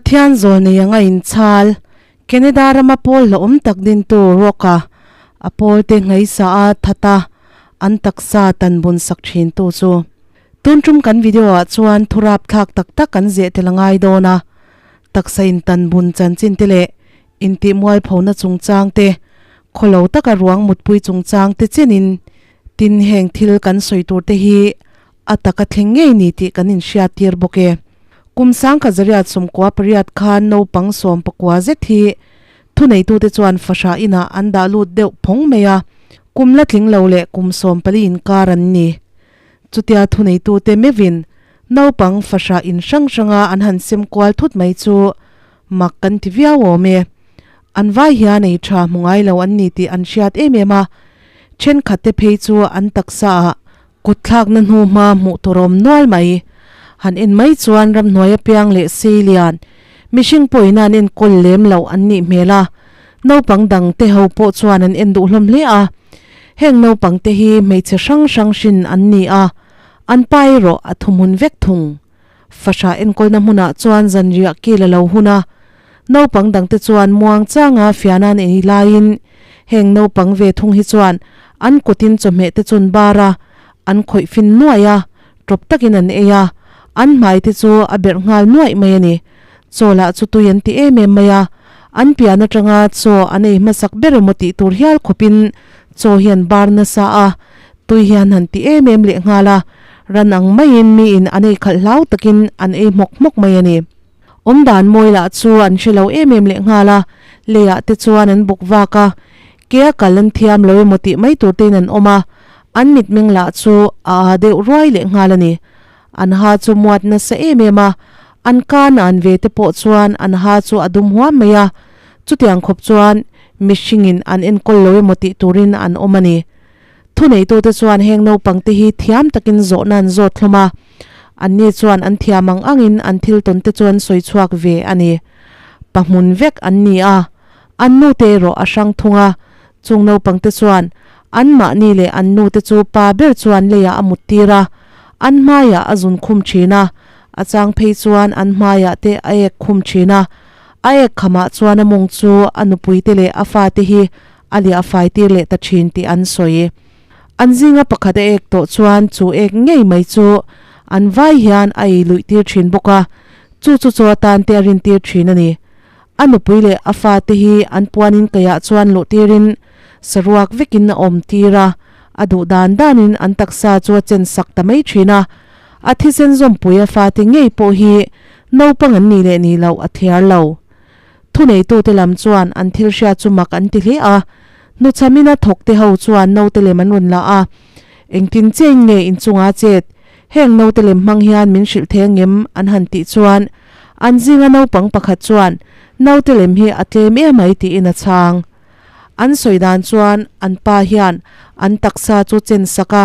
Pathian zawlnei anga inchhal, Canada rama pawl hlauhawm tak dintu Rock-a a pawlte ngaihsa a that a, an taksa tan bun sak thintu chu. Tun tum kan video ah chuan thurap thlak tak tak kan zeh tel a ngai dawn a, taksa intan bun chanchin te leh intih mualphona chungchang te, khawlo taka ruang mutpui chungchang te chenin tin heng thil kan sawi tur te hi a taka thleng ngei ni tih kan inhriat tir bawk e. Kum sangkhat zariat sawmkua pariat khan naupang sawm pakua zet hi thuneitute chuan fahrah inah an dah lut deuh phawng mai a, kum la tling lo leh kum 14 inkar an ni. Chutia thuneitute meuhin naupang fahrah in hrang hranga an han sem kual thut mai chu mak kan ti viau awm e. An vai hian ei tha hmu ngai lo an ni tih an hriat em em a, thenkhatte phei chu an taksa ah Kut thlakna hnu hma hmuh tur awm nual mai. Han en mai chuan ramhnuai apiang leh sei lian, mihring pawhin an enkawl lem loh an nih hmel a, naupang dang te ho pawh chuan an en duh hlawm hle a. Heng naupang te hi hmeichhe hrang hrang hrin an ni a, an pa erawh a thuhmun vek thung. Fahrah enkawlna hmunah chuan zanriah kil a lo hun a, naupang dangte chuan muang changa fiahna an ei laiin heng naupang ve thung hi chuan an kutin chawhmeh te chun bar a, an khawih fin nuaih a, tawp takin an ei a, an hmai te chu a berh nghal nuaih mai a ni. Chaw lah chu tui an ti em em mai a, an pian atanga chaw an ei hmasak ber emaw tih tur hial khawpin chaw hi an bar nasa a, Tui hian han ti em em leh nghal a, ran ang maiin miin an ei khalh hlau takin an ei hmawk hmawk mai a ni. Awmdan mawi lah chu an hre lo em em leh nghal a, leiah te chuan an bawk vak a, kea kal an thiam lo emaw tih mai tur tein an awm a, an mitmeng lah chu a aa deuh ruai leh nghal a ni. An ha chu muat nasa em em a, an kan an ve te pawh chuan an ha chu a dum huam mai a, chutiang khawp chuan mihringin an enkawl lo emaw tih turin an awm a ni. Thuneitute chuan heng naupangte hi thiam takin zawhna an zawt hlawm a, anni chuan an thiam ang angin an thil tawnte chu an sawi chhuak ve a ni. Pa hmun vek an ni a, an nute erawh a hrang thung a, chung naupangte chuan anmahni leh an nute chu pa ber chuan leiah a muttir a, an hmaiah a zun khum thin a, a chang phei chuan an hmaiah te a ek khum thin a, a ek khamah chuan a mawng chu a nupuite leh a fate hi a liah fai tir leh ta thin tih an sawi. An zinga pakhat a ek tawh chuan chu ek ngei mai chu an vai hian a ei luih tir thin bawk a, chu chu chaw atan te a rin tir thin a ni. A nupui leh a fate hi an puanin kaiah chuan luh tirin saruak vekin a awm tir a, a duh dan danin an taksa chu a chen sak ta mai thin a. A thisen zawmpui a fate ngei pawh hi naupang an nih leh nih loh a thliar lo. Thuneitute lam chuan an thil hriat chu mak an ti hle a, hnuchhamina thawkte ho chuan naute lem an rawn la a, Engtin chiain nge inchunga chet? Heng naute lem hmang hian min hrilh thei angem? an han tih chuan an zinga naupang pakhat chuan naute lem hi a tlem emai tiin a chhang. An sawi dan chuan an pa hian an taksa chu chen sak a,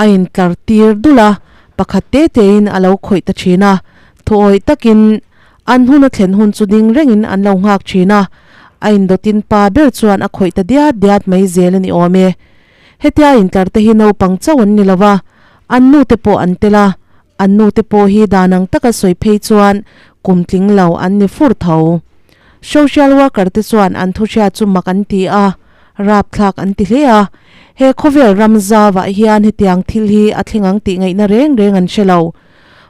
a intlar tir dul a, pakhat te tein a lo khawih ta thin a, thuawih takin an hun a thlen hun chu ding rengin an lo nghak thin a, a indawtin pa ber chuan a khawih ta diat diat mai zel a ni awm e. Hetia intlar te hi naupang chauh an ni lo a, an nu te pawh an tel a, an nu te pawh hi dan ang taka sawi phei chuan kum tling lo an ni fur tho. Social worker te chuan an thuhriat chu mak an ti a, rapthlak an ti hle a, he khawvel ram zauah hian hetiang thil hi a thleng ang tih ngaihna reng reng an hre lo.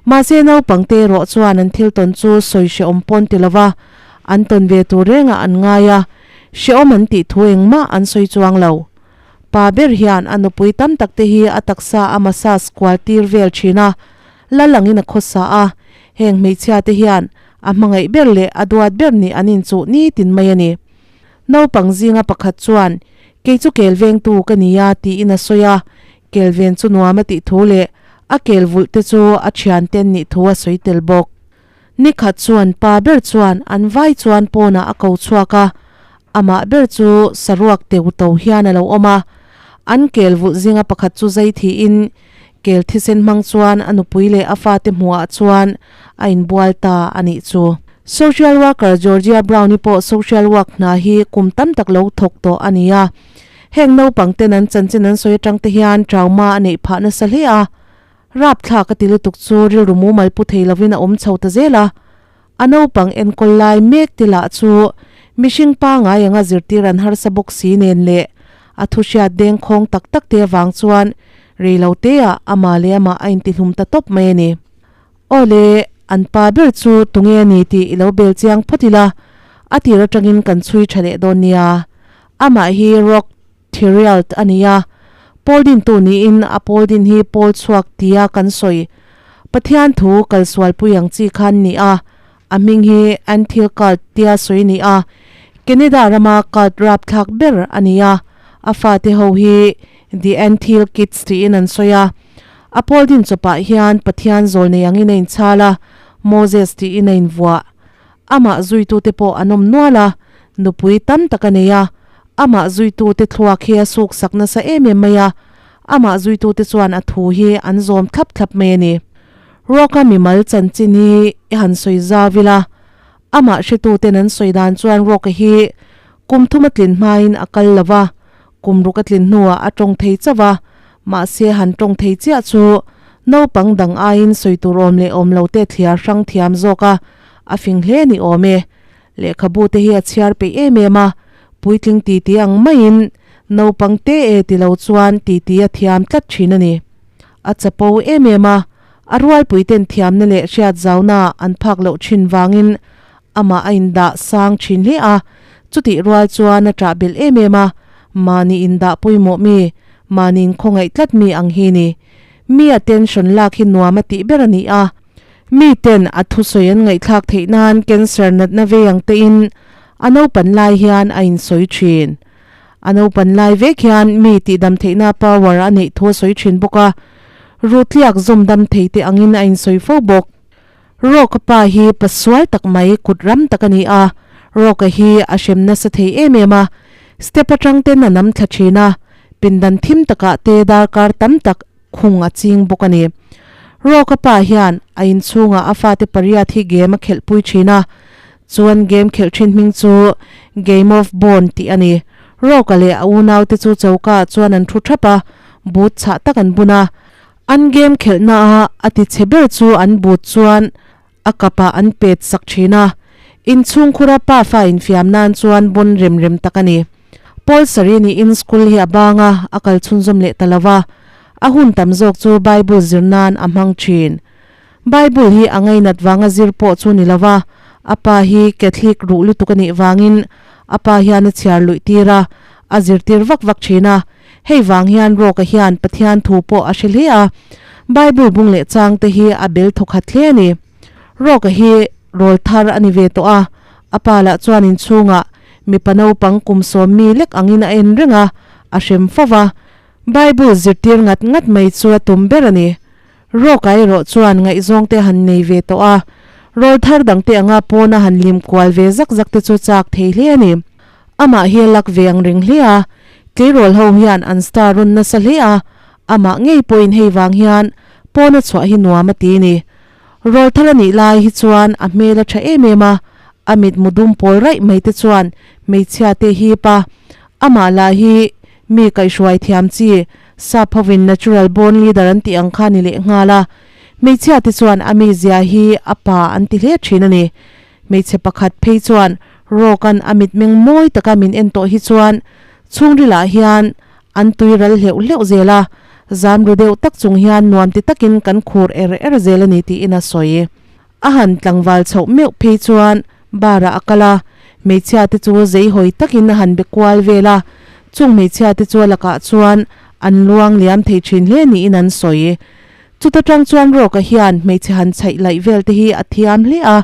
Mahse naupangte erawh chuan an thil tawn chu sawi hrehawm pawn ti lova an tawn ve tur rengah an ngai a, hrehawm an tih thu engmah an sawi chuang lo. Pa ber hian a nupui tam tak te hi a taksa a massage kual tir vel thin a, la langin a khawsa a, heng hmeichhia te hian a hmangaih ber leh a duat ber nih an inchuh nitin mai a ni. Naupang zinga pakhat chuan, Kei chu kel vengtu ka ni a, tiin a sawi a. Kel ven chu nuam a tih thu leh a kel vulh te chu a thian ten nih thu a sawi tel bawk. Nikhat chuan pa ber chuan an vai chuan pawnah a ko chhuak a, amah ber chu saruak teu to hian a lo awm a. An kel vulh zinga pakhat chu zai thiin kel thisen hmang chuan a nupui leh a fate hmuhah chuan a inbual ta a nih chu. Social worker Georgia Brown-i pawh social work hna hi kum tam tak lo thawk tawh a ni a. Heng naupang ten an chanchin an sawi atang te hian trauma a neih phah nasa hle a. Rapthlak a ti lutuk chu rilru mumal pu thei lovin a awm chho ta zel a. A naupang enkawl lai mek te lah chu mihring pangai anga zirtir an harsa bawk si nen leh a thuhriat dengkhawng tak tak te avang chuan rei lo teah amah leh amah a intihlum ta tawp mai a ni. Aw le, an pa ber chu tunge a ni tih i lo bel chiang phawt ila, a tir atangin kan chhui tha leh dawn nia. Amah hi Rock Thirialt a ni a, Pawl dintu niin a pawl din hi pawl chhuak tia kan sawi. Pathian thu kalsualpui ang chi khan ni a, a hming hi Anthil Cult tia sawi ni a, Canada rama cult rapthlak ber a ni a, a fate ho hi The Anthil Kids tiin an sawi a. A pawl din chawpah hian Pathian zawl nei angin a inchhal a, Moses tiin a invuah. Amah zuitute pawh an awm nual a, nupui tam tak a nei a, amah zuitute thluak hi a suksak nasa em em mai a, amah zuitute chuan a thu hi an zawm thlap thlap mai a ni. Rock-a mimal chanchin hi i han sawi zau ila, amah hretuten an sawi dan chuan Rock-a hi kum thum a tlin hmain a kal lo va, Kum ruk a tlin hnuah a tawng thei chauh a, mahse han tawng thei chiah chu naupang dang aiin sawi tur awm leh awm lo te thliar hrang thiam zawk a, a fing hle ni awm e. Lehkhabu te hi a chhiar peih em em a, puitling titi ang maiin naupang te e ti lo chuan titi a thiam tlat thin a ni. A chapo em em a, a rualpui ten thiamna leh hriat zauna an phak loh thin vangin Amah a indah sang thin hle a, chutih rual chuan a ṭah belh em em a, mahni indah pawimawh mi, mahni inkhawngaih tlat mi ang hi ni. Mi attention lak hi nuam a tih ber a ni a, miten a thusawi an ngaihthlak theih nan cancer natna vei ang tein a naupan lai hian a insawi thin. A naupan lai vek hian mi tihdam theihna power a neih thu a sawi thin bawk a, rutliak zawm dam thei te angin a insawi fo bawk. Rawka pa hi pasual tak mai kut ram tak a ni a, Rawka hi a hrem nasa thei em em a, step atang ten a nam thla thin a, pindan thim takah te darkar tam tak khung a ching bawk a ni. Rawka pa hian a inchhungah a fate pariat hi game a khelhpui thin a, chuan game khelh thin hming chu Game of Bone tih a ni. Rawka leh a unaute chu choka ah chuan an thu thap a, boot chhah tak an bun a, An game khelhna a a ti chhe ber chu an but chuan a kapah an pet sak thin a, inchhungkhura pafa infiam nan chuan bawn rem rem tak a ni. Paul Sarini in school hi a bang a, a kal chhunzawm leh ta lo va, a hun tam zawk chu Bible zir nan a hmang thin. Bible hi a ngainat vanga zir pawh chu ni lo va, a pa hi Catholic ruh lutuk a nih vangin a pa hian a chhiar luih tir a, a zirtir vak vak thin a. Hei vang hian Rawka hian Pathian thu pawh a hre hle a, Bible bung leh chang te hi a bel thawkhat hle a ni. Rawka hi rawl thar a ni ve tawh a, a pa lah chuan inchhungah mipa naupang kum sawm mi lek angin a en reng a, a hrem fo va. Bible zirtir ngat ngat mai chu a tum ber a ni. Rawka erawh chuan ngaihzawng te han nei ve tawh a, rawl thar dangte anga pawna han lim kual ve zak zak te chu chak thei hle a ni. Amah hi a lak ve ang reng hle a, tleirawl ho hian an star rawn nasa hle a, amah ngei pawhin hei vang hian pawna chhuah hi nuam a ti ni. Rawl thar a nih lai hi chuan a hmel a tha em em a, a mitmu dum pawl raih mai te chuan hmeichhia te hip a, amah lah hi mi kaihhruai thiam chi, sap hovin natural born leader an tih ang kha ni lehnghal a, hmeichhia te chuan a mizia hi a pa an ti hle thin a ni. Hmeichhe pakhat phei chuan Rawka'n a mitmeng mawi taka min en tawh hi chuan chhungrilah hian an tui ral hleuh hleuh zel a, zam ru deuh tak chung hian nuam ti takin kan khur er er zel a ni tiin a sawi. A han tlangval chhoh meuh phei chuan bar ah a kal a, hmeichhia te chu zei hawi takin a han be kual vel a, chung hmeichhia te chu a lakah chuan an luang liam thei thin hle niin an sawi. Chuta tang chuan Rawka hian hmeichhe han chhaih laih vel te hi a thiam hle a,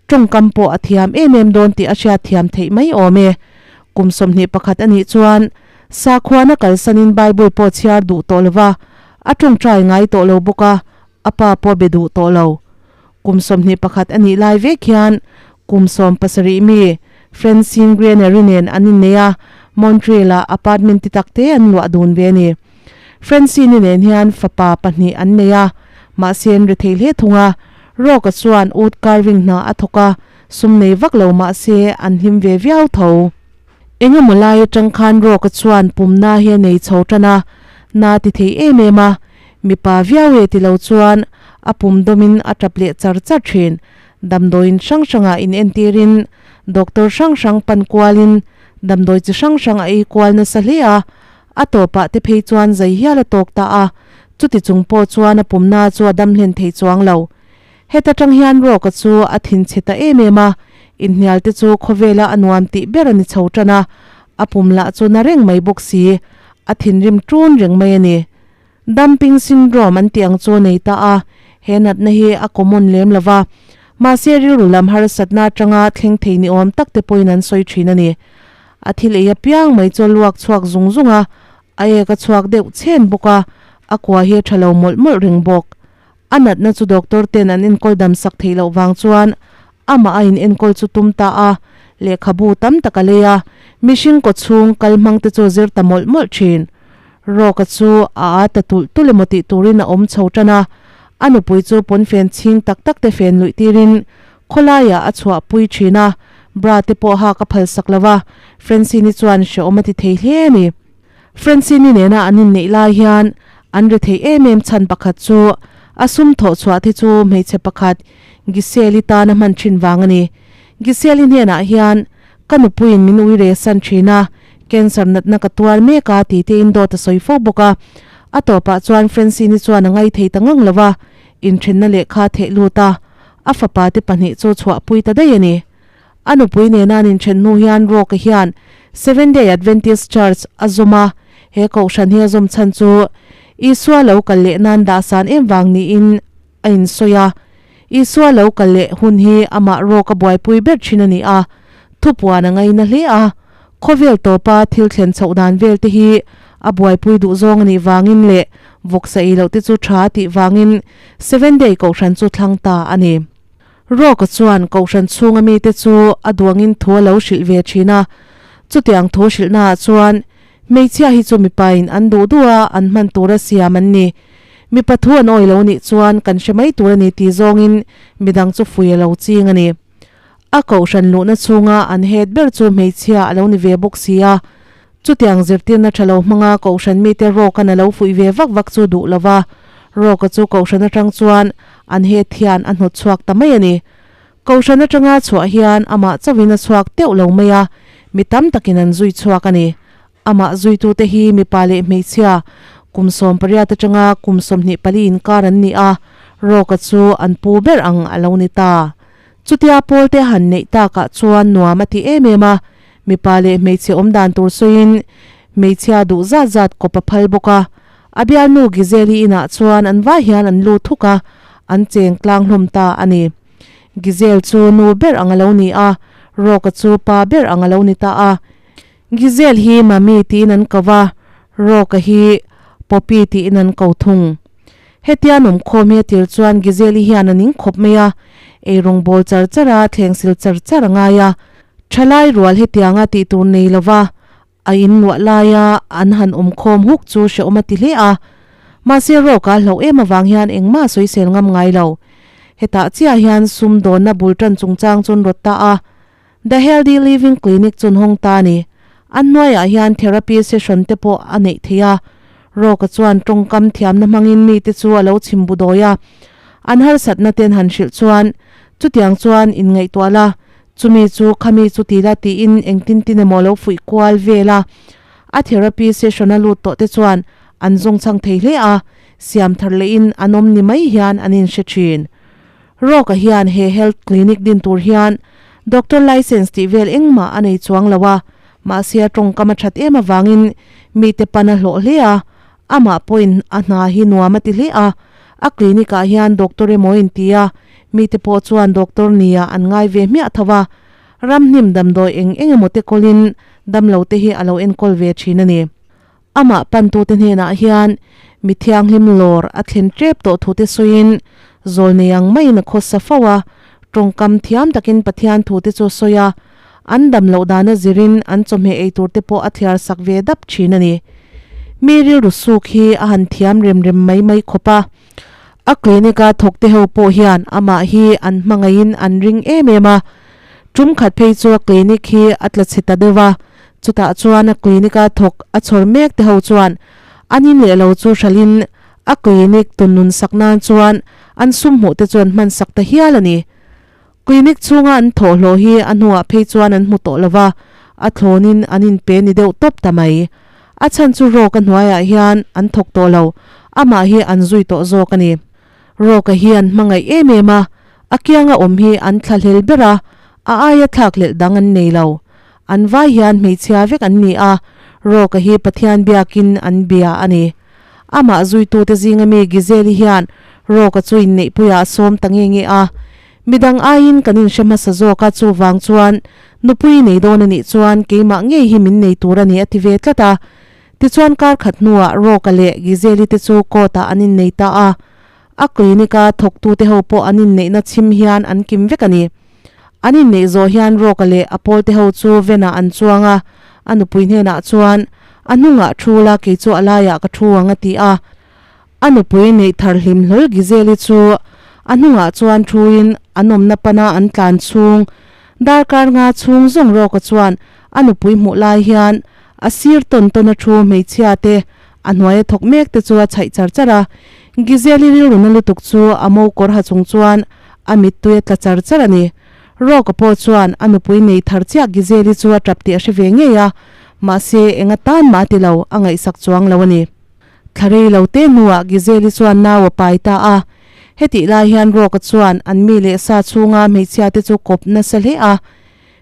tawngkam pawh a thiam em em dawn tih a hriat thiam theih mai awm e. Kum 21 a nih chuan sakhuana kalsanin Bible pawh chhiar duh tawh lo va, a tawngtai ngai tawh lo bawk a, a pa pawh be duh tawh lo. Kum 21 a nih lai vek hian kum 17 mi Francine Greenery nen an innei a, Montreal-ah apartment ti tak te an luah dun ve a ni. Francine-i nen hian fapa pahnih an nei a, mahse an ri thei hle thung a. Rock-a chuan wood carving hna a thawk a, sum nei vak lo mahse an hlim ve viau tho. Eng emaw lai atang khan Rock-a chuan pumna hi a nei chho tan a, na ti thei em em a. Mipa viau e ti lo chuan a pum dawmin a tap leh char char thin. Damdawiin hrang hrangah in entirin doctor hrang hrang pan kualin damdawi chi hrang hrang a ei kual nasa hle a, a tawpah te phei chuan zai hial a tawk ta a, chuti chung pawh chuan a pumna chu a dam hlen thei chuang lo. Heta tang hian Rawka chu a thinchhe ta em em a, inhnial te chu khawvela a nuam tih ber a ni chho tan a, a pum lah chu na reng mai bawk si, a thinrim ṭun reng mai a ni. Dumping syndrome an tih ang chu a nei ta a, he natna hi a common lem lo va, mahse rilru lam harsatna atanga thleng thei ni awm tak te pawhin an sawi thin a ni. A thil ei apiang mai chu a luak chhuak zung zung a, a ek a chhuak deuh chhen bawk a, a kua hi a tha lo mawlh mawlh reng bawk. A natna chu doctor ten an enkawl dam sak theih loh vang chuan amah a in enkawl chu tum ta a, lehkhabu tam tak a lei a, mihring kaw chhung kal hmang te chu a zir ta mawlh mawlh thin. Rawka chu a a ta tulh tulh emaw tih turin a awm chho tan a, a nupui chu pawnfen chhing tak tak te fen luih tirin khawlaiah a chhuah pui thin a, bra te pawh hak a phal sak lo va, Francine-i chuan hrehawm a ti thei hle a ni. Francine-i nena an inneih lai hian an ri theih em em chhan pakhat chu a sum thawh chhuah te chu hmeichhe pakhat Giselle-i tan a hman thin vang a ni. Giselle-i hnenah hian, Ka nupuiin min ui re san thin a, cancer natna ka tuar mek a ti tein dawt a sawi fo bawk a. A tawpah chuan Francine-i chuan a ngai thei ta ngang lo va, inthenna lehkha theh lut a, a fapa te pahnih chu chhuahpui ta daih a ni. A nupui nena an inthen hnu hian Rock-a hian Seventh Day Adventist Church a zawm a, he kohhran hi a zawm chhan chu Isua lo kal leh nan dahsan em vang niin a insawi a. Isua lo kal leh hun hi amah Rock-a buaipui ber thin a ni a, thupuan a ngaina hle a. Khawvel tawpa thil thlen chhoh dan vel te hi a buaipui duh zawng a nih vangin leh vawksa ei loh te chu tha a tih vangin Seventh Day kohhran chu thlang ta a ni. Rawka chuan Kohhran chhunga mite chu a duangin thu a lo hrilh ve thin a, chutiang thu hrilhnaah chuan hmeichhia hi chu mipain an duh duh a an hman tura siam an ni. Mipa thu an awih lo nih chuan kan hre mai tur a ni tih zawngin midang chu fui a lo ching a ni. A Kohhran luhna chhunga an het ber chu hmeichhia a lo ni ve bawk si a, chutiang zirtirna tha lo hmanga Kohhran mite Rawka'n a lo fuih ve vak vak chu duh lo va, Rawka chu Kohhran atang chuan An het hian a hnawt chhuak ta mai a ni. Kohhran atanga chhuah hian amah chauhin a chhuak teuh lo mai a, mi tam takin an zui chhuak a ni. Amah zuitute hi mipa leh hmeichhia kum 18 atanga kum 24 inkar an ni a, Rawka chu an pu ber ang a lo ni ta. Chutia Pawlte han neih takah chuan nuam a ti em em a, mipa leh hmeichhe awm dan tur sawiin hmeichhia duh zat zat kawp a phal bawk a. A bialnu Gizeli inah chuan an vai hian an lut thuk a, an cheng tlang hlawm ta a ni. Gizel chu nu ber ang a lo ni a, Rawka chu pa ber ang a lo ni ta a. Gizel hi Mami tiin an ko va, Rawka hi Poppy tiin an ko thung. Hetia an awm khawm hi a tir chuan Gizeli hian a ning khawp mai a, eirawng bawl char char a, thleng sil char char a ngai a. Thalai rual hetianga tih tur nei lova A in luah laia an han awm khawm huk chu hrehawm a ti hle a, mahse rawk a hlauh em avang hian engmah a sawisel ngam ngai lo. Hetah chiah hian sum dawnna bul tan chungchang chu an rawt ta a, The Healthy Living Clinic chu an hawng ta a ni. An hnuaiah hian therapy session te pawh a neih theih a, Rawka chuan tawngkam thiamna hmangin mite chu a lo chhim bu dawi a, an harsatna ten han hrilh chuan chutiang chuan inngaihtuah la, Chumi chu khami chu ti la tiin engtin tin emaw lo fuih kual vel a, a therapy session a lut tawh te chuan an zawng chhang thei hle a, siam thar lehin an awm ni mai hian an inhre thin. Rawka hian he health clinic din tur hian doctor license tih vel engmah a nei chuang lo a, mahse a tawngkam a that em avangin mite pan a hlawh hle a, amah pawhin a hna hi nuam a ti hle a, A clinic ah hian doctor emaw in ti a, mite pawh chuan doctor nia an ngai ve hmiah tho a, ramhnim damdawi eng eng emaw te kawlin damlo te hi a lo enkawl ve thin a ni. Amah pantute hnenah hian mi thianghlim lawr a thlen tep tawh thu te sawiin zawl nei ang maiin a khawsa fo a, tawngkam thiam takin Pathian thu te chu a sawi a, an damloh dana zirin an chawhmeh ei tur te pawh a thliar sak ve dap thin a ni. Mi rilru suk hi a han thiam rem rem mai mai khawp a. A clinic a thawk te ho pawh hian amah hi an hmangaihin an ring em em a. Tum khat phei chu a clinic hi a tla chhe ta deuh a, chutah chuan a clinic a thawk a chhawr mek te ho chuan an in leh lo chu hralhin a clinic tun nun sak nan chuan an sum hmuh te chu an hman sak ta hial a ni. Clinic chhunga an thawhhlawh hi a hnuah phei chuan an hmu tawh lova, a thlawnin an inpe ni deuh tawp ta mai. A chhan chu Rawka hnuaiah hian an thawk tawh lo, amah hi an zui tawh zawk a ni. Rawka hi an hmangaih em em a, a kianga awm hi an thlahlel ber a, a aia thlakhlelh dang an nei lo. An vai hian hmeichhia vek an ni a, Rawka hi Pathian biakin an bia a ni. Amah zuitute zinga mi Gizeli hian Rawka chu inneihpuiah a sawm ta nge nge a. Midang aiin kan inhre hmasa zawk a, chuvang chuan nupui nei dawn a nih chuan keimah ngei hi min nei tur a ni a ti ve tlat a. Tichuan kar khat hnuah Rawka leh Gizeli te chu court ah an innei ta a. A clinic a thawktute ho pawh an inneihna chhim hian an kim vek a ni. An inneih zawh hian Rawka leh a pawlte ho chu van ah an chuang a, a nupui hnenah chuan a hnungah thu la kei chu a laiah ka thu ang a ti a. A nupui neih thar hlim hlawl Gizeli chu a hnungah chuan thuin an awmna pana an tlan chhung darkar nga chhung zawng Rawka chuan a nupui hmuh lai hian a sir tawn tawn a thu hmeichhia te a hnuaia thawk mek te chu a chhaih char char a. Gizeli rilru na lutuk chu a mo kawr ha chung chuan a mittui a tla char char a ni. Rawka pawh chuan a nupui nei thar chiah Gizeli chu a tap tih a hre ve ngei a, mahse enga tan mah a ti lo, a ngaihsak chuang lo a ni. Thla rei lo te hnuah Gizeli chuan nau a pai ta a. Hetih lai hian Rawka chuan an mi leh sa chhunga hmeichhia te chu kawp nasa hle a.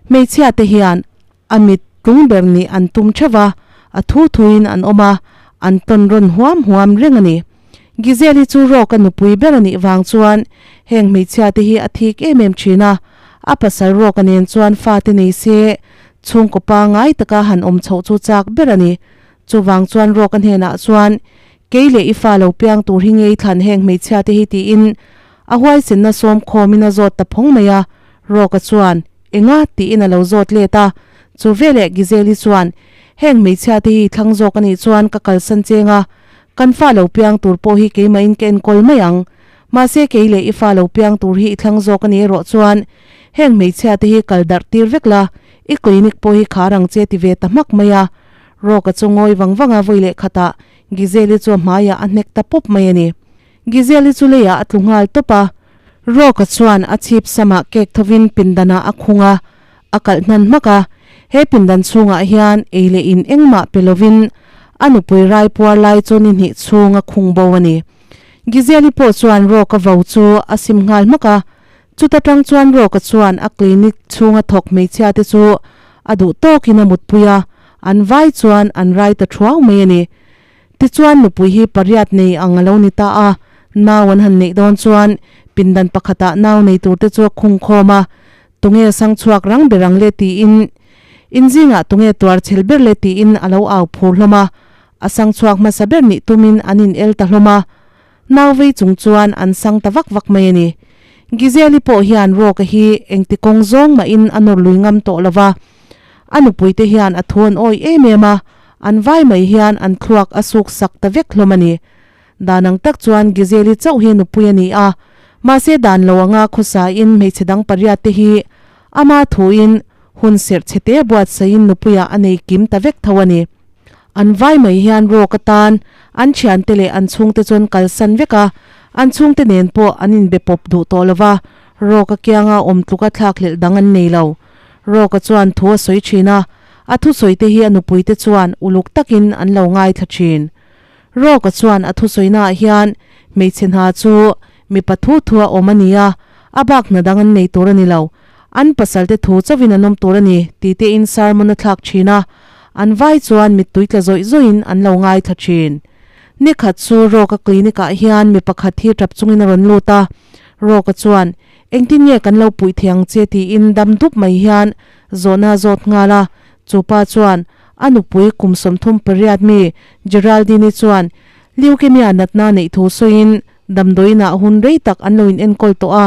Hmeichhia te hian a mit tlung ber nih an tum theuh a, a thu thuin an awm a, an tawn rawn huam huam reng a ni. Gizeli chu Rawka nupui ber a nih vang chuan heng hmeichhia te hi a thik em em thin a, a pasal Rawka nen chuan fate nei se chhungkaw pangngai taka han awm chhoh chu chak ber a ni. Chuvang chuan Rawka hnenah chuan, Kei leh i fa lo piang tur hi ngei thlan heng hmeichhia te hi tiin a huaisenna sawm khawmin a zawt ta phawng mai a. Rawka chuan, Enga? tiin a lo zawt let a. Chu veleh Gizeli chuan, Heng hmeichhia te hi thlang zawk a nih chuan ka kalsan cheng a, kan fa lo piang tur pawh hi keimahin ka enkawl mai ang. Mahse kei leh i fa lo piang tur hi i thlang zawk a nih erawh chuan heng hmeichhia te hi kal darh tir vek la, i clinic pawh hi khar ang che ti ve ta hmak mai a. Rawka chu ngawi vang vang a vawi leh khatah Gizeli chu a hmaiah a hnek ta pawp mai a ni. Gizeli chu leiah a tlu nghal tawp a, Rawka chuan a chhip samah kek thovin pindanah a khung a, a kalh hnan hmak a. He pindan chhungah hian ei leh in engmah pe lovin a nupui rai puar lai chu ni hnih chhung a khung bo a ni. Gizeli pawh chuan Rawka vo chu a sim nghal hmak a, Chuta tang chuan Rawka chuan a clinic chhunga thawk hmeichhia te chu a duh tawkin a mutpui a, an vai chuan an rai ta thuau mai a ni. Tichuan nupui hi pariat nei ang a lo ni ta a, nau an han neih dawn chuan pindan pakhatah nau nei tur te chu a khung khawm a, tunge sang chhuak rang ber ang le tiin inzingah tunge tuar chhel ber le tiin a lo au phur hlawm a, a sang chhuak hmasa ber nih tumin an in el ta hlawm a. Nau vei chung chuan an sang ta vak vak mai a ni. Gizeli pawh hian Rawka hi engti kawng zawng mahin a nawr lui ngam tawh lo va. A nupuite hian a thu an awih em em a, an vai mai hian an thluak a suk sak ta vek hlawm a ni. Dan ang tak chuan Gizeli chauh hi nupui a ni a, mahse dan lo anga khawsain hmeichhe dang pariat te hi ama thuin hun serh chhe te buatsaihin nupuiah a nei kim ta vek tho a ni. An vai mai hian rawk atan an thiante leh an chhungte chuan kalsan vek a, an chhungte nen pawh an inbe pawp duh tawh lo va, rawka kianga awm tluka thlakhlelh dang an nei lo. Rawka chuan thu a sawi thin a, a thusawite hi a nupuite chuan uluk takin an lo ngaithla thin. Rawka chuan a thusawinaah hian hmeichhe hna chu mipa thu thua awm a ni a, a bak hna dang an nei tur a ni lo. An pasalte thu chauhin an awm tur a ni ti tein sermon a thlak thin a, an vai chuan mittui tla zawih zawihin an lo ngaithla thin. Nikhat chu Rawka clinic ah hian mi pakhat hi tap chungin a rawn lut a, Rawka chuan, Engtin nge kan lo puih thei ang che tiin dam dup mai hian zawhna a zawt nghal a, chupa chuan a nupui kum 38 mi Geraldine-i chuan leukemia natna neih thu sawiin Damdawiinah hun rei tak an lo inenkawl tawh a,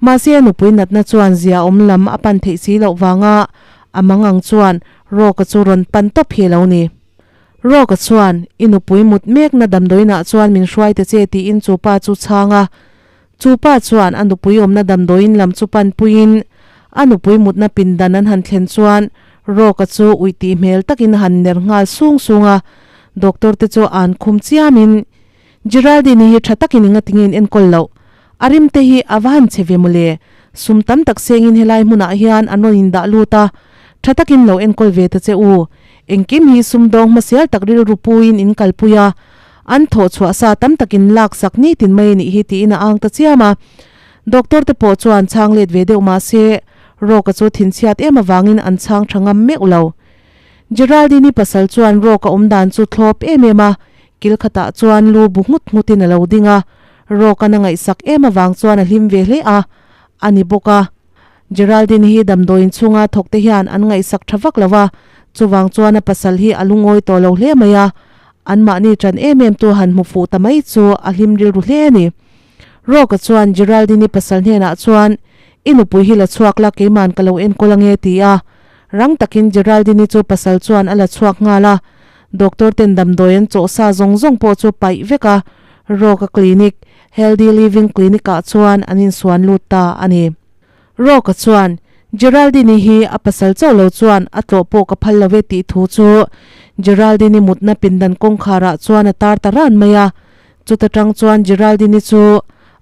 mahse a nupui natna chuan zia awm lam a pan theih si loh vanga a mangang chuan Rawka chu rawn pan tawp hi a lo ni. Rawka chuan, I nupui mut mekna damdawiinah chuan min hruai ta che tiin chu pa chu chhang a. Chu pa chuan a nupui awmna damdawiin lam chu pan puiin a nupui mutna pindan an han thlen chuan Rawka chu uih tih hmel takin a han ner nghal sung sung a, doctor te chu an khum chiamin, Geraldine hi tha takin enga tinge in enkawl loh? A rim te hi a va han chhe ve mawle. Sum tam tak sengin helai hmunah hian an rawn indah lut a, tha takin lo enkawl ve ta che u. Engkim hi sumdawng hmasial tak rilru puiin in kalpui a, an thawh chhuah sa tam takin laksak nitin mai a nih hi tiin a ang ta chiam a. Doctor te pawh chuan chhang let ve deuh mah se, Rawka chu thinchhiat em avangin an chhang tha ngam meuh lo. Geraldine-i pasal chuan Rawka awm dan chu thlawp em em a, kil khatah chuan lu bu nghut nghutin a lo ding a. Rawka'n a ngaihsak em avang chuan a hlim ve hle a, a ni bawk a. Geraldine hi damdawiin chhunga thawk te hian an ngaihsak tha vak lo a, chuvang chuan a pasal hi a lungawi tawh lo hle mai a, anmahni ṭan em em tu han hmu fuh ta mai chu a hlim rilru hle a ni. Rawka chuan Geraldine-i pasal hnenah chuan, I nupui hi la chhuak la, keiman ka lo enkawl ange ti a. Rang takin Geraldine-i chu pasal chuan a la chhuak nghal a. Doctor ten damdawi an chawh sa zawng zawng pawh chu paih vek a, Rawka Clinic, Healthy Living Clinic ah chuan an insuan lut ta a ni. Rawka chuan, Geraldine-i hi a pasal chauh lo chuan a tlawh pawh ka phal lo e tih thu chu Geraldine-i mutna pindan kawngkharah chuan a tar ta ran mai a. Chuta tang chuan Geraldine-i chu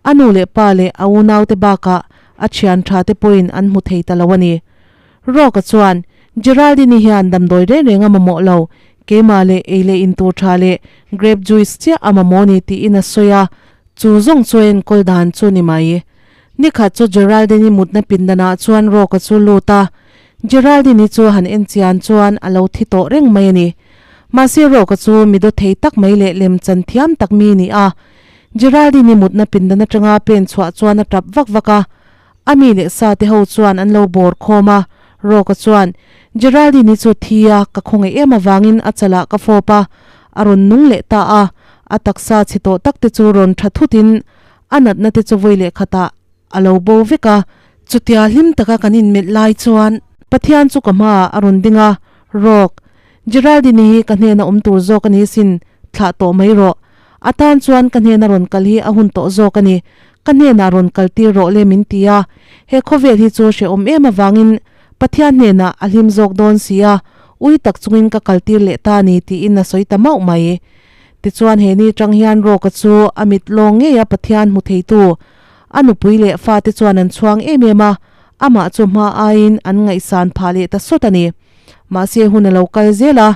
a nu leh pa leh a unaute bakah a thian tha te pawhin an hmu thei ta lo a ni. Rawka chuan, Geraldine-i hian damdawi reng reng a mamawh lo, keimah leh ei leh in tur tha leh grape juice chiah a mamawh ni tiin a sawi a, chu zawng chu a enkawl dan chu ni mai. Nikhat chu Geraldine-i mutna pindanah chuan Rawka chu lut a, Geraldine-i chu han en chian chuan a lo thi tawh reng mai a ni. Mahse Rawka chu mi daw thei tak mai leh lem chan thiam tak mi ni a. Geraldine-i mutna pindan atanga pen chhuah chuan a tap vak vak a. A mi leh sa te ho chuan an lo bawr khawm a. Rawka chuan, Geraldine-i chu thi a, ka khawngaih em avangin a chalah ka fawp a. A rawn nung leh ta a. A taksa chhe tawh tak te chu rawn tha thutin a natna te chu vawi leh khatah a lo bo vek a. Chutia hlim taka kan inmelh lai chuan Pathian chu ka hmaah a rawn ding a, Rawk, Geraldine hi ka hnena awm tur zawk a ni sin, thlah tawh mai rawh. A tan chuan ka hnena rawn kal hi a hun tawh zawk a ni. Ka hnenah rawn kal tir rawh le min ti a. He khawvel hi chu hrehawm em avangin Pathian hnenah a hlim zawk dawn si a, ui tak chungin ka kal tir leh ta a ni tiin a sawi ta mauh mai. Tichuan he ni tang hian Rawka chu a mit lawng ngei a Pathian hmu theitu a nupui leh fate chuan an chhuang em em a, amah chu hma aiin an ngaihsan phah leh ta sawt a ni. Mahse hun a lo kal zel a,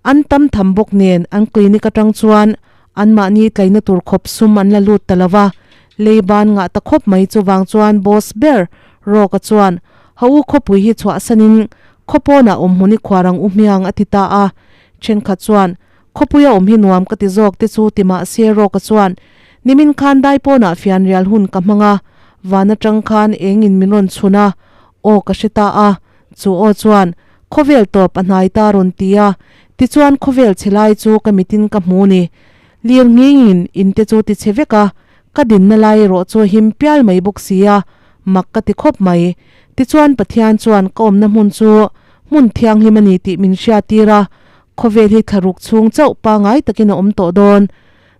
an tam tham bawk nen an clinic atang chuan anmahni tlaina tur khawp sum an la lut ta lo va, lei ban ngah ta khawp mai chuvang chuan boss ber Rawka chuan Ha u khawpui hi chhuahsanin khawpawnah awm hmun i khuar ang u hmiang a ti ta a, thenkhat chuan Khawpuia awm hi nuam ka ti zawk te chu ti mahse Rawka chuan nimin khan daipawnah fianrial hun ka hmang a, van atang khan engin min rawn chhun a, aw ka hre ta a, Chu aw chuan, Khawvel tawp a hnai ta rawn ti a, tichuan khawvel chhe lai chu ka mitin ka hmu ni. Lir nghingin in te chu ti chhe vek a, ka dinna lai erawh chu him pial mai bawk si a, mak ka ti khawp mai. Tichuan Pathian chuan ka awmna hmun chu hmun thianghlim a ni tih min hriattir a, khawvel hi thlaruk chhung chauh pangai takin a awm tawh dawn.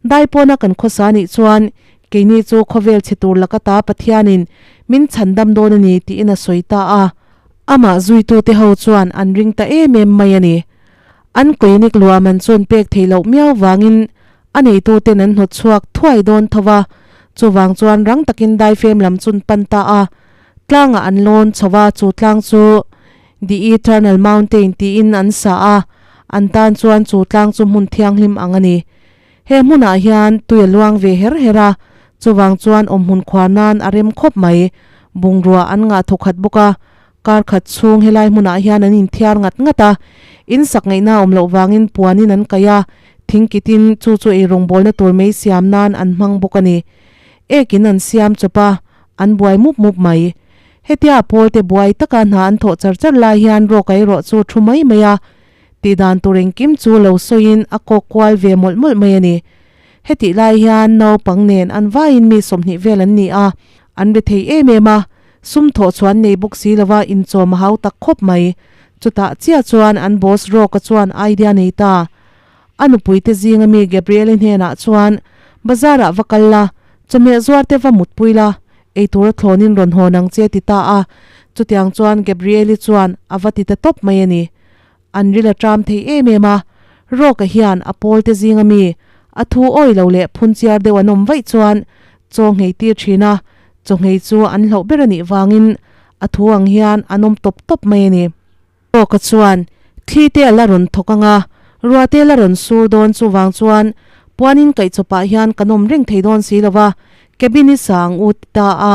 Daipawna kan khawsa nih chuan keini chu khawvel chhe tur laka ta Pathianin min chhandam dawn a ni tiin a sawi ta a. Amah zuitute ho chuan an ring ta em em mai a ni. An clinic luah man chuan pek theih loh miau vangin a neituten an hnawt chhuak thuai dawn tho va, chuvang chuan rang takin daifem lam chun pan ta a. Tlangah an lawn chho va, chu tlang chu The Eternal Mountain tiin an sa a, an tan chuan chu tlang chu hmun thianghlim ang a ni. He hmunah hian tui a luang ve her her a, chuvang chuan awmhmun khuar nan a rem khawp mai. Bungrua an ngah thawk khat bawk a, kar khat chhung helai hmunah hian an inthiar ngat ngat a, in sak ngaihna awm loh vangin puanin an kaih a, thingkitin chu chu ei rawngbawlna tur mei siam nan an hmang bawk a ni. Ekin an siam chawp a, an buai mup mup mai. Hetia pawlte buai taka hna an thawh char char lai hian rawk erawh chu thu mai mai a, Tihdan tur engkim chu lo sawiin a kawk kual ve mawlh mawlh mai a ni. Hetih lai hian naupang nen an vaiin mi 20 vel an ni a, an ri thei em em a, sum thawh chuan nei bawk si lova inchawm a hau tak khawp mai. Chutah chiah chuan an boss Rawka chuan idea nei ta. A nupuite zinga mi Gabriel-i hnenah chuan, Bazar-ah va kal la, chawhmeh zuarte va mutpui la, eitur a thlawnin rawn hawn ang che ti ta a. Chutiang chuan Gabriel-i chuan a va ti ta tawp mai a ni. An ril a ṭam thei em em a, Rawka hian a pawlte zinga mi a thu awi lo leh phunchiar deuh an awm vaih chuan chaw nghei tir ṭhin a. Chawhngei chu an hlauh ber a nih vangin a thu ang hian an awm tawp tawp mai a ni. Tawka chuan thli te a la rawn thawk ang a, ruah te la rawn sur dawn chuvang chuan puanin kaih chawpah hian kan awm reng thei dawn si lo va, cabin i sa ang u ti ta a,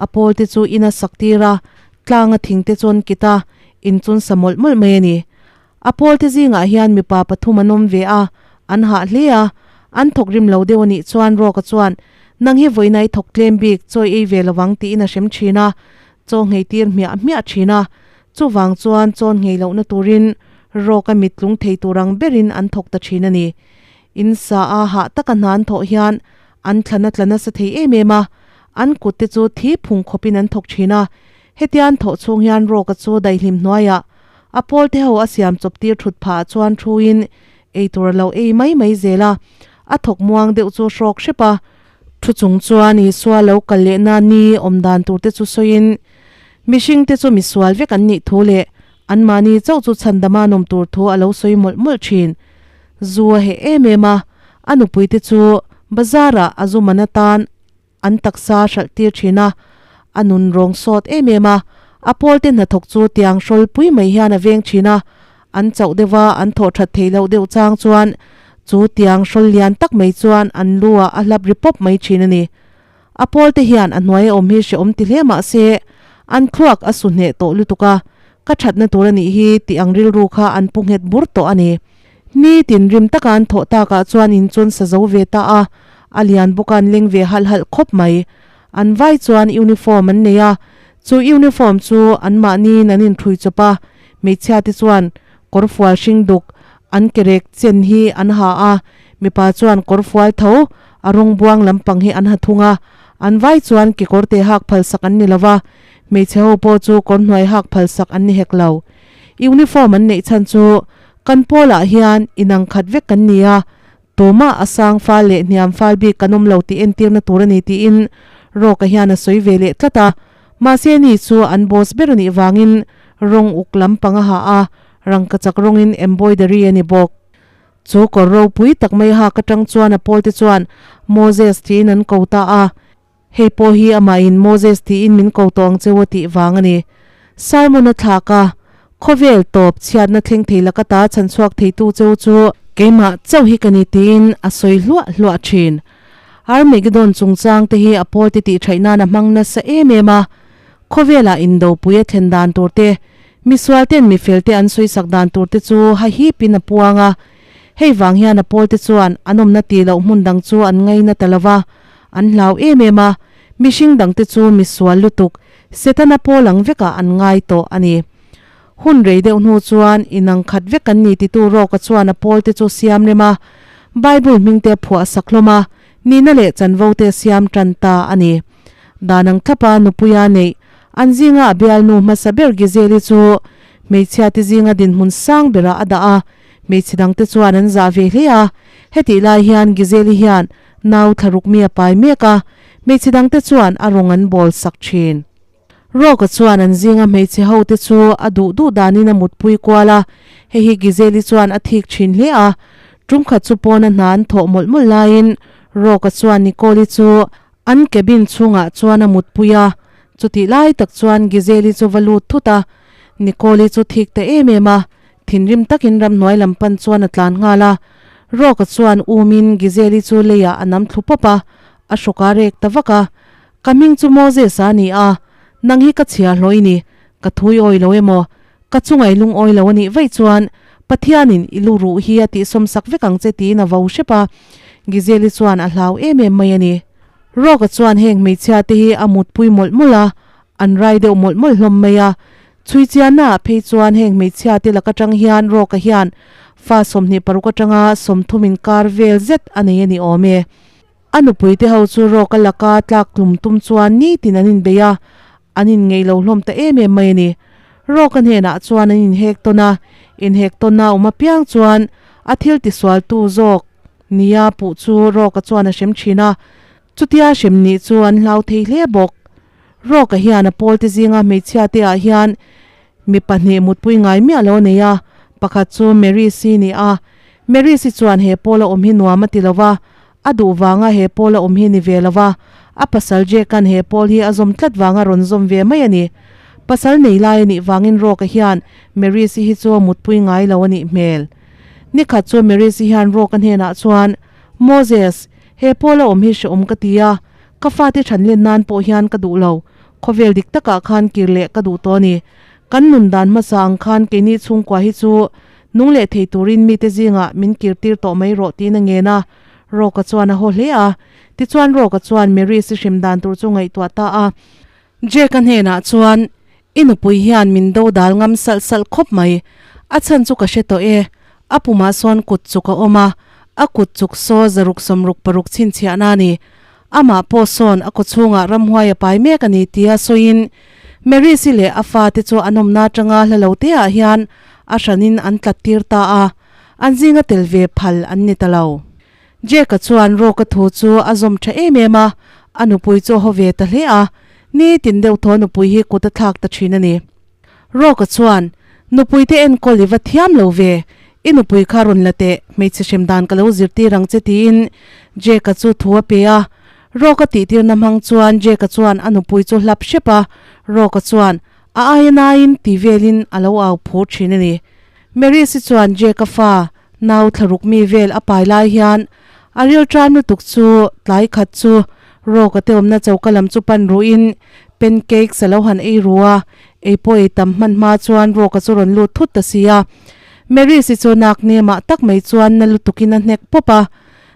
a pawl te chu in a sak tir a, tlang a thing te chuan kit a, in chun sa mawlh mawlh mai a ni. A pawl te zingah hian mipa pathum an awm ve a, an hah hle a, an thawk rim lo deuh a nih chuan Rawka chuan, Nang hi vawiin a i thawk tlem bik, chawi ei ve lovang tiin a hrem thin a, chaw nghei tir hmiah hmiah thin a, chuvang chuan chawn nghei lohna turin rawka mit tlung thei tur ang berin an thawk ta thin a ni. In sa a hah taka hna an thawh hian an thlana tla nasa thei em em a, an kut te chu thi phung khawpin an thawk thin a, hetia an thawh chhung hian rawka chu daihlim hnuaiah a pawl te ho a siam chawp tir thut phah chuan thuin eitur a lo ei mai mai zel a, a thawk muang deuh chu hrawk hrep a. Thu chung chuan Isua lo kal lehna ni awm dan tur te chu sawiin, mihring te chu misual vek an nih thu leh anmahni chauh chu chhandama an awm tur thu a lo sawi mawlh mawlh thin. Zu a heh em em a, a nupui te chu bazar ah a zu man atan an taksa hralh tir thin a, a nun rawng sawt em em a, a pawl te hnathawk chu tiang hrawl pui mai hian a veng thin a, An chauh deuh a, an thawh that theih loh deuh chang chuan chu tiang hrawl lian tak mai chuan an lu ah a hlap ri pawp mai thin a ni. A pawl te hian a hnuai a awm hi hrehawm ti hle mah se an thluak a su hneh tawh lutuk a, ka thatna tur a nih hi tih ang rilru kha an pu nghet bur tawh a ni. Ni tin rim taka an thawh takah chuan in chun sa zo ve ta a, a lian bawk a an leng ve halh halh khawp mai. An vai chuan uniform an nei a, chu uniform chu anmahniin an inthui chawp a, hmeichhia te chuan kawr fual hring duk an kerek chen hi an ha a, mipa chuan kawr fual tho a rawng buang lampang hi an ha thung a, an vai chuan kekawr te hak phal sak an ni lo va, hmeichhe ho pawh chu kawr hnuai hak phal sak an ni hek lo. Uniform an neih chhan chu kan pawlah hian inang khat vek kan ni a, Tumah a sang fal leh hniam fal bik kan awm lo tih entirna tur a ni tiin Rawka hian a sawi ve leh tlat a. Mahse ni chu an boss ber a nih vangin rawng uk lampang a ha a, rangkachak rawngin embroidery a ni bawk. Chu kawr ropui tak mai hak atang chuan a pawlte chuan Moses tiin an ko ta a. Hei pawh hi amahin Moses tiin min ko tawh ang cheu a tih vang a ni. Sermon a thlak a, Khawvel tawp chhiatna thleng thei laka ta chhan chhuak theitu cheu chu keimah chauh hi ka ni tiin a sawi hluah hluah thin. Armageddon chungchang te hi a pawlte tih thaih nan a hmang nasa em em a. Khawvelah indopui a thlen dan tur te, misual ten mifelte an sawisak dan tur te chu hahipin a puang a. Hei vang hian a pawlte chuan an awmna tih loh hmun dang chu an ngaina ta lo va. An hlau em em a, mihring dangte chu misual lutuk, Setana pawl ang vekah an ngai tawh a ni. Hun rei deuh hnu chuan inang khat vek kan ni titu Rawka chuan a pawlte chu siam rem a, Bible hmingte a phuah sak hlawm a, nihna leh chanvo te a siam tan ta a ni. Dan ang thlapa nupuia neih, an zinga a bialnu hmasa ber Gizeli chu hmeichhiate zinga dinhmun sang berah a dah a, hmeichhe dangte chuan an zah ve hle a, hetih lai hian Gizeli hian Nau thlaruk mi a pai mek a, hmeichhe dangte chuan a rawng an bawl sak thin. Rawka chuan an zinga hmeichhe ho te chu a duh duh danin a mutpui kual a, hei hi Gizeli chuan a thik thin hle a. Tum khat chu pawna hna an thawh mawlh mawlh laiin Rawka chuan Nicole-i chu an cabin chhungah chuan a mutpui a, chutih lai tak chuan Gizeli chu va lut thut a, Nicole-i chu thik ta em em a, Thinrim takin ramhnuai lam pan chuan a tlan nghal a, Rawka chuan umin Gizeli chu leiah a nam thlu pawp a, a hrawk a rek ta vak a. Ka hming chu Moses a ni a, nang hi ka chhia hlawh i ni, ka thui awi lo emaw, ka chungai lungawi lo a nih vaih chuan Pathianin i lu ruh hi a tihsawmsak vek ang che tiin a vo hrep a, Gizeli chuan a hlau em em mai a ni. Rawka chuan heng hmeichhia te hi a mutpui mawlh mawlh a, an rai deuh mawlh mawlh hlawm mai a, Chhui chiannaah phei chuan heng hmeichhia te lak atang hian Rawka hian fa 26 atanga 30 inkar vel zet a nei a ni awm e. A nupui te ho chu Rawka laka tlak tlum tum chuan nitin an inbei a, an inngeih lo hlawm ta em em mai a ni. Rawka hnenah chuan an inhek tawn a, inhek tawnna awm apiang chuan a thil tisualtu zawk nia puh chu Rawka chuan a hrem thin a, chutia hrem nih chu an hlau thei hle bawk. Rawka hian a pawlte zinga hmeichhia te ah hian mi pahnih mutpui ngai miah lo a nei a, pakhat chu Mary si ni a. Mary si chuan he pawla awm hi nuam a ti lo va, a duh vanga he pawla awm hi ni ve lo va. A pasal Jake-a'n he pawl hi a zawm tlat vanga rawn zawm ve mai a ni. Pasal nei lai a nih vangin Rock-a hian Maris-i hi chu a mutpui ngai lo a nih hmel. Nikhat chu Maris-i hian Rock-a hnenah chuan, Moses, he pawl a awm hi hrehawm ka ti a, ka fate than len nan pawh hian ka duh lo. Khawvel dik takah khan kir leh ka duh tawh a ni. Kan nun dan hmasa ang khan keini chhungkua hi chu nung leh thei turin mite zingah min kir tir tawh mai rawh tiin a ngen a. Rock-a chuan a haw hle a. Tichuan Rock-a chuan Mary si hrim dan tur chu ngaihtuah ta a. Jake-a hnenah chuan, I nupui hian min do dal ngam salh salh khawp mai. A chhan chu ka hre tawh e. A pumah sawn kut chuk a awm a, a kut chuk saw zaruk sawmruk paruk chhinchhiahna a ni. Amah pawh sawn a kawchhungah ramhuai a pai mek a ni tia sawiin Mary si leh a fate chu an awmna atanga hla lo teah hian a hranin an tlat tir ta a, an zinga tel ve phal an ni ta lo. Jake-a chuan Rock-a thu chu a zawm tha em em a, a nupui chu a haw ve ta hle a, nitin deuh thaw nupui hi kut a thlak ta thin a ni. Rock-a chuan, Nupui te enkawl i va thiam lo ve, i nupui kha rawn la teh, hmeichhe hrem dan ka lo zirtir ang che tiin Jake-a chu thu a pe a. Rock-a tihtirna hmang chuan Jake-a chuan a nupui chu hlap hrep a, Rock-a chuan a aia naiin ti velin a lo au phur thin a ni. Maris-i chuan Jake-a fa Nau thlaruk mi vel a pai lai hian a ril tan lutuk chu tlai khat chu Rock a te awmna choka lam chu pan ruhin pancakes a lo han ei ru a, ei pawh ei tam hman hma chuan Rock a chu rawn lut thut ta si a. Maris-i chu nak nemah tak mai chuan na lutukin a hnek pawp a.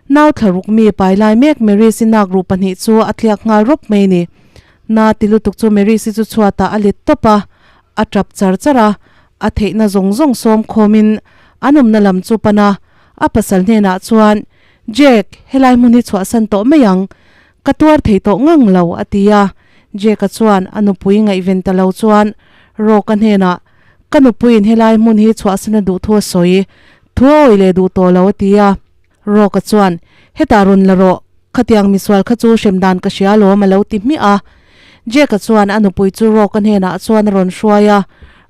Nau thlaruk mi pai lai mek Maris-i nak ruh pahnih chu a tliak nghal rawp mai a ni. Na ti lutuk chu Maris-i chu chhuatah a let tawp a, a tap char char a, a theihna zawng zawng sawm khawmin an awmna lam chu pan a, a pasal hnenah chuan, Jack, helai hmun hi chhuahsan tawh mai ang, ka tuar thei tawh ngang lo, a ti a. Jack-a chuan a nupui ngaihven ta lo chuan Rock-a hnenah, Ka nupuiin helai hmun hi chhuahsan a duh thu a sawi, thu a awih leh duh tawh lo, a ti a. Rock-a chuan, Hetah rawn la rawh, khatiang misual kha chu hrem dan ka hria alawm a lo ti hmiah a. Jack-a chuan a nupui chu Rock-a hnenah chuan a rawn hruai a.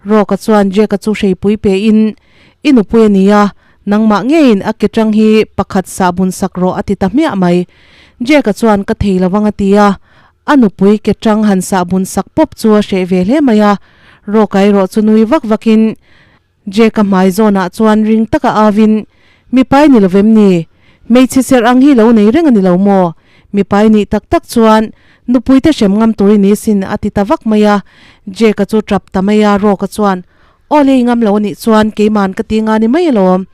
Rock-a chuan Jack-a chu hreipui pein, I nupui a nia, nangmah ngeiin a ke tang hi pakhat sah bun sak rawh a ti ta hmiah mai. Jack-a chuan ka thei lovang a ti a. A nupui ke tang han sah bun sak pawp chu a hreh ve hle mai a. Rock-a erawh chu nui vak vakin, Jack-a hmai zawnah chuan ring taka avin, Mipai ni lovem ni? Hmeichhe serh ang hi lo nei reng a ni lo maw? Mipai nih tak tak chuan nupuite hrem ngam tur i ni sin a ti ta vak mai a. Jack-a chu tap ta mai a, Rock-a chuan, Aw lei ngam lo a nih chuan keiman ka ti nga ni mai alawm.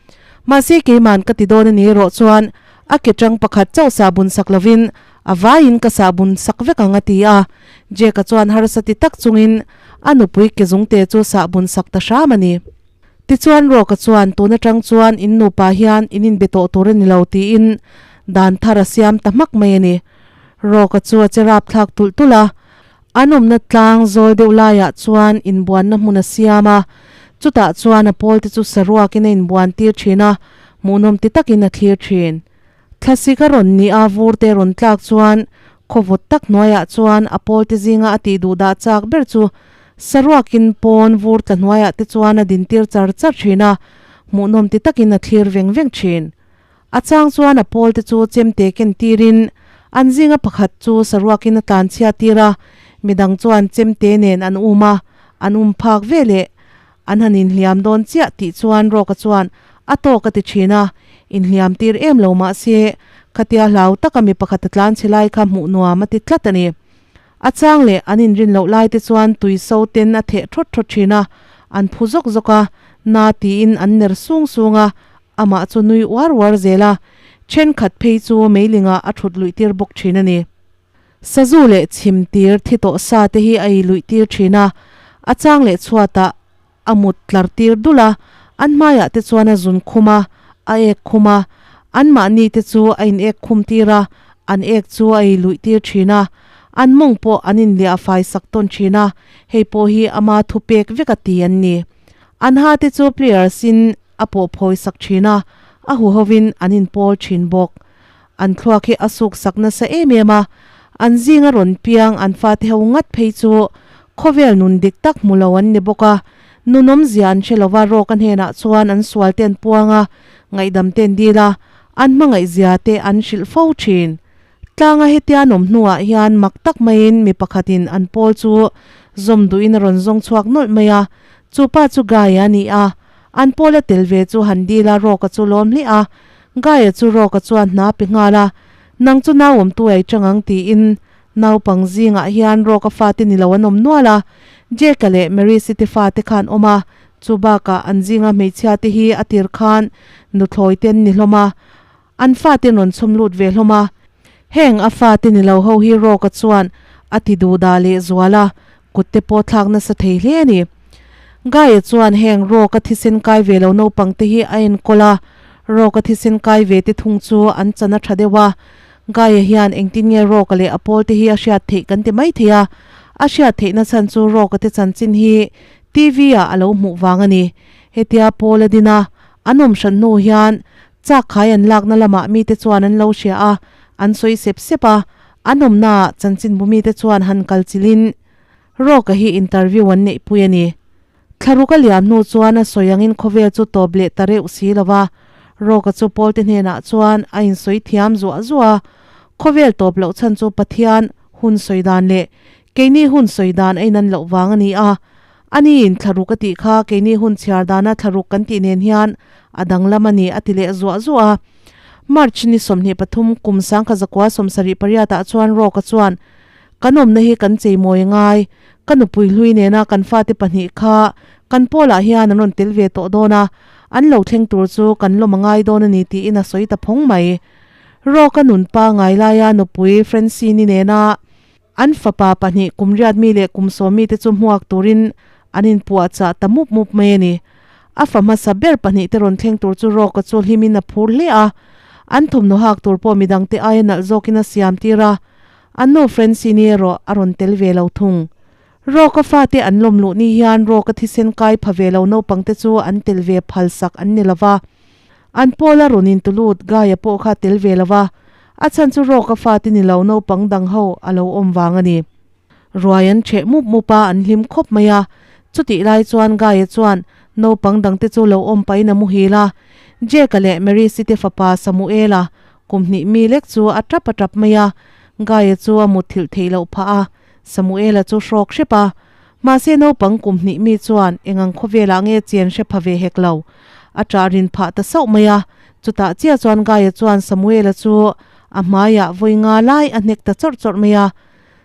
Mahse keiman ka ti dawn a ni erawh chuan a ke tang pakhat chauh sahbun sak lovin a vaiin ka sahbun sak vek ang a ti a. Jack-a chuan harsa ti tak chungin A nupui ke zungte chu sahbun sak ta hram a ni. Tichuan Rawka chuan tun atang chuan in nupa hian in inbe tawh tur a ni lo tiin dan thar a siam ta hmak mai a ni. Rawka chu a che rapthlak tulh tulh a, an awmna tlang zawl deuh laiah chuan inbuanna hmun a siam a, chutah chuan a pawlte chu saruakin a inbuan tir thin a, hmuhnawm ti takin a thlir thin. Thlasik a rawn nih a vurte rawn tlak chuan khawvawt tak hnuaiah chuan a pawlte zinga a tih duh dah chak ber chu saruakin pawn vur tla hnuaiah te chuan a dintir char char thin a, hmuhnawm ti takin a thlir veng veng thin. A chang chuan a pawlte chu chemte ken tirin an zinga pakhat chu saruakin a tlanchhia tir a, midang chuan chemte nen an um a, an um phak veleh An han inhliam dawn chiah tih chuan Rawka chuan a tawk a ti thin a, inhliam tir em lo mah se khatia hlau taka mi pakhat a tlan chhe lai kha hmuh nuam a ti tlat a ni. A chang leh an inrin loh lai te chuan tui so ten a theh thawt thawt thin a, an phu zawk zawk a, na tiin an ner sung sung a, amah chu nui uar uar zel a, thenkhat phei chu meilingah a thut luih tir bawk thin a ni. Sazu leh chhim tir thi tawh sa te hi a i luih tir thin a, a chang leh chhuatah a mut tlar tir dul a, an hmaiah te chuan a zun khum a, a ek khum a, anmahni te chu a in ek khum tir a, an ek chu a i luih tir thin a, an mawng pawh an inliah fai sak tawn thin a, hei pawh hi ama thu pek vek a ti an ni. An ha te chu pliers in a pawh phawi sak thin a, a huhovin an inpawl thin bawk. An thluak hi a suk sak nasa em em a, an zinga rawn piang an fate ho ngat phei chu khawvel nun dik tak hmu lo an ni bawk a, nun awmzia an hre lova Rawka hnenah chuan an sual te an puang a, ngaihdam te an dil a, an hmangaihzia te an hrilh fo thin. Tlanga hetia an awm hnuah hian mak tak maiin mi pakhatin an pawl chu zawm duhin a rawn zawng chhuak nawlh mai a, chu pa chu Guy-a a ni a. An pawla tel ve chu han dil a, Rock-a chu lawm hle a. Guy-a chu Rock-a chuan hna pe nghal a, Nang chu nau awmtu ei chang ang tiin naupang zingah hian Rock-a fate ni lo an awm nual a, Jake-a leh Mary City fate kha an awm a, chu bakah an zinga hmeichhia te hi a tir khan nuthlawi te an ni hlawm a, an fate an rawn chhawm lut ve hlawm a. Heng a fate ni lo ho hi Rock-a chuan a ti duh dah leh zual a, kut te pawh thlak nasa thei hle a ni. Guy-a chuan heng Rock-a thisen kai ve lo naupang te hi a enkawl a, Rock-a thisen kai ve te thung chu an chan a tha deuh a. Guy-a hian engtin nge Rock-a leh a pawl te hi a hriat theih kan ti mai thei a, a hriat theihna chhan chu Rock-a te chanchin hi TV-ah a lo hmuh vang a ni. Hetia pawl a din a, an awm hran hnu hian chak khai an lakna lamah mite chuan an lo hria a, an sawi sep sep a, an awmnaah chanchinbu mite chuan han kal chilhin Rock-a hi interview an neihpui a ni. Thlaruk a liam hnu chuan a sawi angin khawvel chu tawp leh ta reuh si lo va, Rock-a chu Paul-te hnenah chuan a insawi thiam zuah zuah a, khawvel tawp loh chhan chu Pathian hun sawi dan leh keini hun sawi dan a inan loh vang a ni a. Aniin thlaruk a tih kha keini hun chhiar dana thlaruk kan tih nen hian a danglam a ni a ti leh zuah zuah a. March ni 23 kum 1978 ah chuan Rock-a chuan Kan awmna hi kan cheimawi ngai. Ka nupui hlui nena kan fate pahnih kha kan pawlah hian an rawn tel ve tawh dawn a, an lo thleng tur chu kan lawm a ngai dawn a ni tiin a sawi ta phawng mai. Rock-a nun pangai laia nupui Francine-i nena an fapa pahnih kum riat mi leh kum sawm mite chu hmuak turin an inpuahchah ta mup mup mai a ni. A fa hmasa ber pahnih te rawn thleng tur chu Rock-a chu hlimin a phur hle a, an thawmhnaw hak tur pawh midangte aia nalh zawkin a siam tir a, A nu Francine-i erawh a rawn tel ve lo thung. Rock-a fate an lawm luh ni hian Rock-a thisen kai pha ve lo naupangte chu an tel ve phal sak an ni lo va. An pawla rawn intulut Guy-a pawh kha tel ve lo va, a chhan chu Rock-a fate ni lo naupang dang ho a lo awm vang a ni. Ruai an ṭheh mup mup a, an hlim khawp mai a. Chutih lai chuan Guy-a chuan naupang dangte chu lo awm pahin a muhil a. Jake-a leh Maris-i te fapa Samuel-a Kum hnih mi lek chu a tap a tap mai a, Guy-a chu a mutthilh theih loh phah a, Samuel-a chu hrawk hrep a. Mahse naupang kum hnih mi chuan eng ang khawvelah nge chen hre pha ve hek lo. A ṭah rin phah ta sauh mai a, chutah chiah chuan Guy-a chuan Samuel-a chu a hmaiah vawi nga lai a hnek ta chawrh chawrh mai a.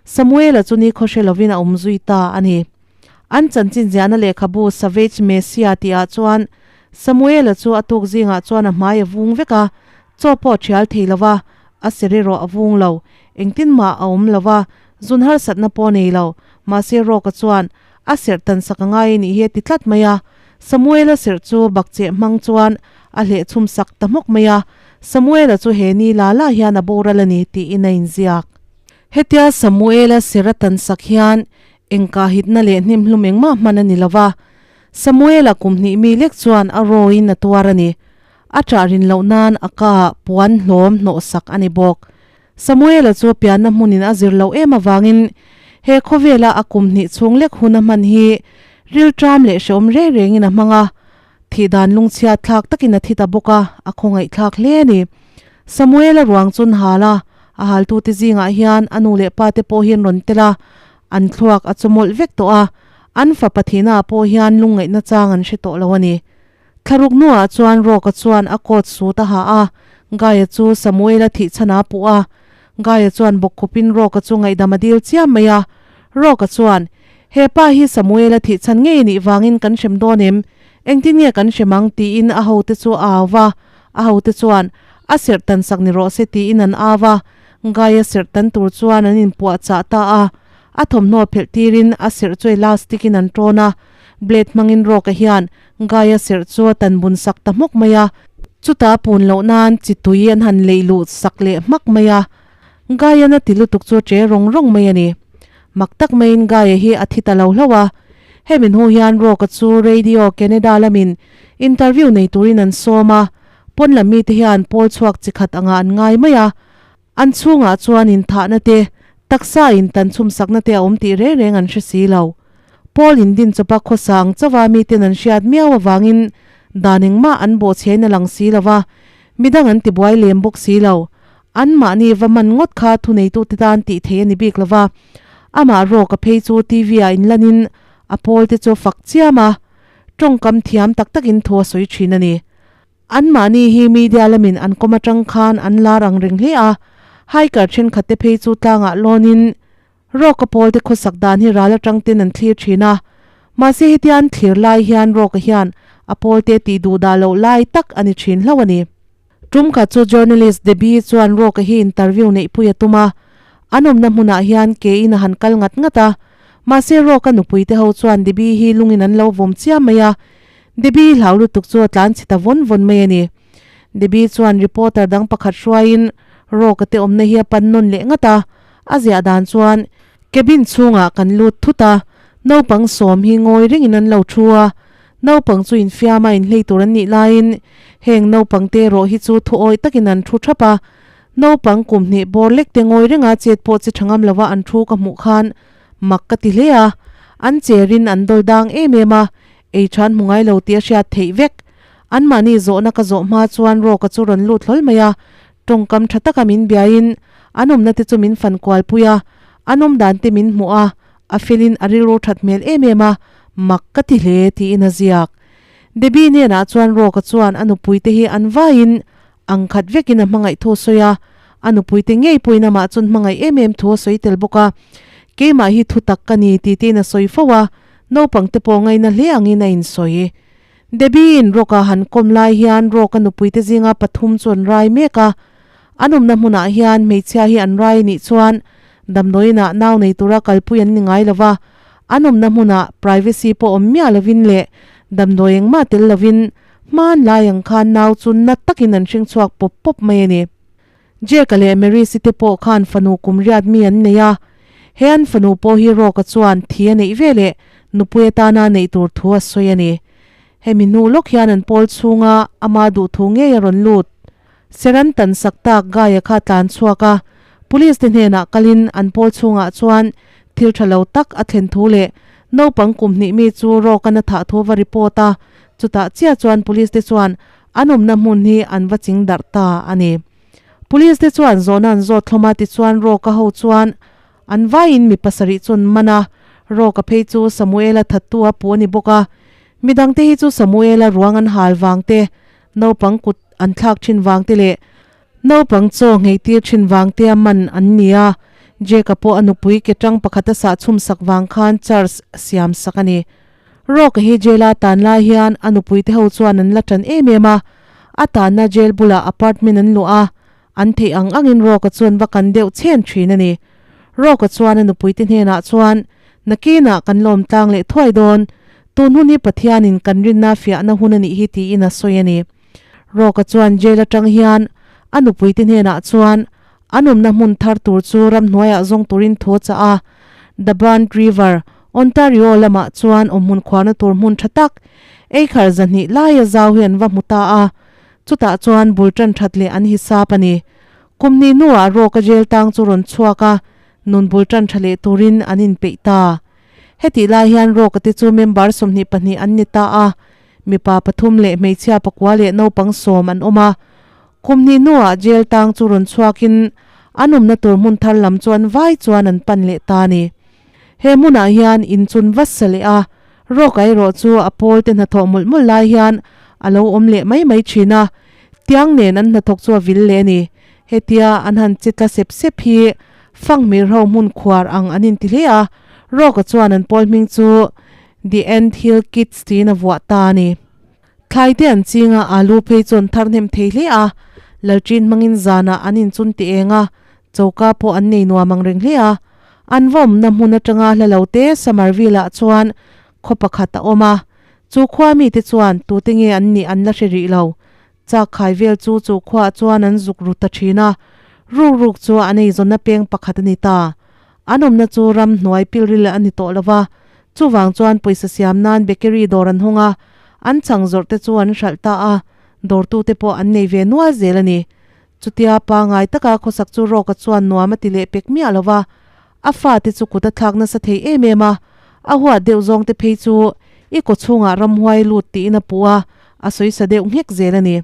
Samuel-a chu ni khaw hre lovin a awm zui ta a ni. An chanchin ziahna lehkhabu Savage Messiah tihah chuan Samuel-a chu a tuk zingah chuan a hmai a vung vek a, Chaw pawh thial thei lo va, a ser erawh a vung lo. Engtin mah a awm lo va, zun harsatna pawh nei lo. Mahse Rock-a chuan a serh tan sak a ngai a nih hi a ti tlat mai a. Samuel-a serh chu bakcheh hmang chuan a hleh chhum sak ta hmawk mai a. Samuel-a chu he ni la la hian a boral a ni tiin a inziak. Hetia Samuel-a serh a tan sak hian engkahitna leh hnimhlum engmah hman a ni lo va. Samuel-a kum hnih mi lek chuan a rawin a tuar a ni. A ṭah rin loh nan a ka puan hlawm hnawh sak a ni bawk. Samuela chu pianna hmunin a zir loh em avangin he khawvela a kum hnih chhung lek hun a hman hi rilṭam leh hreawm reng rengin a hmang a, thih dan lungchhiat thlak takin a thi ta bawk a, a khawngaihthlak hle a ni. Samuela ruang chun hal a, a haltute zingah hian a nu leh pate pawh hi an rawn tel a, an thluak a chawmawlh vek tawh a, an fapa thihnaah pawh hian lungngaihna chang an hre tawh lo a ni. Thlaruk hnuah chuan Rock-a chuan a coat suit a ha a, Guy-a chu Samuel-a thih chhan a puh a. Guy-a chuan bawkkhupin Rock-a chu ngaihdam a dil chiam mai a. Rock-a chuan, He pa hi Samuel-a thih chhan ngei nih vangin kan hrem dawn em? Engtin nge kan hrem ang? tiin a hote chu a au va. A hote chuan, A serh tan sak ni rawh se tiin an au va. Guy-a serh tan tur chuan an inpuahchah ta a. A thawmhnaw phelh tirin a serh chu elastic in an tawn a. Blade hmangin Rock-a hian Gaia serh chu a tan bun sak ta hmawk mai a, chutah pun loh nan chi tui an han leih luh sak leh hmak mai a. Gaian a ti lutuk chu a che rawng rawng mai a ni. Mak tak maiin Gaia hi a thi ta lo hlauh a. Hemi hnu hian Rock-a chu Radio Canada lamin interview nei turin an sawm a, pawn lam mite hian pawl chhuak chi khat angah an ngai mai a. An chhungah chuan inthahna te, taksa in tan chhumsakna te a awm tih reng reng an hre si lo. Paul in din chawpa khawsa ang chauha miten an hriat miau avangin dan engmah an bawhchhiain a lang si lo va, midang an tibuai lem bawk si lo. Anmahni va man ngawt kha thuneitute tan tih theih a ni bik lo va, amah Rock-a phei chu TV-ah inlanin a pawlte chu a fak chiam a, tawngkam thiam tak takin thu a sawi thin a ni. Anmahni hi media lamin an kawm atang khan an lar ang reng hle a, hiker thenkhatte phei chu tlangah lawnin Rock-a pawlte khawsak dan hi ral atang ten an thlir thin a, mahse hetia an thlir lai hian Rock-a hian a pawlte tih duh dah loh lai tak a ni thin hlauh a ni. Tum khat chu journalist Debbie chuan Rock-a hi interview neihpui a tum a, an awmna hmunah hian ke in a han kal ngat ngat a, mahse Rock-a nupui te ho chuan Debbie hi lungin an lo vawm chiam mai a, Debbie hlau lutuk chu a tlan chhe ta vawn vawn mai a ni. Debbie chuan reporter dang pakhat hruaiin Rock-a te awmna hi a pan nawn leh ngat a, a ziah dan chuan cabin chhungah kan lut thut a, naupang sawm hi ngawi rengin an lo thu a, naupang chu infiama inhlei tur an nih laiin heng naupang te erawh hi chu thu awih takin an thu thap a, naupang kum hnih bawr lek te ngawi renga chet pawh chi tha ngam lova an thu ka hmuh khan mak ka ti hle a, an cherin an dawl dang em em a, ei than hmu ngai lo tih a hriat theih vek. Anmahni zawhna ka zawh hma chuan Rock-a chu rawn lut hlawl mai a, tawngkam tha taka min biain an awmna te chu min fan kual pui a, an awm dan te min hmuh a, a felin a rilru that hmel em em a, mak ka ti hle tiin a ziak. Debbie hnenah chuan Rock-a chuan a nupui te hi an vaiin ang khat vekin a hmangaih thu a sawi a, a nupui te ngei pawhin amah chuan hmangaih em em thu a sawi tel bawk a, keimah hi thu tak ka ni tih tein a sawi fo a, naupang te pawh ngaina hle angin a insawi. Debbie-in Rock-a han kawm lai hian Rock-a nupui te zinga pathum chu an rai mek a, an awmna hmunah hian hmeichhia hi an rai anih chuan damdawiinah nau nei tura kalpui an ni ngai lo va, an awmna hmunah privacy pawh awm miah lovin leh damdawi engmah tel lovin Hman lai ang khan nau chu na takin an hring chhuak pawp pawp mai a ni. Jake-a leh Maris-i te pawh khan fanu kum riat mi an nei a. He an fanu pawh hi Rock-a chuan thi a neih ve leh nupui atana neih tur thu a sawi a ni. Hemi hnu lawk hian an pawl chhunga ama duh thu ngei a rawn lut. Seran tan sak tak Guy-a kha tlan chhuak a, Police te hnenah kalin an pawl chhungah chuan thil tha lo tak a thlen thu leh naupang kum hnih mi chu Rock-an a thah thu va report a, chutah chiah chuan Police te chuan an awmna hmun hi an va ching darh ta a ni. Police te chuan zawhna an zawt thlawm a tichuan Rock-a ho chuan an vaiin mi pasarih chu an man a, Rock-a phei chu Samuel-a thattu a puh a ni bawk a, midangte hi chu Samuel-a ruang an hal vang te, naupang kut an thlak thin vang te leh naupang chaw nghei tir thin vang te a man an ni a, Jake-a pawh a nupui ke tang pakhat a sah chhum sak vang khan charge siam sak a ni. Rock-a hi jail-a tan lai hian a nupui te ho chuan an la tan em em a, a tanna jail bulah apartment an luah a, an theih ang angin Rock-a chuan va kan deuh chhen thin a ni. Rock-a chuan a nupui te hnenah chuan, Nakinah kan lawm tlang leh thuai dawn, tun hun hi Pathianin kan rinna fiahna hun a nih hi tiin a sawi a ni. Rock-a chuan jail atang hian a nupui te hnenah chuan an awmna hmun thar tur chu ramhnuaiah zawng turin thu a chah a. The Burnt River, Ontario lamah chuan awmhmun khuarna tur hmun tha tak, eikhar zahnih laia zau hi an va hmu ta a. Chutah chuan bul tan that leh an hisap a ni. Kum hnih hnuah Rock-a jail tang chu rawn chhuak a, nun bul tan tha leh turin an inpeih ta. Hetih lai hian Rock-a te chu member 22 an ni ta a, mipa pathum leh hmeichhia pakua leh naupang sawm an awm a. Kum hnih hnuah jail tang chu rawn chhuakin an awmna tur hmun thar lam chu an vai chuan an pan leh ta a ni. He hmunah hian inchun va sa leh a, Rock-a erawh chu a pawl te hnathawh mawlh mawlh lai hian a lo awm leh mai mai thin a, tiang nen an hnathawk chu a vil leh a ni. Hetia an han che tla sep sep hi Fanghmir ho hmun khuar ang an inti hle a, Rock-a chuan an pawl hming chu The Ant Hill Kids tiin a vuah ta a ni. Thlai te an ching a, alu phei chu an thar hnem thei hle a, lalṭin hmangin zanah an inchun ti eng a, choka pawh an nei nuam ang reng hle a. An va awmna hmun atanga hla lo te Somerville-ah chuan khaw pakhat a awm a, chu khua mite chuan tute nge an nih an la hre rih lo. Chak khai vel chu chu khuaah chuan an zuk ru ta thin a, ruk ruk chu an eizawnna peng pakhat a ni ta. An awmna chu ram hnuai pilril a ni tawh lo va, chuvang chuan pawisa siam nan bakery dawr an hawng a, an chhang zawrh te chu an hralh ta a, dawrtute pawh an nei ve nual zel a ni. Chutia pangai taka khawsak chu Rawka chuan nuam a ti leh pek miah lo va, a fate chu kut a thlak nasa thei em em a, a huat deuh zawng te phei chu i kaw chhungah ramhuai lut tiin a puh a, a sawi sa deuh nghek zel a ni.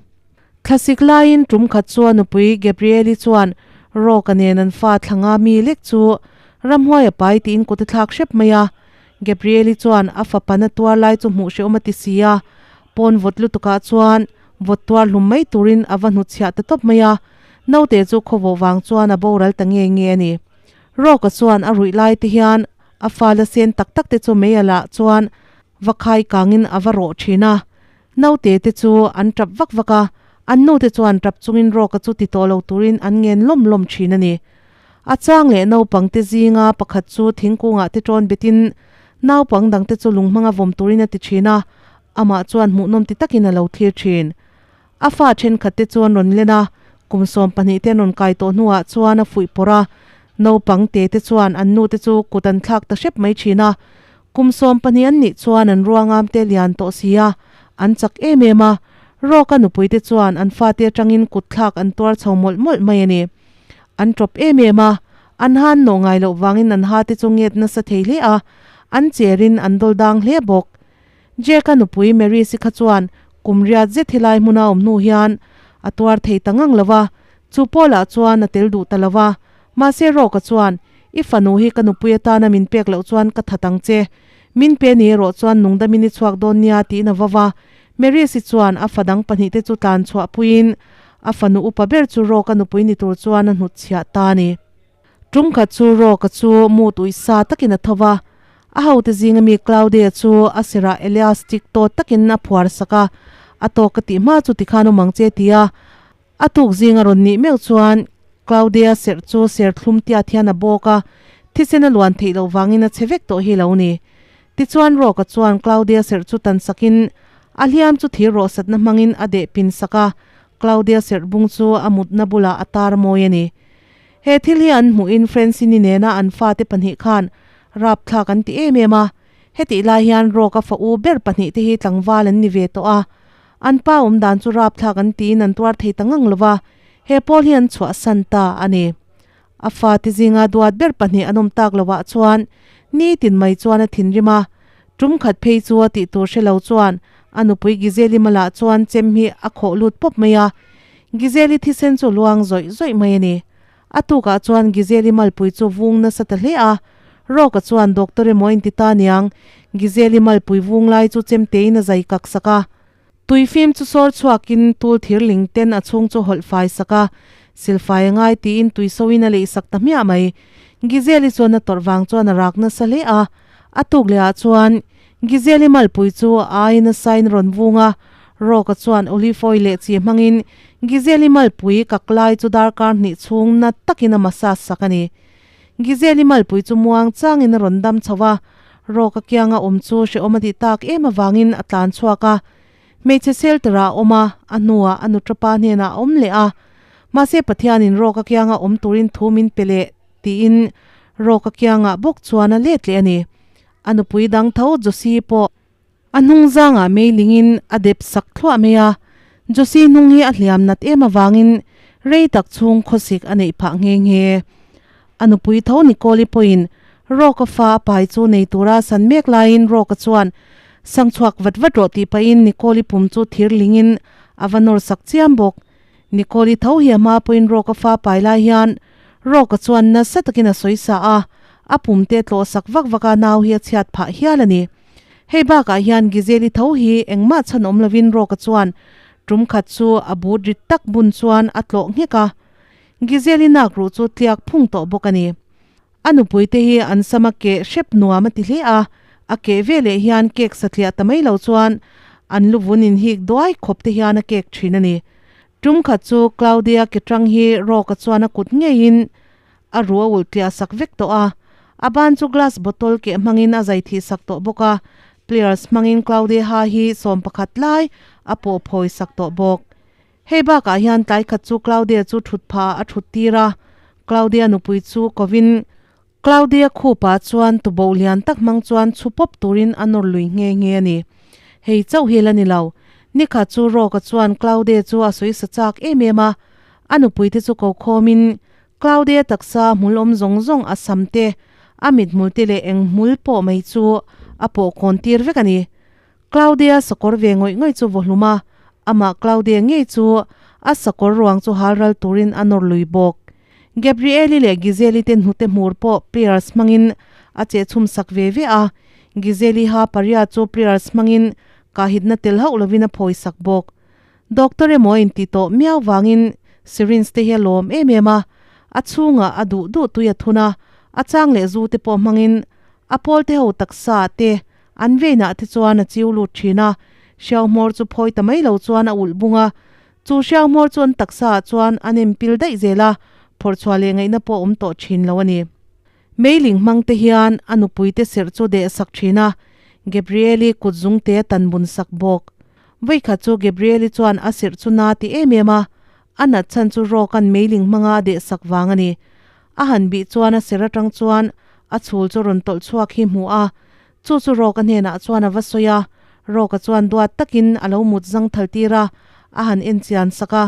Thlasik laiin tum khat chu a nupui Gabrielle-i chuan Rock-a nen an fa thla nga mi lek chu ramhuai a pai tiin kut a thlak hrep mai a. Gabrielle-i chuan a fapa na tuar lai chu hmuh hrehawm a ti si a, pawn vawt lutukah chuan vawt tuar hlum mai turin a va hnutchhiah ta tawp mai a, naute chu khawvawh vang chuan a boral ta nge nge a ni. Rock-a chuan a ruih lai te hian a fa la sen tak tak te chu mei alah chuan va khai kangin a va rawh thin a, naute te chu an tap vak vak a, an nute chuan tap chungin Rock-a chu ti tawh lo turin an ngen lawm lawm thin a ni. A chang leh naupang te zinga pakhat chu thingkungah te tawn betin naupang dang te chu lung hmanga vawm turin a ti thin a, amah chuan hmuhnawm ti takin a lo thlir thin. A fa thenkhat te chu an rawn len a, kum 12 te an rawn kai tawh hnuah chuan a fuih pawrh a, naupang te te chuan an nu te chu kut an thlak ta hrep mai thin a, kum 12 an nih chuan an ruangam te lian tawh si a, an chak em em a, Rawka nupui te chuan an fate atangin kut thlak an tuar chho mawlh mawlh mai a ni. An tawp em em a, an han nawh ngai loh vangin an ha te chu nget nasa thei hle a, an cherin an dawl dang hle bawk. Jack-a nupui Mary si kha chuan kum riat zet helai hmuna awm hnu hian a tuar thei ta ngang lo va, chu Paul-ah chuan a tel duh ta lo va. Mahse Rock-a chuan, I fanu hi ka nupui atana min pek loh chuan ka that ang che. Min pe ni erawh chuan nungdamin i chhuak dawn nia tiin a va va. Mary si chuan a fa dang pahnihte chu tlan chhuah puiin a fanu upa ber chu Rock-a nupui ni tur chuan a hnutchhiah ta a ni. Tum khat chu Rock-a chu mut uih sa takin a tho va, a hote zinga mi Claudia chu a sirah elastic tawt takin a phuar sak a, a tawk ka tih hma chu tikhan awm ang che ti a, a tuk zinga rawn nih meuh chuan Claudia serh chu serthlum tiat hian a bawk a, thisen a luan theih loh vangin a che vek tawh hi lo ni. Tichuan Rock-a chuan Claudia serh chu tan sakin a hliam chu thir rawhsatna hmangin a deh pin sak a, Claudia serh bung chu a mutna bulah a tar mawi a ni. He thil hi an hmuhin Francine-i nena an fate pahnih khan rapthlak an ti em em a, hetih lai hian Rock-a fa u ber pahnih te hi tlangval an ni ve tawh a, an pa awm dan chu rapthlak an tiin an tuar thei ta ngang lo va, he pawl hi an chhuahsan ta a ni. A fate zinga duat ber pahnih an awm tak lovah chuan nitin mai chuan a thinrim a, tum khat phei chu a tih tur hre lo chuan a nupui Gizeli malah chuan chem hi a khawh lut pawp mai a, Gizeli thisen chu luang zawih zawih mai a ni. A tukah chuan Gizeli malpui chu vung nasa ta hle a, Rock-a chuan doctor emaw in ti ta niang, Gizeli malpui vung lai chu chemtein a zai kak sak a. Tui fim chu sawr chhuakin tul thir ling ten a chhung chu hawlh fai sak a, silfai a ngai tiin tui soin a leih sak ta hmiah mai. Gizeli chuan a tawrh vang chuan a rak nasa hle a, a tuk leh ah chuan Gizeli malpui chu a aiin a sain a rawn vung a, Rock-a chuan olive oil leh chi hmangin Gizeli malpui kak lai chu darkar hnih chhung nat takin a massage sak a ni. Gizeli malpui chu muang changin a rawn dam chho a, Rock-a kianga awm chu hrehawm a tih tak em avangin a tlan chhuak a. Hmeichhe shelter-ah a awm a, a hnuah a nuṭapa hnenah a awm leh a. Mahse Pathianin Rock-a kianga awm turin thu min pe leh tiin Rock-a kiangah bawk chuan a let leh a ni. A nupui dang tho Josie pawh a hnung zangah meilingin a dep sak thluah mai a, Josie hnung hi a hliam nat em avangin rei tak chhung khawsik a neih phah nghe nghe. A nupui tho Nicole-i pawhin Rock-a fa a pai chu nei tura san mek laiin Rock-a chuan sang chhuak vat vat rawh tih pahin Nicole-i pum chu thir lingin a va nawr sak chiam bawk. Nicole-i tho hi a hma pawhin Rock-a fa pai lai hian Rock-a chuan nasa takin a sawi sa a, a pum te tlawh sak vak vak a nau hi a chhiat phah hial a ni. Hei bakah hian Gizeli tho hi engmah chhan awm lovin Rock-a chuan tum khat chu a but rit tak bun chuan a tlawh nghek a, Gizeli nak ruh chu tliak phung tawh bawk a ni. A nupui te hi an sam a keh hrep nuam a ti hle a, a keh veleh hian cake satliah ta mai lo chuan an luvun inhik duai khawp te hian a cake thin a ni. Tum khat chu Claudia ke tang hi Rock-a chuan a kut ngeiin a ru a ulh tliah sak vek tawh a, a ban chu glass bottle keh hmangin a zai thih sak tawh bawk a, pliers hmangin Claudia hi 11 lai a pawh phawi sak tawh bawk. Hei bakah hian tlai khat chu Claudia chu thut phah a thut tir a, Claudia nupui chu kovin Claudia khupa chuan tuboh lian tak hmang chuan chhu pawp turin a nawr lui nghe nghe a ni. Hei chauh hi la ni lo. Nikhat chu Rock-a chuan Claudia chu a sawi sa chak em em a, a nupuite chu ko khawmin Claudia taksa hmul awm zawng zawng a sam te, a mithmul te leh eng hmul pawh mai chu a pawh kawn tir vek a ni. Claudia sakawr ve ngawih ngawih chu vaw hlum a, amah Claudia ngei chu A sakawr ruang chu hal ral turin a nawr lui bawk. Gabrielle-i leh Giselle-i te hnute hmur pawh pliers hmangin a cheh chhum sak ve ve a. Giselle-i ha pariat chu pliers hmangin kahitna tel hauh lovin a phawi sak bawk. Doctor emaw a intih tawh miau vangin syringe te hi a lawm em em a, a chhungah a duh duh tui a thun a, a chang leh zu te pawh hmangin a pawl te ho taksa te an veinah te chuan a chiu lut thin a, hriau hmawr chu phawi ta mai lo chuan a ulh bung a, chu hriau hmawr chu an taksa ah chuan a nem pil daih zel a, phawrh chhuah leh ngaihna pawh a awm tawh thin lo a ni. Meiling hmang te hian a nupui te serh chu deh sak thin a, Gabriel-i kut zung te a tan bun sak bawk. Vawikhat chu Gabriel-i chuan a serh chu na ti em em a, a nat chhan chu rawk-a'n meiling hmanga a deh sak vang a ni. A han bih chuan a serh atang chuan a chhul chu rawn tawlh chhuak hi hmu a, chu chu rawk-a hnenah chuan a va sawi a, rawk-a chuan duat takin a lo mut zang thal tir a, a han en chian sak a,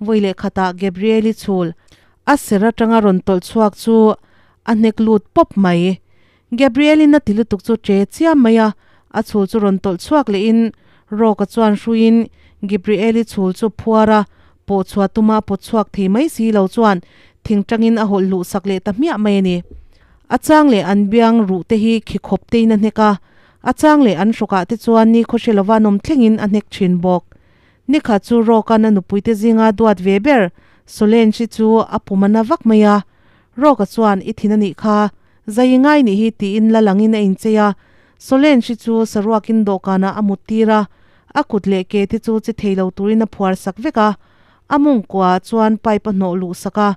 vawi leh khatah Gabriel-i chhul a serh atanga rawn tawlh chhuak chu a hnek lut pawp mai. Gabriel-in a ti lutuk chu che chiam mai a, a chhul chu rawn tawlh chhuak lehin Rock-a chuan hruiin Gabriel-i chhul chu phuar a, pawh chhuah tuma a pawt chhuak thei mai si lo chuan thing tangin a hawlh luh sak leh ta hmiah mai a ni. A chang leh an biang ruh te hi khi khawp tein a hnek a, a chang leh an hrawkah te chuan ni khawhre lova an awm thlengin a hnek thin bawk. Nikhat chu Rock-a'n a nupuite zinga duat ve ber Solange-i chu a pum a na vak mai a, Rock-a chuan i thin a nih kha, zai i ngai nih hi tiin la langin a inchei a, Solange-i chu saruakin dawhkanah a mut tir a, a kut leh ke te chu che thei lo turin a phuar sak vek a, a mawngkuaah chuan pipe a hnawh luh sak a,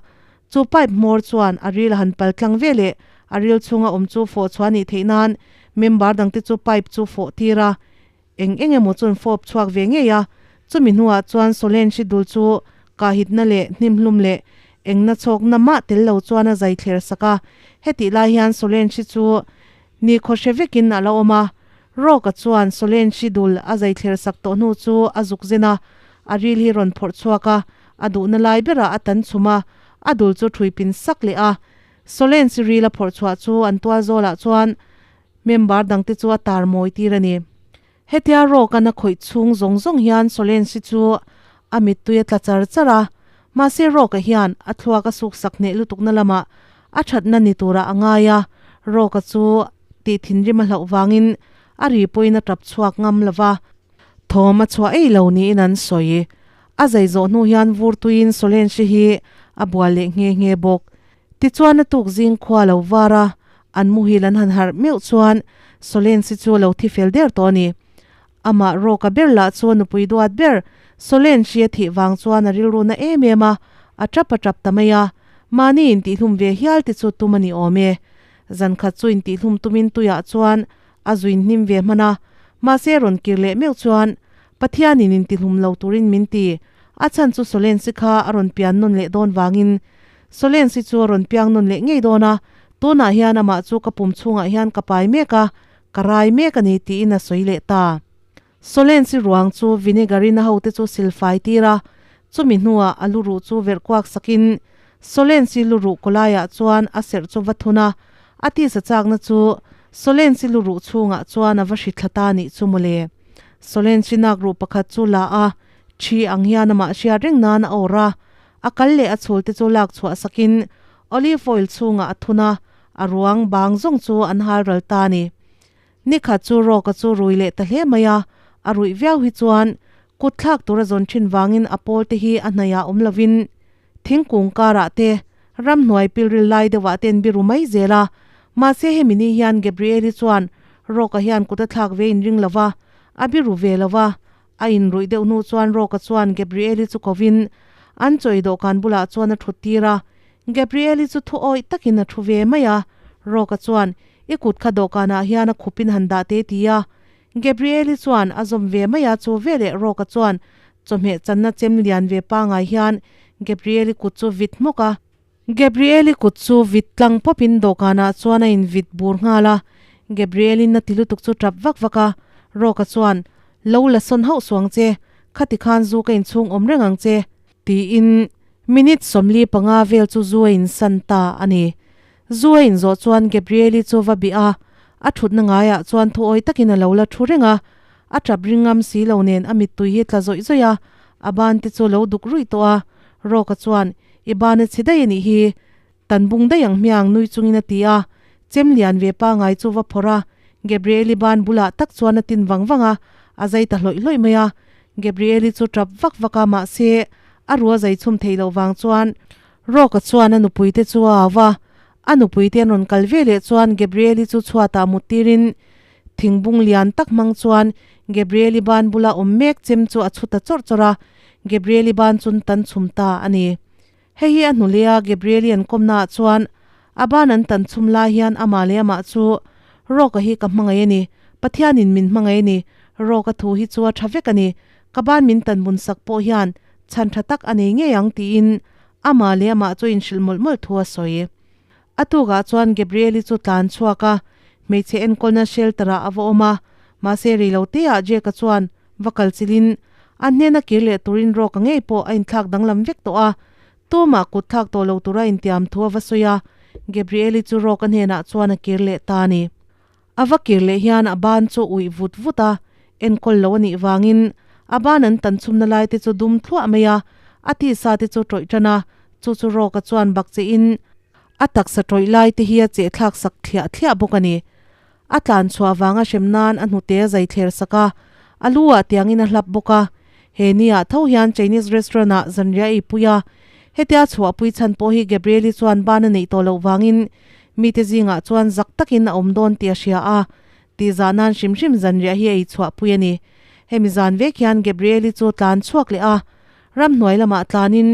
chu pipe hmawr chuan a ril a han pal tlang ve leh a ril chhunga awm chu fawh chhuah a nih theih nan member dangte chu pipe chu fawh tir a. Eng eng emaw chuan fawp chhuak ve ngei a, chumi hnuah chuan Solen hri dul chu kahitna leh hnimhlum leh engna chhawkna mah tel lo chuan a zai thler sak a. Hetih lai hian Solen hri chu ni khawhre vekin a la awm a. Rawka chuan Solen hri dul a zai thler sak tawh hnu chu a zuk zen a, a ril hi rawn phawrh chhuak a, a duhna lai berah a tan chhum a, a dul chu ṭhui pin sak leh a. Solen si ril a phawrh chhuah chu an tual zawlah chuan Member dangte chu a tar mawi tir a ni. Hetia rawk-an a khawih chhung zawng zawng hian Solensi chu a mittui a tla char char a, mahse rawk-a hian a thluak a suksak hneh lutukna lamah a thatna ni turah a ngai a, rawk-a chu tih thinrim a hlauh vangin a ri pawhin a tap chhuak ngam lo va. Thawm a chhuah ei lo niin an sawi. A zai zawh hnu hian vur tuiin Solensi hi a bual leh nghe nghe bawk. Tichuan a tuk zing khua lo var a, an muhil an han harh meuh chuan Solensi chu a lo thi fel der tawh a ni. Amah rawka ber lah chu a nupui duat ber Solensi a thih vang chuan a rilru na em em a, a tap a tap ta mai a. Mahni intihhlum ve hial te chu tum a ni awm e. Zan khat chu intihhlum tumin tuiah chuan a zuin hnim ve hman a, mahse rawn kir leh meuh chuan Pathianin intihlum lo turin min ti, a chhan chu Solensi kha a rawn pian nawn leh dawn vangin Solensi chu a rawn piang nawn leh ngei dawn a, tunah hian amah chu ka pum chhungah hian ka pai mek a, ka rai mek a ni tiin a sawi leh ta. Solensi ruang chu vinegar-in a hote chu silfai tir a, chumi hnuah a luruh chu verh kuak sakin Solensi luruh kawlaiah chuan a serh chu va thun a, a tisa chakna chu Solensi luruh chhungah chuan a va hri thla ta nih chu mawle. Solensi nakruh pakhat chu la a, thi ang hian amah hriat reng nan a awrh a, A kal leh a chhul te chu lak chhuah sakin olive oil chhungah a thun a, a ruang bang zawng chu an hal ral ta a ni. Nikhat chu Rawka chu rui leh ta hle mai a, a ruih viau hi chuan kut thlak tur a zawn thin vangin a pawl te hi a hnaihah awm lovin thingkung karah te ramhnuai pilril lai deuhah te an biru mai zel a. Mahse hemi ni hian Gabriel-i chuan Rawka hian kut a thlak ve inring lo va, a biru ve lo va, A inruih deuh hnu chuan Rawka chuan Gabriel-i chu kovin an chawi dawhkan bulah chuan a thut tir a. Gabriel-i chu thu awih takin a thu ve mai a. Rawka chuan, I kut kha dawhkanah hian a khupin han dah te ti a. Gabriel-i chuan a zawm ve mai a, chu veleh Rawka chuan chawhmeh channa chem lian ve pangai hian Gabriel-i kut chu vit hmawk a. Gabriel-i kut chu vit tlang pawpin dawhkanah chuan a invit bur nghal a, Gabriel-in a ti lutuk chu tap vak vak a, Rawka chuan, Lo la sawn hauh suang che, khati khan zu ka inchhung awm reng ang che, tiin minute 45 vel chu zu a insan ta a ni. Zu a inzawh chuan Gabriel-i chu va bih a, a thutna ngaiah chuan thuawi takin a lo la thu reng a, a tap ring ngam si lo nen a mittui hi tla zawih zawih a. A ban te chu lo duk ruih tawh a, Rock-a chuan, I ban a chhe daih a nih hi, tan bung daih ang hmiang nui chungin a ti a. Chem lian ve pangai chu va phawrh a, Gabriel-i ban bulah tak chuan a tin vang vang a, a zai ta hlawih hlawih mai a. Gabriel-i chu tap vak vak a, mahse, a ru a zai chhum theih loh vang chuan Rock-a chuan a nupuite chu a au a, a nupuite an rawn kal ve leh chuan Gabriel-i chu chhuatah mut tirin thingbung lian tak hmang chuan Gabriel-i ban bula awm mek chem chu a chhu ta chawrh chawrh a, Gabriel-i ban chun tan chhum ta a ni. Hei hi a hnu leh a Gabriel-i an kawmna ah chuan a ban an tan chhum lai hian amah leh amah chu Rock-a hi ka hmangaih a ni, Pathianin min hmangaih a ni, Rock-a thu hi chu a tha vek a ni, ka ban min tan bun sak pawh hian chhan tha tak a nei ngei ang tiin amah leh amah chu inhrilh mawlh mawlh thu a sawi. A tukah chuan Gabriel-i chu tlan chhuak a, hmeichhe enkawlna shelter-ah a va awm a, mahse rei lo teah Jake-a chuan va kal chilhin a hnena kir leh turin Rock-a ngei pawh a inthlak danglam vek tawh a, tumah kut thlak tawh lo tura intiam thu a va sawi a, Gabriel-i chu Rock-a hnenah chuan a kir leh ta a ni. A va kir leh hian a ban chu uih vut vut a, enkawl lo a nih vangin a ban an tan chhumna lai te chu dum thluah mai a, a tisa te chu tawih tan a, chu chu Rawka chuan bak che in a taksa tawih lai te hi a cheh thlak sak thliah thliah bawk a ni. A tlan chhuah vanga hrem nan a hnute a zai thler sak a, a lu ah tiangin a hlap bawk a. He ni ah tho hian Chinese restaurant ah zanriah ei pui a, hetia chhuahpui chhan pawh hi Gabriel-i chuan ban a neih tawh loh vangin Mite zingah chuan zak takin a awm dawn tih a hria a, tih zah nan hrim hrim zanriah hi a ei chhuahpui a ni. Hemi zan vek hian Gabriel-i chu tlan chhuak leh a, ramhnuai lamah tlanin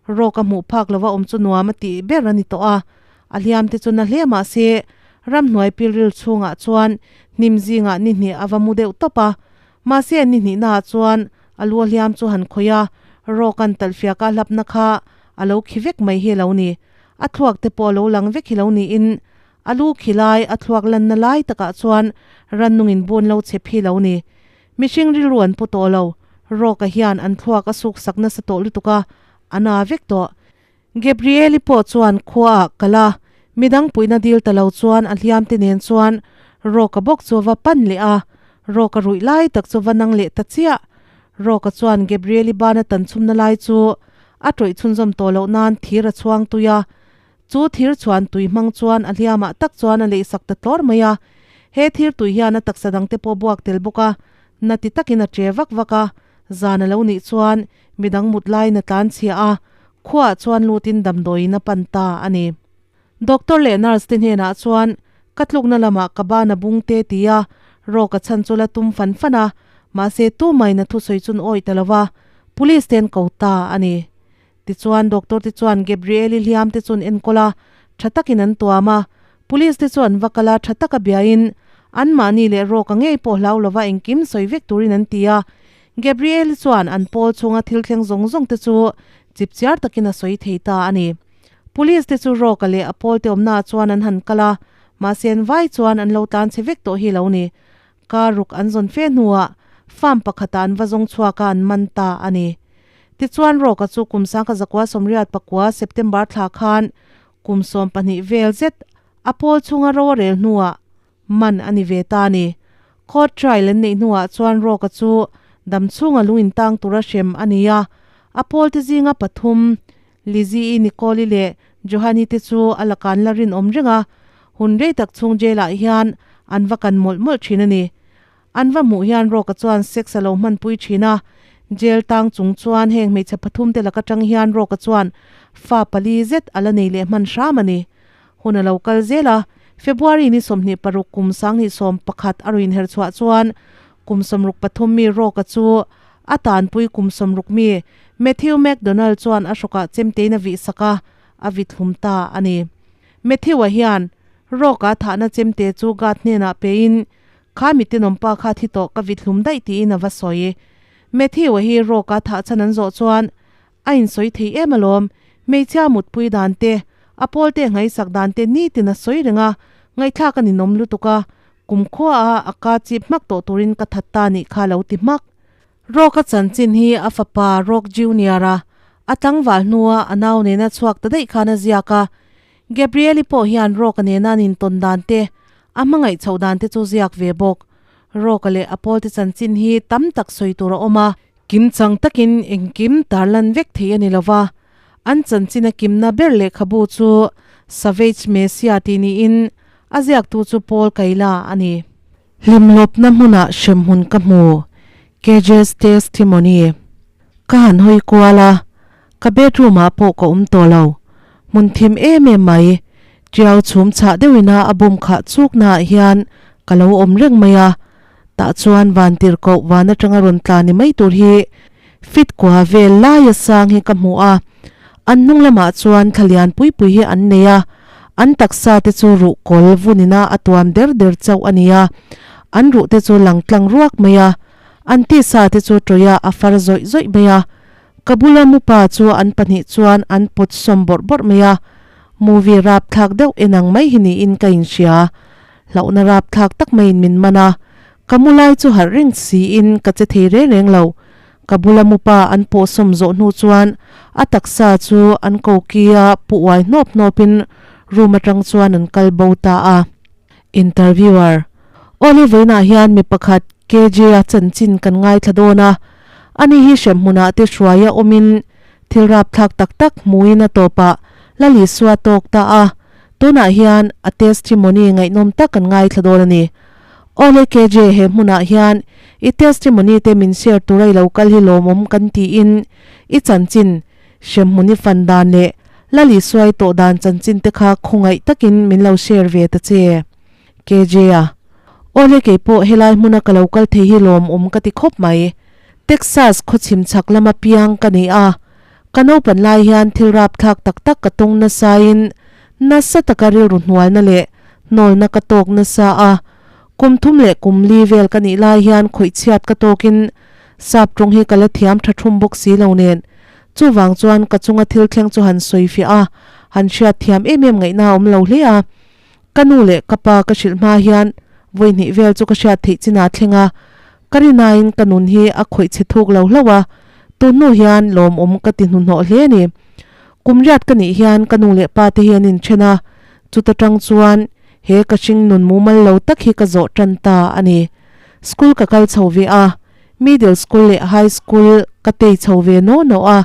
rawk a hmuh phak lova awm chu nuam a tih ber a ni tawh a. A hliam te chu na hle mah se, ramhnuai pilril chhungah chuan hnim zingah ni hnih a va mu deuh tawp a. Mahse ni hnihnaah chuan a lu a hliam chu han khawih a, rawk an talhfiak a hlapna kha a lo khi vek mai hi a lo ni. A thluak te pawh a lo lang vek hi lo niin a lu khi lai a thluak lanna lai takah chuan rannungin bun lo chep hi lo ni. Mihring rilru an pu tawh lo. Rawka hian an thluak a suk sak nasa tawh lutuk a, a na vek tawh. Gabriel-i pawh chuan khua ah kal a, midang puihna dil ta lo chuan a hliam te nen chuan Rawka bawk chu va pan leh a, Rawka ruih lai tak chu va nang leh ta chiah. Rawka chuan Gabriel-i bana tan chhumna lai chu a tawih chhunzawm tawh loh nan thir a chhuang tui a, chu thir chhuan tui hmang chuan a hliamah tak chuan a leihsak ta tlawr mai a. He thir tui hian a taksa dangte pawh buak tel bawk a, na ti takin a che vak vak a, zan a lo nih chuan midang mut laiin a tlan chhia a, khuaah chuan lutin damdawiin a pan ta a ni. Doctor leh nurse te hnenah chuan ka tlukna lamah ka ban a bung te ti a, rawk a chhan chu la tum fan fan a, mahse tumain a thusawi chun awih ta lo va, police te an ko ta a ni. Tichuan doctor te chuan Gabriel-i hliam te chun enkawl a, tha takin an tuam a, police te chu an va kal a, tha taka biain anmahni leh rawk a ngei pawh hlau lova engkim sawi vek turin an ti a, Gabriel-i chuan an pawl chhunga thil thleng zawng zawng te chu chipchiar takin a sawi thei ta a ni. Police te chu Rawka leh a pawl te awmnaah chuan an han kal a, mahse an vai chuan an lo tlan chhe vek tawh hi lo ni. Car ruk an zawn fe hnuah farm pakhatah an va zawng chhuak a an man ta a ni. Tichuan Rawka chu kum sangkha zakua sawmriat pakua September thla khan kum 12 vel zet a pawl chhunga ro a rel hnuah man a ni ve ta a ni. Court trial an neih hnuah chuan Rawka chu dam chhunga lung intang tura hrem a ni a, a pawl te zinga pathum Lizzie-i, Nicole-i leh Johan-i te chu a lakah an la rinawm reng a, hun rei tak chhung jail-ah hian an va kan mawlh mawlh thin a ni. An va hmuh hian Rock-a chuan sex a lo hmanpui thin a, jail tang chung chuan heng hmeichhe pathum te lak atang hian Rock-a chuan fa pali zet a la nei leh hman hram a ni. Hun a lo kal zel a, February ni 26 kum 2011 a rawn inher chhuah chuan kum 63 mi Rock-a chu a tanpui kum 60 mi Matthew McDonald chuan a hrawkah chemtein a vih sak a, a vit hlum ta a ni. Matthew-a hian Rock-a thahna chemte chu guard hnenah pein, Kha mi tenawmpa kha thi tawh ka vit hlum daih tiin a va sawi. Matthew-a hi Rock-a thah chhan an zawh chuan A insawi thei em alawm, hmeichhia mutpui dan te, a pawl te ngaihsak dan te nitin a sawi reng a, ngaihthlak a ninawm lutuk a, kumkhua a a ka chip hmak tawh turin ka that ta nih kha lo ti hmak. Rock-a chanchin hi a fapa Rock Junior-a a tlangval hnua a nau nena chhuak ta daih khan a ziak a, Gabriel-i pawh hian Rock-a nena an intawn dan te, a hmangaih chhoh dan te chu ziak ve bawk. Rock-a leh a pawl te chanchin hi tam tak sawi tur a awm a. Kimchang takin engkim tarlan vek thei a ni lo va, an chanchin a kimna ber lehkhabu chu Savage Messiah tih niin a ziaktu chu Paul Kaila a ni. Hlimhlawpna hmunah hremhmun ka hmu, KJ's Testimony. Ka han hawi kual a, ka bedroom ah pawh ka awm tawh lo. Hmun thim em em mai, tiau chhum chhah deuhin a a bum khah chukna ah hian ka lo awm reng mai a. Tah chuan van tirhkoh van atanga rawn tla ni mai tur hi fit kua vel laia sang hi ka hmu a. An hnung lamah chuan thla lian pui pui hi an nei a, an taksa te chu ruh kawl vunina a tuam der der chauh a ni a, an ruh te chu lang tlang ruak mai a, an tisa te chu tawih a a far zawih zawih mai a. Ka bula mupa chu an pahnih chuan an pawt sawm bawrh bawrh mai a, movie rapthlak deuh en ang mai hi niin ka inhria. Hlauhna rapthlak tak maiin min man a, ka mu lai chu harh reng siin ka che thei reng reng lo. Ka bula mupa an pawhsawm zawh hnu chuan a taksa chu an koki a pu uai hnawp hnawpin room atang chuan an kal bo ta a. Interviewer, Awle vawiinah hian mi pakhat KJ-a chanchin kan ngaithla dawn a, ani hi hremhmunah te hruaia awmin thil rapthlak tak tak hmuin a tawpah Lal Isua tawk ta a, tunah hian a testimony ngaihnawm tak kan ngaithla dawn a ni. Awle KJ he hmunah hian i testimony te min share tura i lo kal hi lawmawm kan tiin i chanchin hremhmun i fan dan leh Lal Isua i tawh dan chanchin te kha khawngaih takin min lo share ve ta che. KJ a, Awle keipawh helai hmuna ka lo kal thei hi lawmawm ka ti khawp mai. Texas khawchhim chhak lama piang ka ni a, ka naupan lai hian thil rapthlak tak tak ka tawng nasain nasa taka rilru hnualna leh hnawlna ka tawk nasa a. Kum thum leh kum li vel ka nih lai hian khawihchhiat ka tawkin sap tawng hi ka la thiam tha thum bawk si lo nen. Chuvang chuan ka chunga thil thleng chu han sawi fiah a, han hriat thiam em em ngaihna a awm lo hle a. Ka nu leh ka pa ka hrilh hma hian vawi hnih vel chu ka hriat theih chinah thleng a, ka rinain ka nun hi a khawih chhe thuk lo hlauh a, tun hnu hian lawmawm ka ti hnuhnawh hle a ni. Kum riat ka nih hian ka nu leh pa te hi an inthen a, chuta tang chuan he ka hring nun mumal lo tak hi ka zawh tan ta a ni. School ka kal chho ve a, middle school leh high school ka tei chho ve naw naw a,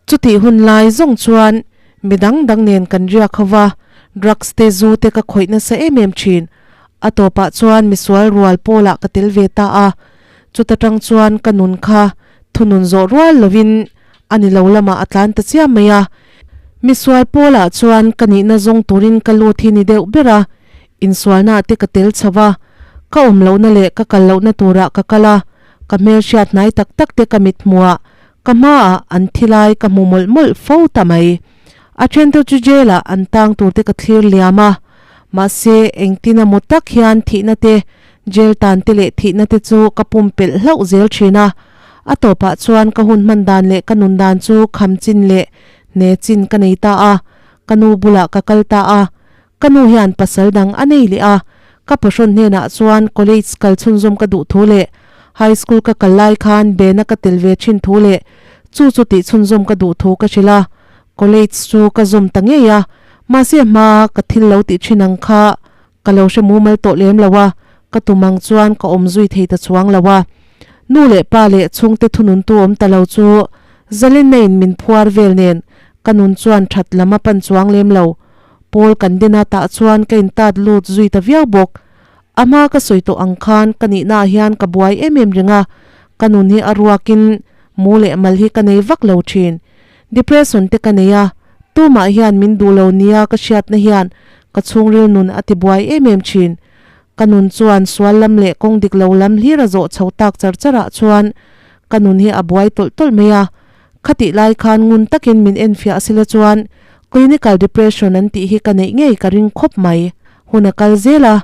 chutih hun lai zawng chuan Mi dang dang nen kan riak ho va, drugs te zu te ka khawih nasa em em thin. A tawpah chuan misual rual pawlah ka tel ve ta a, chuta tang chuan ka nun kha thunun zawh rual lovin a ni lo lamah a tlan ta chiam mai a. Misual pawlah chuan ka nihna zawng turin ka lut hi ni deuh ber a, insualnaah te ka tel chho va, ka awm lohna leh ka kal lohna turah ka kal a, ka hmelhriat hnai tak tak te ka mithmuhah Ka hmaah an thi lai ka hmu mawlh mawlh fo ta mai. A thente chu jail ah an tang tur te ka thlir liam a. Mahse, engtin emaw tak hian thihna te, jail tan te leh thihna te chu ka pumpelh hlauh zel thin a. A tawpah chuan ka hun hman dan leh ka nun dan chu kham chin leh hne chin ka nei ta a. Ka nu bulah ka kal ta a. Ka nu hian pasal dang a nei leh a, ka pahrawn hnenah chuan college kal chhunzawm ka duh thu leh high school ka kal lai khan bena ka tel ve thin thu leh chu chu tih chhunzawm ka duh thu ka hrilh a, college chu ka zawm ta ngei a, mahse hma ka thil lo tih thin ang kha ka lo hre mumal tawh lem lo a, ka tum ang chuan ka awm zui thei ta chuang lo a. Nu leh pa leh chhungte thununtu awm ta lo chu Zalenna in min phuar vel nen ka nun chuan that lam a pan chuang lem lo. Pawl kan den a tah chuan ka intat lut zui ta viau bawk. A hma ka sawi tawh ang khan ka nihna ah hian ka buai em em reng a, ka nun hi a ruakin mu leh mal hi ka nei vak lo thin. Depression te ka nei a, tumah hian min duh lo nia ka hriatna hian ka chhungril nun a ti buai em em thin. Ka nun chuan sual lam leh kawng dik lo lam hlir a zawh chho tak char char ah chuan ka nun hi a buai tawlh tawlh mai a, Khatih lai khan ngun takin min enfiah sila chuan clinical depression an tih hi ka neih ngei ka ring khawp mai. Hun a kal zel a,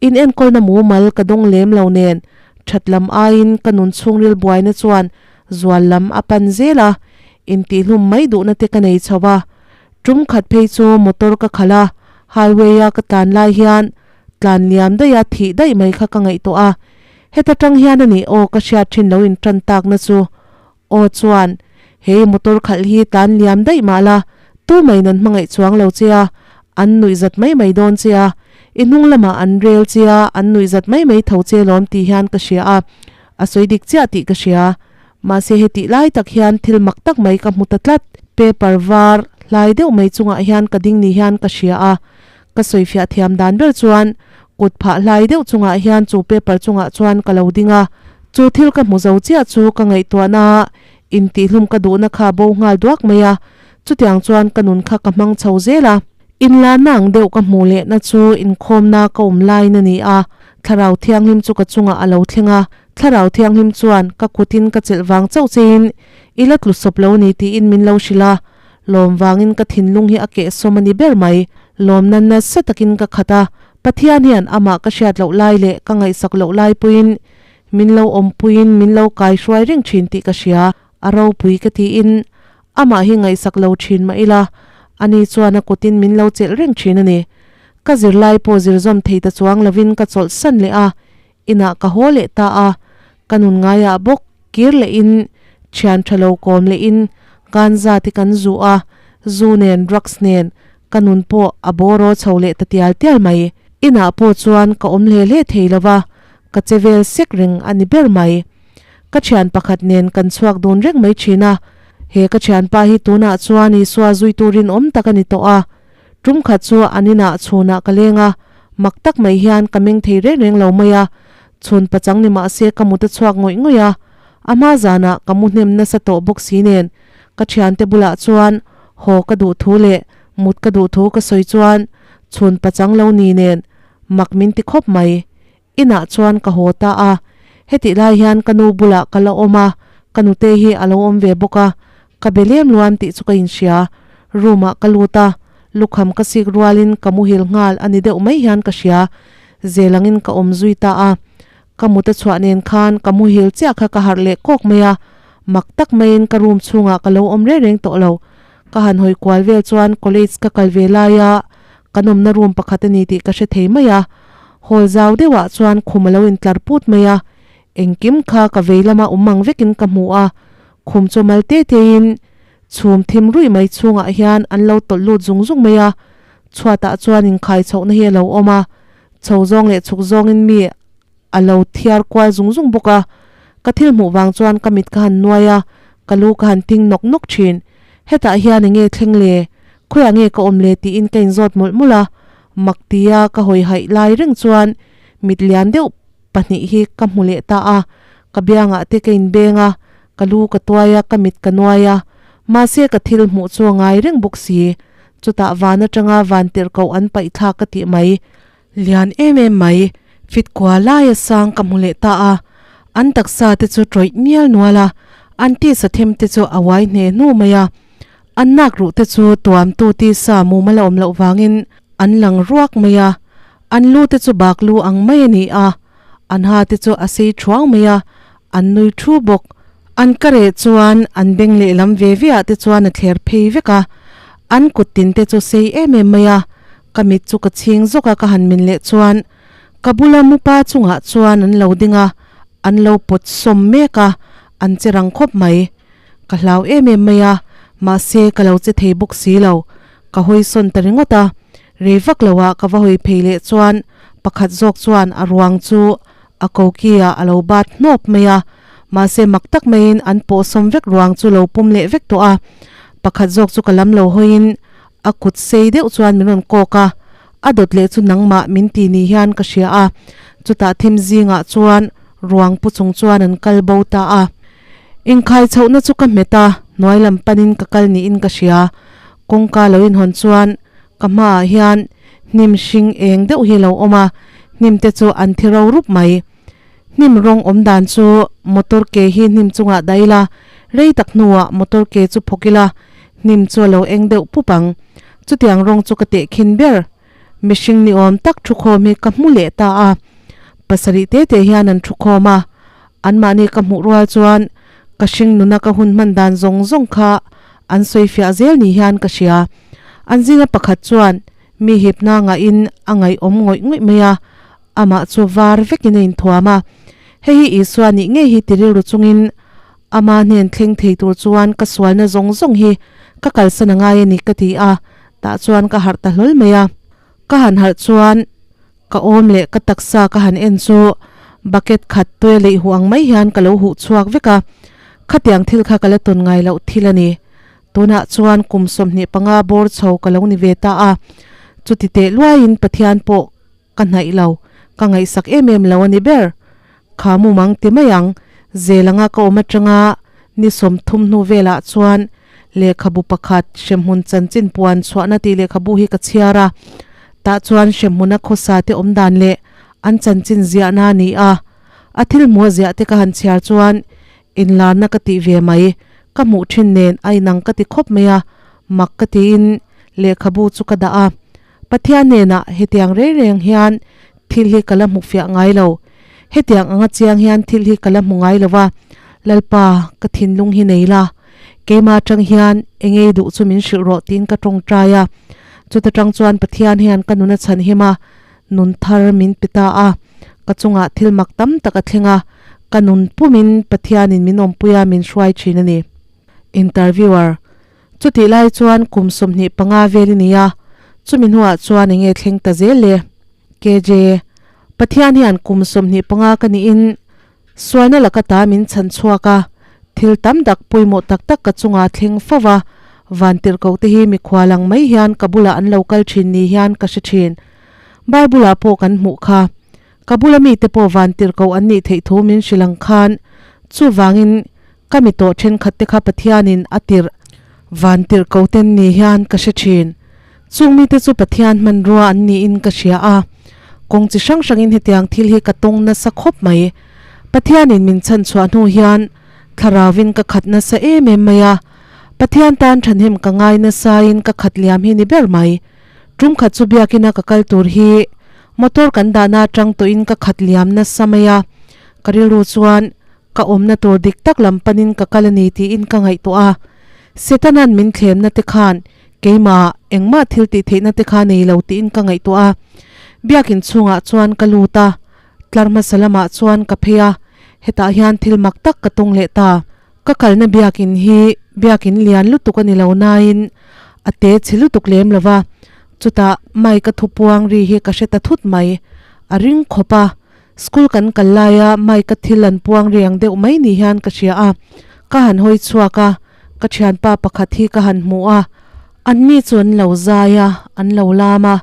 in enkawlna mumal ka dawng lem lo nen that lam aiin ka nun chhungril buaina chuan zual lam a pan zel a, intihhlum mai duhna te ka nei chho a. Tum khat phei chu motor ka khalh a, highway a ka tlan lai hian tlan liam daih a thih daih mai kha ka ngaihtuah a, heta tang hian a nih aw ka hriat thin lo intan takna chu. Aw chuan, hei motor khalh hi tlan liam daih mah la, tu mai nan hmangaih chuang lo che a, an nuih zat mai mai dawn che a, i hnung lamah an rel che a, an nuih zat mai mai tho che lawm tih hian ka hria a, a sawi dik chiah tih ka hria. Mahse hetih lai tak hian thil mak tak mai ka hmu ta tlat. Paper var hlai deuh mai chungah hian ka ding ni hian ka hria a. Ka sawifiah thiam dan ber chuan kut phah hlai deuh chungah hian chu paper chungah chuan ka lo ding a. Chu thil ka hmu zo chiah chu ka ngaihtuahna Intihhlum ka duhna kha bo nghal duak mai a, chutiang chuan ka nun kha ka hmang chho zel a. Inlana ang deuh ka hmuh lehna chu inkhawmna ka awm laiin a ni a, Thlarau Thianghlim chu ka chungah a lo thleng a, Thlarau Thianghlim chuan ka kutin ka chelh vang chauh chein i la tlu sawp lo ni tiin min lo hrilh a, lawm vangin ka thinlung hi a kehsawm a ni ber mai. Lawmna nasa takin ka khat a, Pathian hian amah ka hriat loh lai leh ka ngaihsak loh lai puiin Min lo awmpuiin min lo kaihruai reng thin tih ka hria, a ropui ka tiin amah hi ngaihsak lo thin mah ila, ani chuan a kutin min lo chelh reng thin a ni. Ka zirlai pawh zirzawm thei ta chuang lovin ka chawlhsan leh a, inah ka haw leh ta a, ka nun ngaiah bawk kir lehin thian tha lo kawm lehin ganza te kan zu a, zu nen drugs nen ka nun pawh a bawraw chho leh ta tial tial mai. Inah pawh chuan ka awm hle hle thei lova, Ka che vel sek reng a ni ber mai. Ka thian pakhat nen kan chhuak dun reng mai thin a. He ka thianpa hi tunah chuan Isua zui turin awm tak a ni tawh a. Tum khat chu an inah chhunah ka leng a, mak tak mai hian ka meng thei reng reng lo mai a. Chhun pachang ni mah se ka mut a chhuak ngawih ngawih a. A hma zanah ka mu hnem nasa tawh bawk si nen ka thiante bulah chuan haw ka duh thu leh mut ka duh thu ka sawi chuan chhun pachang lo ni nen mak min ti khawp mai. Inah chuan ka haw ta a, hetih lai hian ka nu bulah ka la awm a, ka nute hi a lo awm ve bawk a, ka be lem luan tih chu ka inhria. Room ah ka lut a, lukham ka sik rualin ka muhil nghal a ni deuh mai hian ka hria, zel angin ka awm zui ta a. Ka mut a chhuah nen khan ka muhil chiah kha ka harh leh kawk mai a, mak tak maiin ka room chhungah ka lo awm reng reng tawh lo. Ka han hawi kual vel chuan college ka kal ve laia kan awmna room pakhat a ni tih ka hre thei mai a, hall zau deuhah chuan khum a lo intlar put mai a, engkim kha ka vei lama awm ang vekin ka hmu a, khum chu mal te tein chhum thim ruih mai chhungah hian an lo tawlh lut zung zung mai a, chhuatah chuan inkhai chhohna hi a lo awm a, chho zawng leh chhuk zawngin mi a lo thiar kual zung zung bawk a, ka thil hmuh vang chuan ka mit ka han nuai a, ka lu ka han ting nawk nawk thin, hetah hian enge thleng le? Khawiah nge ka awm le tiin ka inzawt mawlh mawlh a, mak tia ka hawi haih lai reng chuan mit lian deuh pahnih hi ka hmu leh ta a, ka biangah te ka inbeng a, ka lu ka tuai a, ka mit ka nuai a, mahse ka thil hmuh chu a ngai reng bawk si, chutah van atanga van tirh koh an paih thlak ka tih mai. Lian em em mai, fit kua laia sang ka hmu leh ta a, an taksa te chu tawih mial nual a, an tisa them te chu a uai hne hnu mai a, an nak ruh te chu tuamtu tisa mumal a awm loh vangin an lang ruak mai a, an lu te chu bak lu ang mai a ni a, an ha te chu a sei thuang mai a, an nui thu bawk. An ka reh chuan an beng lehlam ve ve ah te chuan a thler phei vek a, an kut tin te chu sei em em mai a, Ka mit chu ka chhing zawk a ka han min leh chuan ka bula mupa chungah chuan an lo ding a, an lo pawt sawm mek a, an che rang khawp mai. Ka hlau em em mai a, mahse ka lo che thei bawk si lo. Ka hawi sawn ta ringawt a, rei vak lo ah ka va hawi phei leh chuan pakhat zawk chuan a ruang chu a koki ah a lo bat hnawp mai a, mahse mak tak maiin an pawh sawm vek ruang chu lo pum leh vek tawh a, pakhat zawk chu ka lam lo hawiin A kut sei deuh chuan min rawn kawk a, a dawt leh chu nangmah min ti ni hian ka hria a, chutah thim zingah chuan ruang pu chung chuan an kal bo ta a. Inkhai chhohna chu ka hmet a, hnuai lam panin ka kal niin ka hria. Kawngka lo inhawn chuan ka hmaah hian hnim hring eng deuh hi a lo awm a, hnim te chu an thi ro rup mai. Hnim rawng awm dan chu motor ke hi hnim chungah dah ila, rei tak hnuah motor ke chu phawk ila, hnim chu a lo eng deuh pup ang. Chutiang rawng chu ka teh khin ber. Mihring ni awm tak thukhawm hi ka hmu leh ta a. Pasarih te te hian an thukhawm a. Anmahni ka hmuh rual chuan ka hring nuna ka hun hman dan zawng zawng kha an sawi fiah zel ni hian ka hria. An zinga pakhat chuan mi hipna ngahin a ngaihawm ngawih ngawih mai a. Amah chu var vekin a inthuam a, Hei hi Isua nih ngei hi ti rilru chungin ama hnen thleng thei tur chuan ka sualna zawng zawng hi ka kalsan a ngai a ni ka ti a, tah chuan ka harh ta hlawl mai a. Ka han harh chuan ka awm leh ka taksa ka han en chu bucket khat tuia leih huh ang mai hian ka lo huh chhuak vek a. Khatiang thil kha ka la tawn ngai loh thil a ni. Tunah chuan kum 25 bawr chho ka lo ni ve ta a. Chuti teh luaiin Pathian pawh ka hnaih lo, ka ngaihsak em em lo a ni ber. Kha mumang ti mai ang, zel anga ka awm atanga ni 30 hnu velah chuan lehkhabu pakhat hremhmun chanchin puan chhuahna tih lehkhabu hi ka chhiar a. Tah chuan hremhmuna khawsa te awm dan leh an chanchin ziahna a ni a. A thil hmuh a ziah te ka han chhiar chuan inlarna ka tih ve mai, ka hmuh thin nen a inang ka ti khawp mai a, mak ka tiin lehkhabu chu ka dah a. Pathian hnenah hetiang reng reng hian thil hi ka la hmu fiah ngai lo. Hetiang anga chiang hian thil hi ka la hmu ngai lo va, Lalpa, ka thinlung hi nei la, keimah atang hian engei duh chu min hrilh rawh tiin ka tawngtai a. Chuta tang chuan Pathian hian ka nun a chhan him a, nun thar min pe ta a. Ka chungah thil mak tam tak a thleng a, ka nun pumin Pathianin min awmpui a, min hruai thin a ni. Interviewer. Chutih lai chuan kum 25 vel i ni a, chumi hnuah chuan eng nge thleng ta zel le? KJ, Pathian hian kum 25 ka niin sualna laka ta min chhan chhuak a, thil tam tak pawimawh tak tak ka chungah thleng fo va, vantirhkoh te hi mikhual ang mai hian ka bulah an lo kal thin ni hian ka hre thin. Bible-ah pawh kan hmuh kha. Ka bula mite pawh vantirhkoh an nih theih thu min hrilh ang khan, chuvangin ka mi tawh thenkhat te kha Pathianin a tirh vantirhkoh ten ni hian ka hre thin. Chung mite chu Pathian hmanrua an niin ka hria a, kawng chi hrang hrangin hetiang thil hi ka tawng nasa khawp mai. Pathianin min chhanchhuah hnu hian thlarauvin ka khat nasa em em mai a, Pathian tan thahnem ka ngai nasain ka khat liam hi ni ber mai. Tum khat chu biakina ka kal tur hi motor kan dahna atang tawhin ka khat liam nasa mai a, ka rilru chuan ka awmna tur dik tak lam panin ka kal a ni tiin ka ngaihtuah a. Setana'n min thlemna te khan keimah engmah thil tih theihna te kha nei lo tiin ka ngaihtuah a. Biakin chhungah chuan ka lut a, tlar hmasa lamah chuan ka phei a, hetah hian thil mak tak ka tawng leh ta. Ka kalna biakin hi biakin lian lutuk a ni lo nain a te chhe lutuk lem lo va, chutah mic a thupuang ri hi ka hre ta thut mai. A ring khawp a, school kan kal laia mic a thil an puang ri ang deuh mai ni hian ka hria a, ka han hawi chhuak a, ka thianpa pakhat hi ka han hmu a, an mi chu an lo zai a, an lo lam a,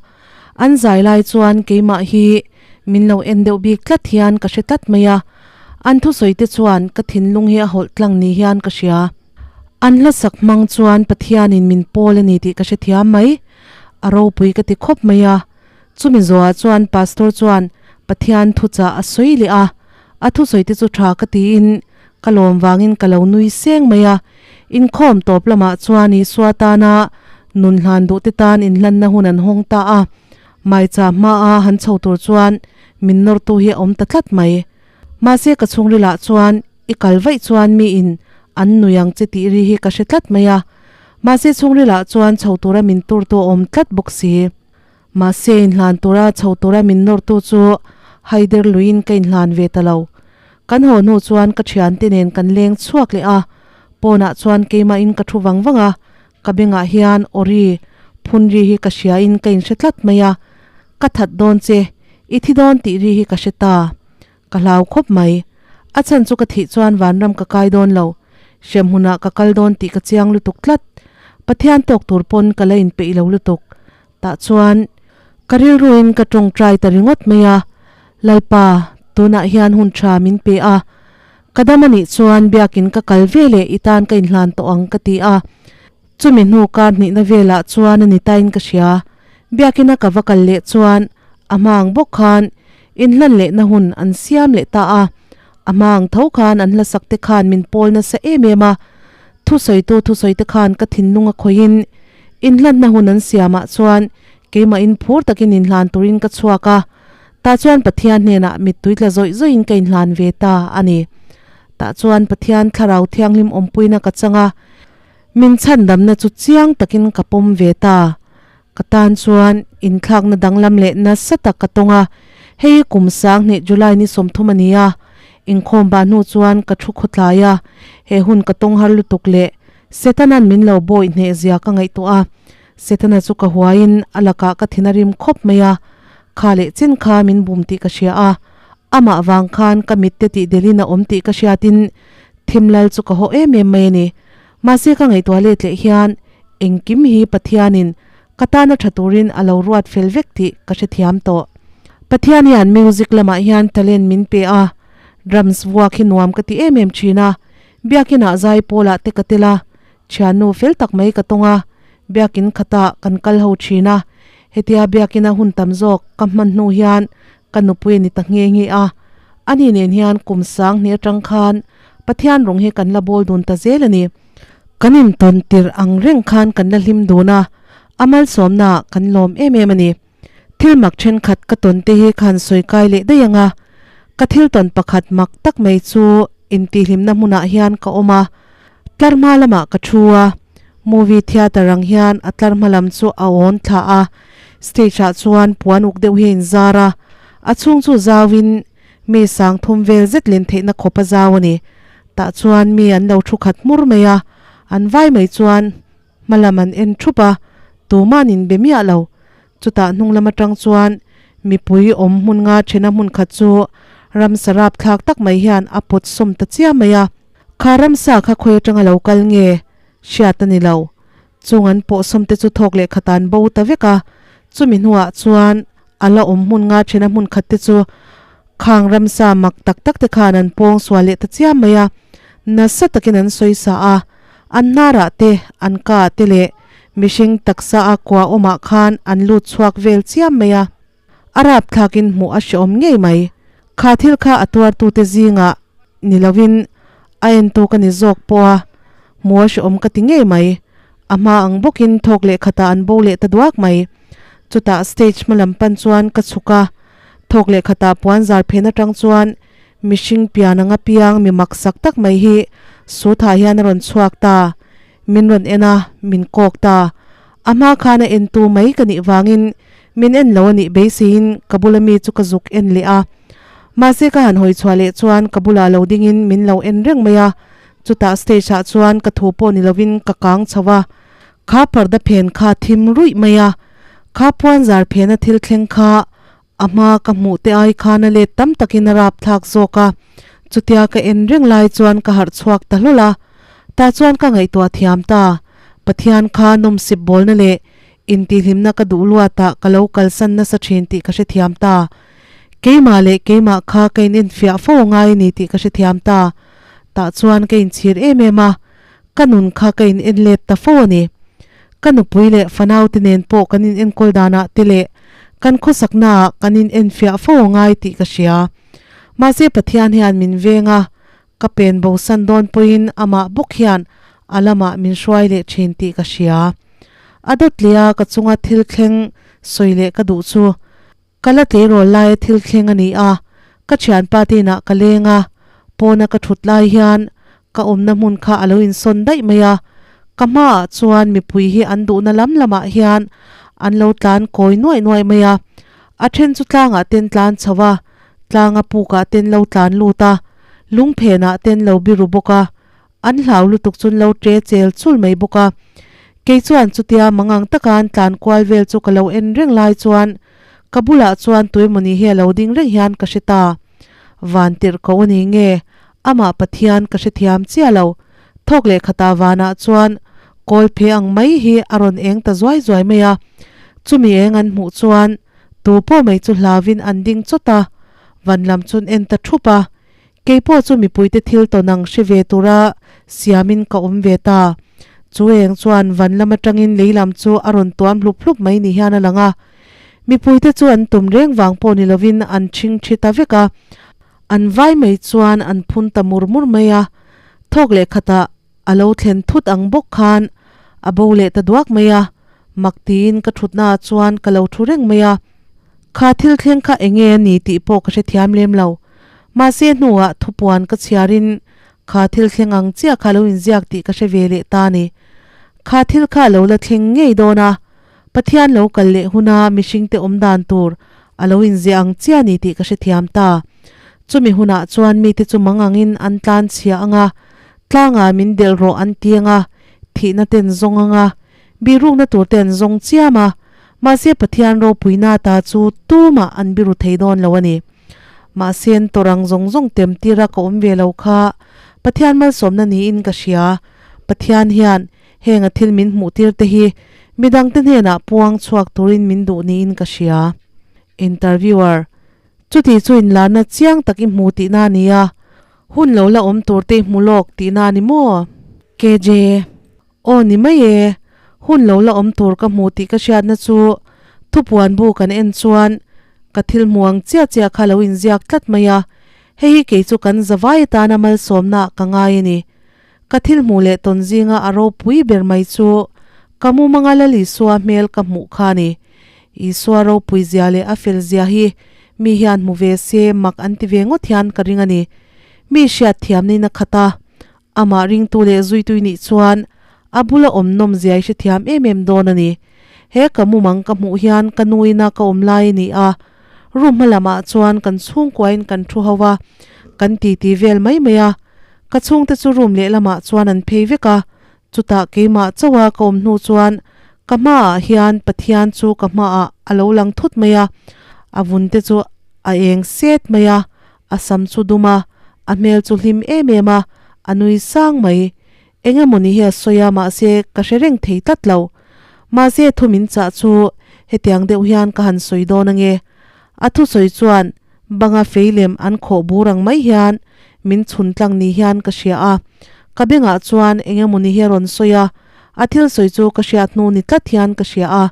an zai lai chuan keimah hi min lo en deuh bik tlat hian ka hre tlat mai a, an thusawi te chuan ka thinlung hi a hawlh tlang ni hian ka hria. An hlasak hmang chuan Pathianin min pawl a ni tih ka hrethiam mai. A ropui ka ti khawp mai a. Chumi zawhah chuan Pastor chuan Pathian thuchah a sawi leh a, a thusawi te chu tha ka tiin ka lawm vangin ka lo nui seng mai a. Inkhawm tawp lamah chuan Isua tana nun hlan duh te tan inhlanna hun an hawng ta a. Maicha hmaa han chho tur chuan min nawrtu hi a awm ta tlat mai. Mahse ka chhungrilah chuan i kal vaih chuan miin an nui ang che tih ri hi ka hre tlat mai a. Mahse chhungrilah chuan chho tura min turtu a awm tlat bawk si. Mahse inhlan tura chho tura min nawrtu chu haider luiin ka inhlan ve ta lo. Kan haw hnu chuan ka thiante nen kan leng chhuak leh a, pawnah chuan keimahin ka thu vang vang a, ka bengah hian awri phun ri hi ka hriain ka inhre tlat mai a, ka that dawn che, i thi dawn tih ri hi ka hre ta. Ka hlau khawp mai. A chhan chu ka thih chuan vanram ka kai dawn lo. Hremhmunah ka kal dawn tih ka chiang lutuk tlat. Pathian tawk tur pawn ka la inpeih lo lutuk. Tah chuan ka rilruin ka tawngtai ta ringawt mai a, Lalpa, tunah hian hun tha min pe a. Ka dam a nih chuan biakin ka kal ve leh i tan ka inhlan tawh ang ka ti a. Chumi hnu kar hnihna velah chuan a ni tain ka hria. Biakina ka va kal leh chuan a hma ang bawk khan inhlan lehna hun an siam leh ta a. A hma ang tho khan an hlasak te khan min pawl nasa em em a. Thusawitu thusawi te khan ka thinlung a khawihin inhlanna hun an siamah chuan keimahin phur takin inhlan turin ka chhuak a. Tah chuan Pathian hnenah mittui tla zawih zawihin ka inhlan ve ta a ni. Tah chuan Pathian thlarau thianghlim awmpuina ka chang a. Min chhandamna chu chiang takin ka pawm ve ta. Ka tan chuan inthlakna danglam leh nasa tak ka tawng a, hei hi kum 2000 July ni 30 a ni a, inkhawm bah hnu chuan ka thu khawtlai a, he hun ka tawng har lutuk leh Setana'n min lo bawih hneh zia ka ngaihtuah a, Setana chu ka huaiin a lakah ka thin a rim khawp mai a, kha leh chin kha min bum tih ka hria a, amah vang khan ka mitte tih delin a awm tih ka hriatin. Thim lal chu ka haw em em mai a ni. Mahse ka ngaihtuah let leh hian engkim hi Pathianin ka tana tha turin a lo ruat fel vek tih ka hrethiam tawh. Pathian hian music lamah hian talent min pe a, drums vuak hi nuam ka ti em em thin a, biakinah zai pawlah te ka tel a, thiannu fel tak mai ka tawng a, biakin khatah kan kal ho thin a, hetia biakina hun tam zawk ka hman hnu hian ka nupui a ni ta nghe nghe a, ani nen hian kum sang hnih atang khan Pathian rawng hi kan la bawl dun ta zel a ni. Kan intawn tirh ang reng khan kan la hlim dun a, a malsawmnaah kan lawm em em a ni. Thil mak thenkhat ka tawn te hi khan sawi kai leh daih ang a, ka thil tawn pakhat mak tak mai chu intihhlimna hmunah hian ka awm a, tlar hma lamah ka thu a, movie theatre ang hian a tlar hma lam chu a awn thla a, stage ah chuan puan uk deuh hi a inzar a, a chhung chu zauin mi sang thum vel zet len theihna khawp a zau a ni. Tah chuan mi an lo thu khat hmur mai a, an vai mai chuan hma lam an en thup a, tuma'n in be miah lo. Chutah hnung lam atang chuan mipui awm hmun nga thena hmun khat chu ramsa rap thlak tak mai hian a pawt sawm ta chiam mai a. Kha ramsa kha khawi atanga lo kal nge hriat a ni lo. Chung an pawh sawm te chu thawk leh khat an bo ta vek a, chumi hnuah chuan a la awm hmun nga thena hmun khat te chu khang ramsa mak tak tak te khan an pawng sual leh ta chiam mai a, nasa takin an sawi sa a, an hnarah te, an ka te leh mihring taksa a kua awmah khan an lut chhuak vel chiam mai a. A rapthlakin hmuh a hrehawm ngei mai. Kha thil kha a tuartute zingah ni lovin a entu ka ni zawk pawh a, hmuh a hrehawm ka ti ngei mai. A hma ang bawkin thawk leh khatah an bo leh ta duak mai. Chutah stage hma lam pan chuan ka chhuk a, thawk leh khatah puan zar phen atang chuan mihring pian anga piang mi maksak tak mai hi Sutha hian a rawn chhuak ta. Min rawn en a, min kawk ta. A hma khan a entu mai ka nih vangin min en lo a nih beiseiin ka bula mi chu ka zuk en leh a. Mahse ka han hawi chhuah leh chuan ka bulah lo dingin min lo en reng mai a. Chutah stage ah chuan ka thu pawh ni lovin ka kang chho a. Kha parda phen kha thim ruih mai a. Kha puan zar phena thil thleng kha A hma ka hmuh te ai khan a let tam takin a rap thlak zawk a, chutia ka en reng lai chuan ka harh chhuak ta hlawl a. Tah chuan ka ngaihtuah thiam ta, Pathian kha nawmsip bawlna leh intihhlimna ka duh luatah ka lo kalsan nasa thin tih ka hrethiam ta. Keimah leh keimah kha ka inenfiah fo a ngai a ni tih ka hrethiam ta. Tah chuan ka inchhir em em a, ka nun kha ka in en let ta fo a ni. Ka nupui leh fanaute nen pawh kan in enkawl danah te leh kan khawsaknaah kan in enfiah fo a ngai tih ka hria. Mahse Pathian hian min veng a, ka pen bosan dawn pawhin amah bawk hian a lamah min hruai leh thin tih ka hria. A dawt leh a ka chunga thil thleng sawi leh ka duh chu Ka la tleirawl laia thil thleng a ni a, ka thianpa te inah ka leng a, pawna ka thut lai hian ka awmna hmun kha a lo insawn daih mai a, ka hmaah chuan mipui hi an duhna lam lamah hian an lo tlan kawi nuaih nuaih mai a, a then chu tlangah ten tlan chho a, tlanga pukah ten lo tlan lut a, lungphenah ten lo biru bawk a, An hlau lutuk chun lo ṭe chel chul mai bawk a. Kei chuan chutia mangang taka an tlan kual vel chu ka lo en reng lai chuan ka bulah chuan tuemawni hi a lo ding reng hian ka hre ta. Van tirh ko a ni nge, amah Pathian ka hrethiam chiah lo. Thawk leh khatah vanah chuan kawl phe ang mai hi a rawn eng ta zuai zuai mai a. Chumi eng an hmuh chuan tu pawh mai chu hlauvin an ding chawt a, van lam chun en ta thup a. Kei pawh chu mipuite thil tawn ang hre ve tura siamin ka awm ve ta. Chu eng chuan van lam atangin lei lam chu a rawn tuam hlup hlup mai ni hian a lang a. Mipuite chu an tum reng vang pawh ni lovin an ṭhing ṭhi ta vek a. An vai mai chuan an phun ta mur mur mai a. Thawk leh khatah a lo thlen thut ang bawk khan a bo leh ta duak mai a. Mak tiin ka ṭhutnaah chuan ka lo ṭhu reng mai a. Kha thil thleng kha enge a ni tih pawh ka hrethiam lem lo. Mahse hnuah thupuan ka chhiarin kha thil thleng ang chiah kha lo inziak tih ka hre ve leh ta ni. Kha thil kha a lo la thleng ngei dawn a, Pathian lo kal leh huna mihringte awm dan tur a lo inziah ang chiah ni tih ka hrethiam ta. Chumi hunah chuan mite chu mangangin an tlan chhia ang a, tlangah min delh rawh an ti ang a, thihna ten zawng ang a, bihrukna tur te an zawng chiam a, mahse Pathian ropuina ta chu tumah an biru thei dawn lo a ni. Mahse an tawrh ang zawng zawng tem tira ka awm ve lo kha. Pathian malsawmna niin ka hria. Pathian hian heng a thil min hmuh tir te hi midangte hnenah puang chhuak turin min duh niin ka hria. Interviewer, Chuti chu inlarna chiang tak i hmu tihna a ni a, hun lo la awm tur te i hmu lawk tihna a ni maw? KJ, Aw ni mai e, hun lo la awm tur ka hmu tih ka hriatna chu thupuan bu kan en chuan ka thil hmu ang chiah chiah kha lo inziak tlat mai a, hei hi kei chu kan zavai atana malsawmna ka ngai a ni. Ka thil hmuh leh tawn zinga a ropui ber mai chu ka mumanga Lal Isua hmel ka hmuh kha a ni. Isua ropui zia leh a fel zia hi mi hian hmu ve se mak an ti ve ngawt hian ka ring a ni. Mi hriat thiamna in a khat a, Amah ringtu leh zuitui nih chuan a bula awm nawm zia i hrethiam em em dawn a ni. He ka mumang ka hmuh hian ka nuina ka awm lai a ni a, room hma lamah chuan kan chhungkuain kan thu ho a, kan titi vel mai mai a. Ka chhungte chu room lehlamah chuan an phei vek a, chutah keimah chauha ka awm hnu chuan ka hmaah hian Pathian chu ka hmaah a lo lang thut mai a, a vun te chu a eng set mai a, A sam chu dum a, a hmel chu hlim em em a, a nui sang mai. Eng emawni hi a sawi a, mahse ka hre reng thei tlat lo. Mahse thu min chah chu hetiang deuh hian ka han sawi dawn ange. A thusawi chuan banga fei lem an khawh bur ang mai hian min chhun tlang ni hian ka hria a. Ka bengah chuan eng emawni hi a rawn sawi a, a thil sawi chu ka hriat hnu ni tlat hian ka hria a,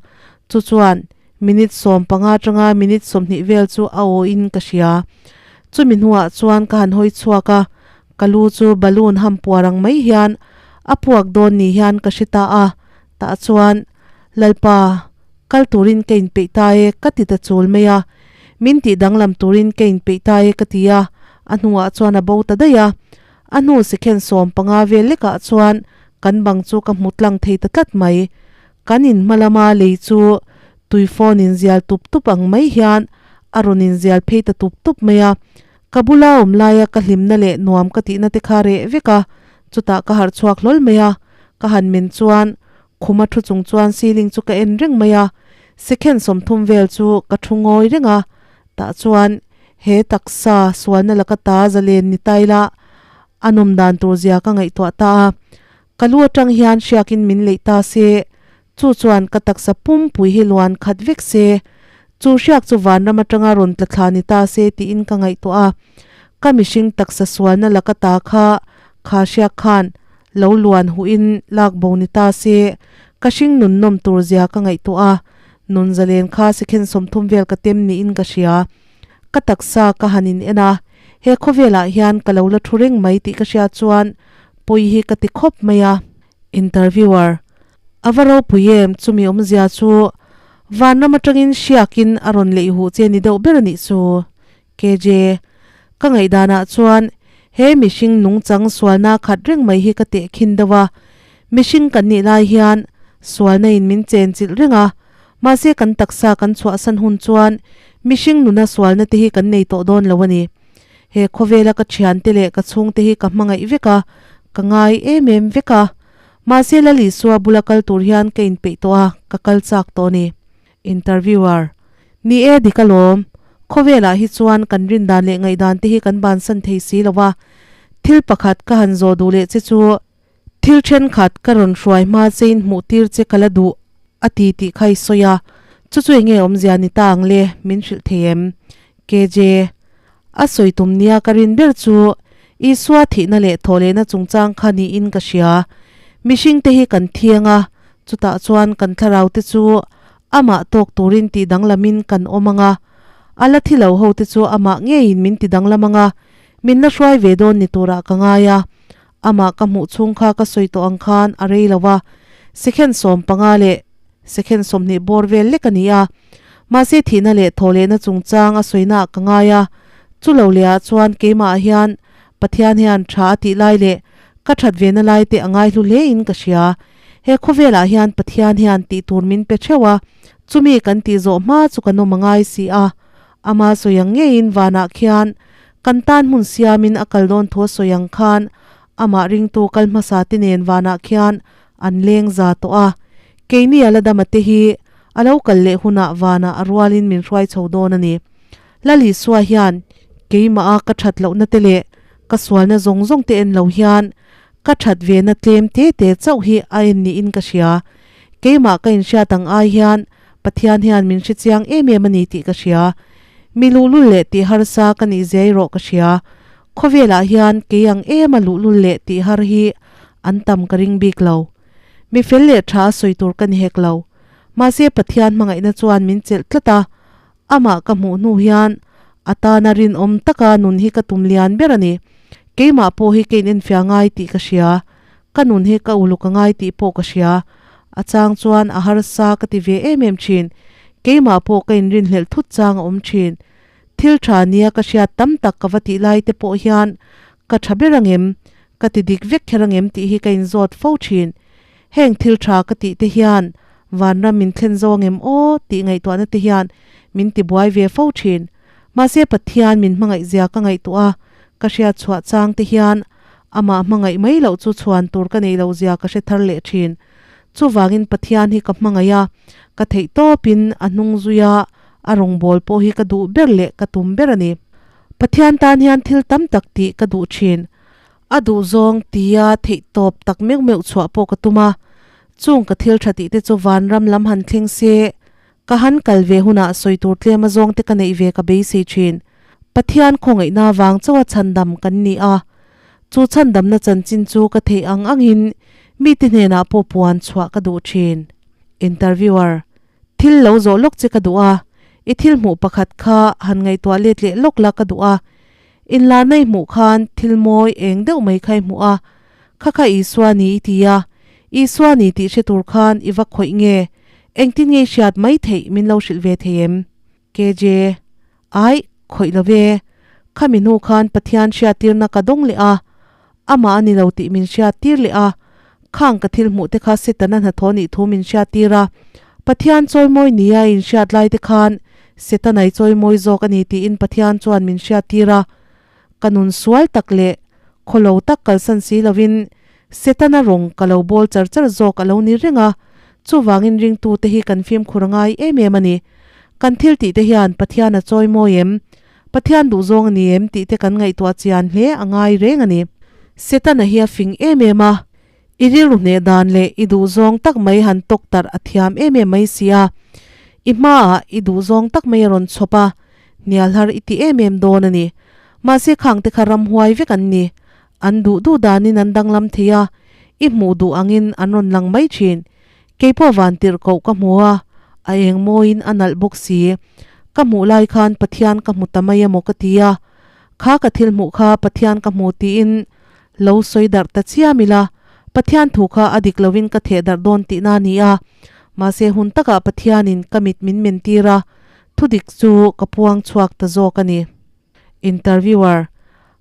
chu chuan Minute 15 atanga minute 20 vel chu a aw in ka hria. Chumi hnuah chuan ka han hawi chhuak a, ka lu chu balloon ham puar ang mai hian a puak dawn ni hian ka hre ta a, tah chuan, Lalpa, kal turin ka inpeih ta e ka ti ta chul mai a, min tih danglam turin ka inpeih ta e ka ti a, a hnuah chuan a bo ta daih a. A hnu second 15 vel lekah chuan kan bang chu ka hmu tlang thei ta tlat mai. Kan in hma lama lei chu tui phone in zial tup tup ang mai hian a rawn in zial phei ta tup tup mai a. Ka bula awm laia ka hlimna leh nuam ka tihna te kha reh vek a, chutah ka harh chhuak hlawl mai a. Ka han men chuan khuma thu chung chuan ceiling chu ka en reng mai a, second 30 vel chu ka thu ngawi reng a, tah chuan he taksa sualna laka ta zalen ni ta ila a nawm dan tur zia ka ngaihtuah ta a. Ka lu atang hian hriakin min leih ta se, chu chuan ka taksa pumpui hi luan khat vek se, chu hriak chu vanram atanga rawn tla thla ni ta se tiin ka ngaihtuah a. Ka mihring taksa sualna laka ta kha kha hriak khan lo luan huhin lak bo ni ta se, ka hring nun nawm tur zia ka ngaihtuah a, nun zalen kha second 30 vel ka tem niin ka hria. Ka taksa ka han in en a, he khawvelah hian ka lo la thu reng mai tih ka hriat chuan Pawi hi ka ti khawp mai a. Interviewer, A va ropui em, chumi awmzia chu vanram atangin hriakin a rawn leih huh che ni deuh ber a nih chu. KJ, Ka ngaihdanah chuan he mihring nungchang sualna khat reng mai hi ka tehkhin deuh a. Mihring kan nih lai hian sualna in min chenchilh reng a, mahse kan taksa kan chhuahsan hun chuan mihring nuna sualna te hi kan nei tawh dawn lo a ni. He khawvela ka thiante leh ka chhungte hi ka hmangaih vek a, ka ngai em em vek a. Mahse Lal Isua bula kal tur hian ka inpeih tawh a, ka kal chak tawh a ni. Interviewer, Ni e dik alawm, khawvelah hi chuan kan rindan leh ngaihdan te hi kan bansan thei si lo a. Thil pakhat ka han zawh duh leh che chu, Thil thenkhat ka rawn hruai hma chein hmuh tir che ka la duh a ti tih kha i sawi a, chu chu enge awmzia ni ta ang le min hrilh thei em? KJ, A sawi tum nia ka rin ber chu Isua thihna leh thawhlehna chungchang kha niin ka hria. Mihring te hi kan thiang a, chutah chuan kan thlarau te chu amah tawk turin tih danglamin kan awm ang a, a la thi lo ho te chu amah ngeiin min ti danglam ang a, min la hruai ve dawn ni turah ka ngai a. Amah ka hmuh chhung kha ka sawi tawh ang khan a rei lo a, second 15 leh second 20 bawr vel lek a ni a. Mahse thihna leh thawhlehna chungchang a sawina ah ka ngai a, chu lo leh ah chuan keimah ah hian Pathian hian tha a tih lai leh ka that ve na lai te a ngai hlu hle in ka hria. He khawvel ah hian Pathian hian tih tur min pe theuh a, chumi kan tih zawh hma chu kan awm a ngai si a. Ama sawi ang ngeiin vanah khian kan tan hmun siamin a kal dawn thu a sawi ang khan amah ringtu kal hmasa te nen vanah khian an leng za tawh a. Keini a la dama te hi a lo kal leh hunah vanah a rualin min hruai chho dawn a ni. Lal Isua hian keimah a ka that lohna te leh Ka sualna zawng zawng te en lo hian ka that ve na tlem te te chauh hi a en niin ka hria. Keimah ka inhriat ang ai hian Pathian hian min hre chiang em em a ni tih ka hria. Mi luhlul leh tih harsa ka nih zia erawh ka hria. Khawvelah hian kei ang ema luhlul leh tih har hi an tam ka ring bik lo. Mi fel leh tha a sawi tur ka ni hek lo. Mahse Pathian hmangaihna chuan min chelh tlat a, amah ka hmuh hnu hian a tana rinawm taka nun hi ka tum lian ber a ni. Keimah pawh hi ka inenfiah ngai tih ka hria. Ka nun hi ka uluk a ngai tih pawh ka hria. A chang chuan a harsa ka ti ve em em thin. Keimah pawh ka inrinhlelh thut chang a awm thin. Thil tha nia ka hriat tam tak ka va tih lai te pawh hian ka tha ber angem, ka ti dik vek kher angem tih hi ka inzawt fo thin. Heng thil tha ka tih te hian vanram min thlen zo angem aw tih ngaihtuahna te hian min ti buai ve fo thin. Mahse Pathian min hmangaih zia ka ngaihtuah a, ka hriat chhuah chang te hian amah hmangaih mai loh chu chhuan tur ka nei loh zia ka hre thar leh thin. Chuvangin Pathian hi ka hmangaih a, ka theih tawpin a hnung zui a, a rawngbâwl pawh hi ka duh ber leh ka tum ber a ni. Pathian tân hian thil tam tak tih ka duh ṭhîn. A duh zawng tia theih tâwp tak meuh meuh chhuah pawh ka tum a. Chûng ka thil ṭha tihte chu vânram lam han thleng se, ka han kal ve hunah sawi tûr tlêm a zawngte ka neih ve ka beisei ṭhîn. Pathian khawngaihna vâng chauha chhandam kan ni a. Chu chhandamna chanchin chu ka theih ang angin mite hnênah pawh puan chhuah ka duh ṭhîn. Interviewer. Thil lo zawh lawk che ka duh a, i thil hmuh pakhat kha han ngaihtuah let leh lawk la ka duh a. Inlarna i hmuh khan thil mawi eng deuh mai kha i hmuh a, kha kha Isua ni i ti a, Isua ni tih hre tur khan i va khawih nge, engtin nge i hriat mai theih min lo hrilh ve thei em? KJ, Aih, khawih lo ve. Khami hnu khan Pathian hriattirna ka dawng leh a, amah a ni lo tih min hriattir leh a, khang ka thil hmuh te kha Setana hnathawh nih thu min hriattir a. Pathian chawimawi nia i inhriat lai te khan Setana i chawimawi zawk a ni tiin Pathian chuan min hriattir a. Ka nun sual tak leh khawlo tak kalsan si lovin Setana rawng ka lo bawl char char zawk a lo ni reng a, chuvangin ringtute hi kan fimkhur a ngai em em a ni. Kan thil tih te hian Pathian a chawimawi em? Pathian duhzawng a ni em tih te kan ngaihtuah chian hle a ngai reng a ni. Setana hi a fing em em a, i rilru hneh dan leh i duhzawng tak mai han tawk tarh a thiam em em mai si a, i hmaah i duhzawng tak mai a rawn chhawp a, hnial har i ti em em dawn a ni. Mahse khang te kha ramhuai vek an ni. An duh duh danin an danglam thei a, i hmuh duh angin an rawn lang mai thin. Keipawh van tirh koh ka hmu a, a eng mawiin a nalh bawk si. Ka hmuh lai khan Pathian ka hmu ta mai emaw ka ti a, kha ka thil hmuh kha Pathian ka hmu tiin lo sawi darh ta chiam ila, Pathian thu kha a dik lovin ka theh darh dawn tihna a ni a. Mahse hun takah Pathianin ka mit min mentir a, thudik chu ka puang chhuak ta zawk a ni. Interviewer,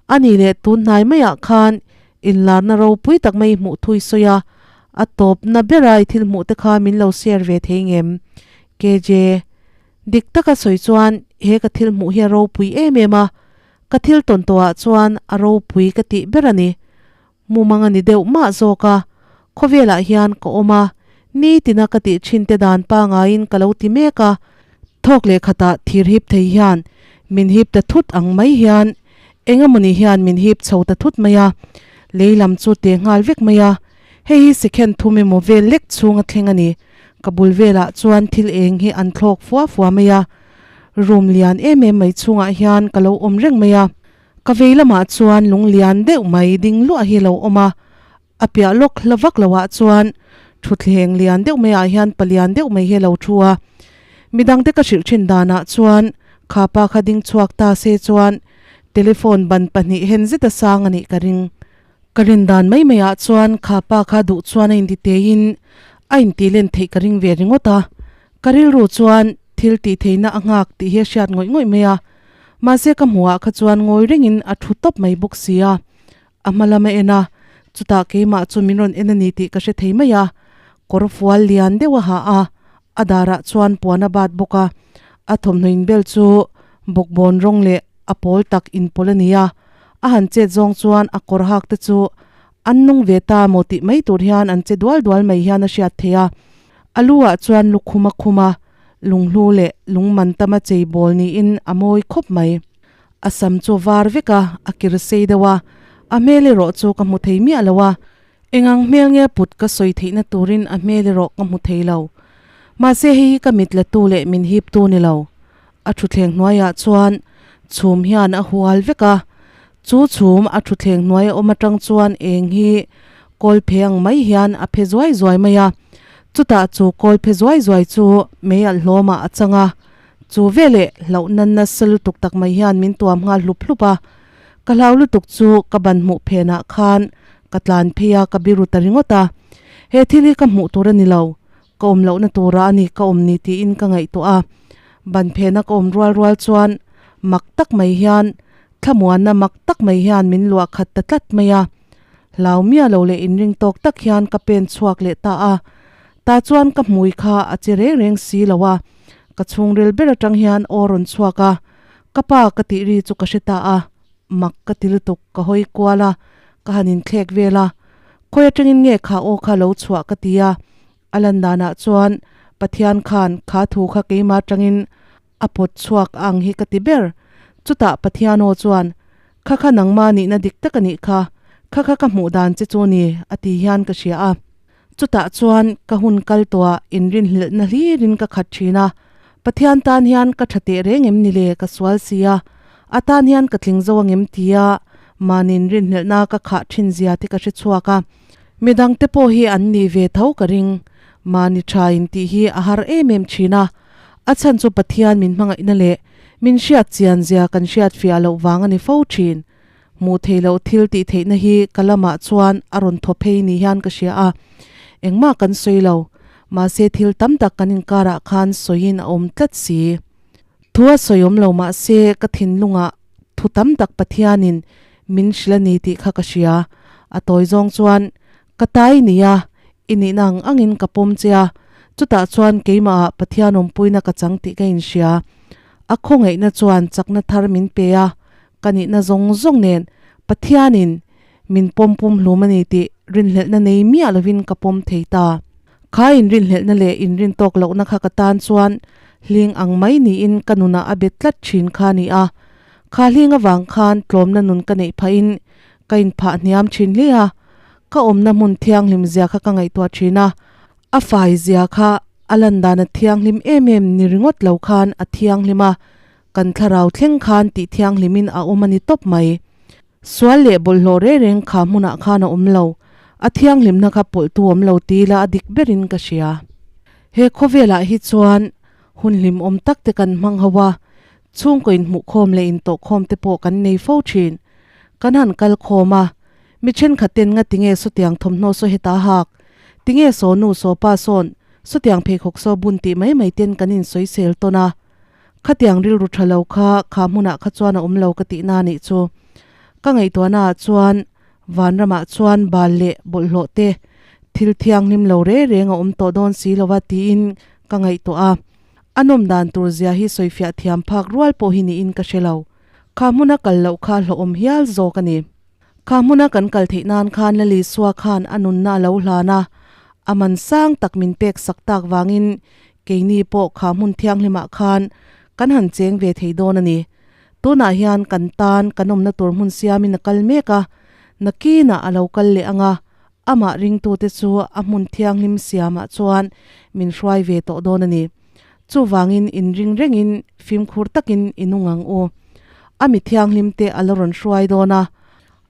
A nih leh tun hnai maiah khan inlarna ropui tak mai hmuh thui sawi a, a tawpna bera i thil hmuh te kha min lo share ve thei ngem? KJ, Dik taka sawi chuan he ka thil hmuh hi a ropui em em a, ka thil tawn tawhah chuan a ropui ka tih ber a ni. Mumang a ni deuh mah zawk a, khawvelah hian ka awm a, nitina ka tih thin te dan pangaiin ka lo ti mek a, thawk leh khatah thir hip thei hian min hip ta thut ang mai hian eng emawni hian min hip chho ta thut mai a, lei lam chu te nghal vek mai a, hei hi sikhen thum emaw vel lek chhung a thleng a ni, ka bul velah chuan thil eng hi an thlawk fua fua mai a, room lian em em mai chhungah hian ka lo awm reng mai a. Ka vei lamah chuan lung lian deuh mai ding luah hi a lo awm a, a piah lawk hla vak loah chuan thutthleng lian deuh maiah hian palian deuh mai hi a lo thu a. Midangte ka hrilh thin danah chuan kha pa kha ding chhuak ta se chuan telephone ban pahnih hen zet a sang a nih ka ring. Ka rin dan mai maiah chuan kha pa kha duh chuan a inti teiin a inti len theih ka ring ve ringawt a. Ka rilru chuan thil tih theihna a nghak tih hi a hriat ngawih ngawih mai a. Mahse ka hmuhah kha chuan ngawi rengin a thu tawp mai bawk si a, a hma lam a en a, chutah keimah chu min rawn en a ni tih ka hre thei mai a, kawr fual lian deuh a ha a, a darah chuan puan a bat bawk a, a thawmhnaw inbel chu bawkbawn rawng leh a pawl tak inpawlh a ni a, a han chet zawng chuan a kawr hak te chu an nung ve ta maw tih mai tur hian an che dual dual mai hian a hriat theih a, a lu ah chuan lukhum a khum a. Lunghlu leh lungman tama chei bawl niin a mawi khawp mai. A sam chu var vek a, a kir sei deuh a. A hmel erawh chu ka hmu thei miah lo a, engang hmel nge put ka sawi theihna turin a hmel erawh ka hmu thei lo. Mahse hei hi ka mit la tu leh min hip tu ni lo. A thutthleng hnuaiah chuan chhum hian a hual vek a, chu chhum a thutthleng hnuai a awm atang chuan eng hi kawl phe ang mai hian a phe zuai zuai mai a, chutah chu kawl phe zuai zuai chu mei alh hlawmah a chang a, chu veleh hlauh nan nasa lutuk tak mai hian min tuam nghal hlup hlup a, ka hlau lutuk chu ka ban hmuh phenah khan ka tlan phei a ka biru ta ringawt a, he thil hi ka hmuh tur a ni lo. Ka awm lohna tura a ni ka awm ni tiin ka ngaihtuah a, ban phena ka awm rual rual chuan mak tak mai hian thlamuanna mak tak mai hian min luah khat ta tlat mai a. Hlau miah lo leh inring tawk tak hian ka pen chhuak leh ta a, tah chuan ka hmui kha a che reng reng si lo a, ka chhungril ber atang hian aw rawn chhuak a, ka pa ka tih ri chu ka hre ta a, mak ka ti lutuk ka hawi kual a, ka han inthlek vel a, khawi atangin nge kha aw kha lo chhuah ka ti a, A lan danah chuan Pathian khan kha thu kha keimah atangin a pawt chhuak ang hi ka ti ber. Chutah Pathian aw chuan, Kha kha nangmah nihna dik tak a nih kha, kha kha ka hmuh dan che chu ni, a ti hian ka hria a. Chutah chuan ka hun kal tawhah inrinhlelhna hlirin ka khat thin a, Pathian tan hian ka tha teh reng em ni le ka sual si a, a tan hian ka tling zo angem tia mahni inrinhlelhna ka khah thin zia te ka hre chhuak a. Midang te pawh hi an nih ve tho ka ring. Mahni tha in tih hi a har em em thin a. A chhan chu Pathian min hmangaihna leh min hriat chian zia kan hriat fiah loh vang a ni fo thin. Hmuh theih loh thil tih theihna hi ka lamah chuan a rawn thaw phei ni hian ka hria a. Engmah kan sawi lo. Mahse thil tam tak kan inkarah khan sawiin a awm tlat si. Thu a sawi awm lo mahse ka thinlungah thu tam tak Pathianin min hrilh a ni tih kha ka hria. A tawi zawng chuan, Ka ta i ni a, i nihna ang angin ka pawm che a, chutah chuan keimahah Pathian awmpuina ka chang tih ka inhria. A khawngaihna chuan chakna thar min pe a, ka nihna zawng zawng nen Pathianin min pawm pum hlum a ni tih rinhlelhna nei miah lovin ka pawm thei ta. Kha inrinhlelhna leh inrintawk lohna kha ka tan chuan hling ang mai niin ka nunah a bet tlat thin kha a ni a. Kha hling avang khan tlawmna nun ka neih phahin ka inphah hniam thin hle a, ka awmna hmun thianghlim zia kha ka ngaihtuah thin a, a fai zia kha a lan dan a thianghlim em em ni ringawt lo khan a thianghlim a, kan thlarau thleng khan tih thianghlimin a awm a ni tawp mai. Sual leh bawlhhlawh reng reng kha hmunah khan a awm lo, a thianghlimna kha pawlhtu awm lo ti ila a dik berin ka hria. He khawvelah hi chuan hun hlimawm tak te kan hmang ho a, Chhungkaw inhmuhkhawm leh intawhkhawm te pawh kan nei fo thin. Kan han kal khawm a, mi thenkhat ten nga tinge sawtiang thawmhnaw saw heta hak, tinge saw nu saw pa sawn sawtiang pheikhawk saw bun tih mai mai ten kan insawisel tawn a. Khatiang rilru tha lo kha kha hmunah kha chuan a awm lo ka tihna anih chu. Ka ngaihtuahna ah chuan vanramah chuan bal leh bawlhhlawh te thil thianghlim lo reng reng a awm tawh dawn si lova tiin ka ngaihtuah a. A nawm dan tur zia hi sawifiah thiam phak rual pawh hi niin ka hre lo. Kha hmuna kal loh kha hlawhawm hial zawk a ni. Kha hmuna kan kal theih nan khan Lalisua khan a nunna a lo hlan a, a man sang tak min pek sak tak vangin keini pawh kha hmun thianghlimah khan kan han cheng ve thei dawn a ni. Tunah hian kan tan kan awmna tur hmun siamin a kal mek a, nakinah a lo kal leh ang a, Amah ringtute chu a hmun thianghlim siamah chuan min hruai ve tawh dawn a ni. Chuvangin inring rengin fimkhur takin i nung ang u. A mi thianghlimte a la rawn hruai dawn a.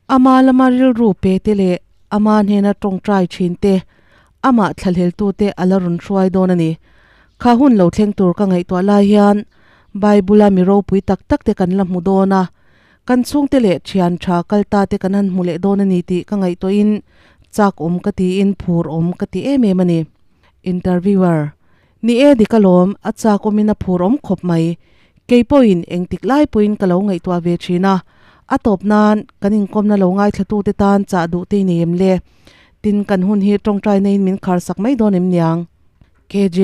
Ama lama rilru pe te leh ama hnena tawngtai thin te, amah thlahleltute a la rawn hruai dawn a ni. Kha hun lo thleng tur ka ngaihtuah lai hian Bible-a mi ropui tak takte kan la hmu dawn a. Kan chhungte leh thian tha kal ta te kan han hmu leh dawn a ni tih ka ngaihtuahin chak awm ka tiin phur awm ka ti em em a ni. Interviewer, Ni e dik alawm, a chak awmin a phur awm khawp mai. Kei pawhin engtik lai pawhin ka lo ngaihtuah ve thin a, a tawp nan kan inkawmna lo ngaithlatute tan chah duh te i nei em le? Tin, kan hun hi tawngtai naiin min khar sak mai dawn em niang? KJ,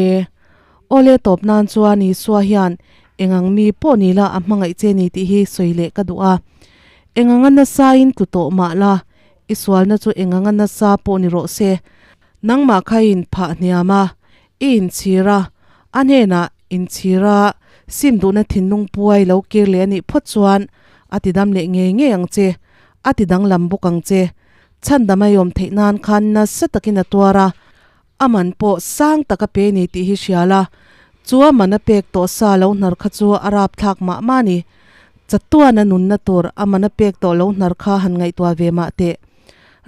Awle tawp nan chuan Isua hian engang mi pawh ni la a hmangaih che ni tih hi sawi leh ka duh a. Enganga nasa in tlu tawh mah la, i sualna chu enganga nasa pawh ni rawh se. Nangmah kha i inphah hniam a, i inchhir a, a hnenah inchhir a, sim duhna thinlung puai lo kir leh a nih phawt chuan a tidam leh ngei ngei ang che. A ti danglam bawk ang che. Chhandam a i awm theih nan khan nasa takin a tuar a, a man pawh sang tak a pe ni tih hi hria la, chu a man a pek tawh sa lo hnar kha chu a rapthlak mah mah a ni. Chatuan a nunna tur a man a pek tawh lo hnar kha han ngaihtuah ve mah teh.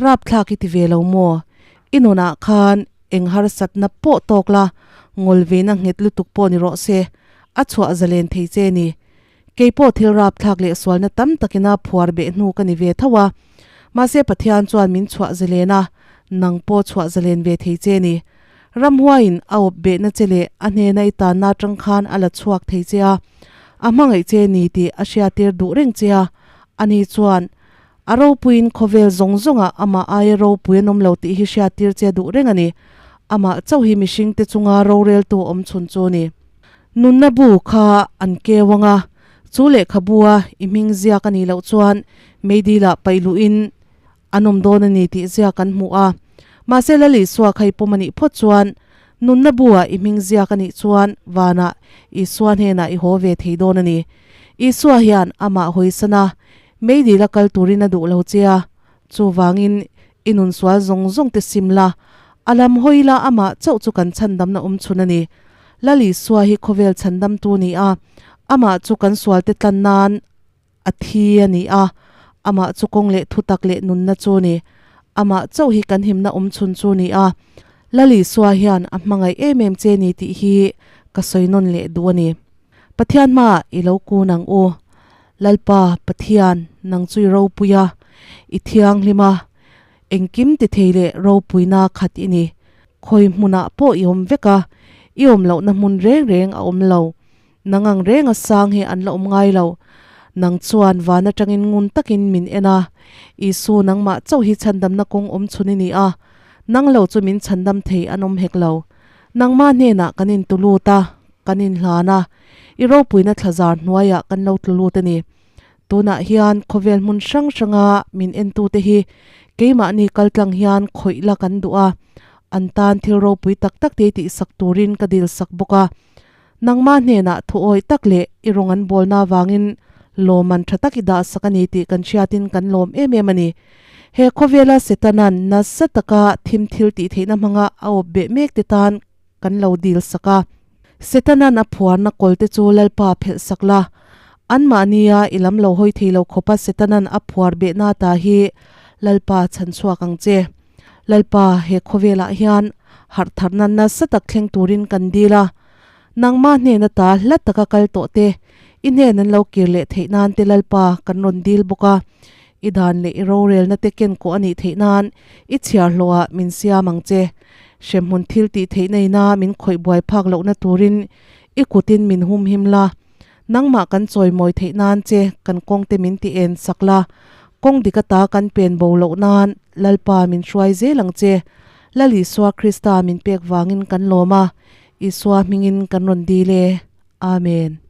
Rapthlak i ti ve lo maw? I nunah khan eng harsatna pawh tawk la, ngawl veina nghet lutuk pawh ni rawh se, a chhuah zalen thei che ni. Kei pawh thil rapthlak leh sualna tam takina phuar beh hnu ka ni ve tho a. Mahse Pathian chuan min chhuah zalen a, nang pawh chhuah zalen ve thei che ni. Ramhuaiin a awp behna che leh a hnena i tanna atang khan a la chhuak thei che a, a hmangaih che ni tih a hriatir duh reng che a. Ani chuan a ropuiin khawvel zawng zawngah amah aia ropui an awm lo tih hi hriatir che duh reng a ni. Amah chauh hi mihringte chunga roreltu awm chhun chu a ni. Nunna bu kha an keu ang a, chu lehkhabua i hming ziak a nih loh chuan meidilah paih luhin an awm dawn a ni tih ziak an hmu a. Mahse Lal Isua kha i pawm a nih phawt chuan nunna bua i hming ziak a nih chuan vanah Isua hnenah i haw ve thei dawn a ni. Isua hian amah hawisan a, meidila kal turin a duh lo che a, chuvangin i nun sual zawng zawng te sim la, a lam hawi la amah chauh chu kan chhandamna awm chhun a ni. Lal Isua hi khawvel chhandamtu a ni a, amah chu kan sualte tlan nan a thi a ni a, amah chu kawng leh thutak leh nunna chu a ni. Amah chauh hi kan himna awm chhun chu a ni a, Lal Isua hian a hmangaih em em che ni tih hi ka sawi nawn leh duh a ni. Pathian hmaah i lo kun ang u. Lalpa, Pathian, nang chu i ropui a, i thianghlim a, Engkim ti thei leh ropuina khat i ni. Khawi hmunah pawh i awm vek a, i awm lohna hmun reng reng a awm lo. Nang ang renga sang hi an la awm ngai lo. Nang chuan van atangin ngun takin min en a, Isu nangmah chauh hi chhandamna kawng awm chhun i ni a, nang lo chu min chhandam thei an awm hek lo. Nangmah hnenah kan intu lut a, kan inhlan a, i ropuina thlazar hnuaiah kan lo tlu lut a ni. Tunah hian khawvel hmun hrang hranga min entute hi keimahni kaltlang hian khawih la kan duh a, an tan thil ropui tak tak te tihsak turin ka dilsak bawk a. Nangmah hnenah thuawi tak leh i rawng an bawlna avangin lawmman tha tak i dahsak a ni tih kan hriatin kan lawm em em a ni. He khawvela Setana'n nasa taka thim thil tih theihna hmanga a awp beh mek te tan kan lo dilsak a. Setana'n a phuarna kawlte chu Lalpa phelh sak la, anmahnia i lam lo hawi thei lo khawpa Setana'n a phuar behna ta hi Lalpa chhan chhuak ang che. Lalpa, he khawvelah hian harh tharna nasa tak thleng turin kan dil a, nangmah hnena ta hla taka kal tawh te, i hnen an lo kir leh theih nan te Lalpa kan rawn dil bawk a, i dan leh i rorelna te ken kawh a nih theih nan i chhiar hlawhah min siam ang che. Hremhmun thil tih theih neina min khawih buai phak lohna turin i kutin min humhim la, nangmah kan chawimawi theih nan che kan kawngte min ti en sak la, kawng dik ata kan pen bo loh nan Lalpa min hruai zel ang che. Lal Isua Krista min pek vangin kan lawm a, Isua hmingin kan rawn dil e. Amen.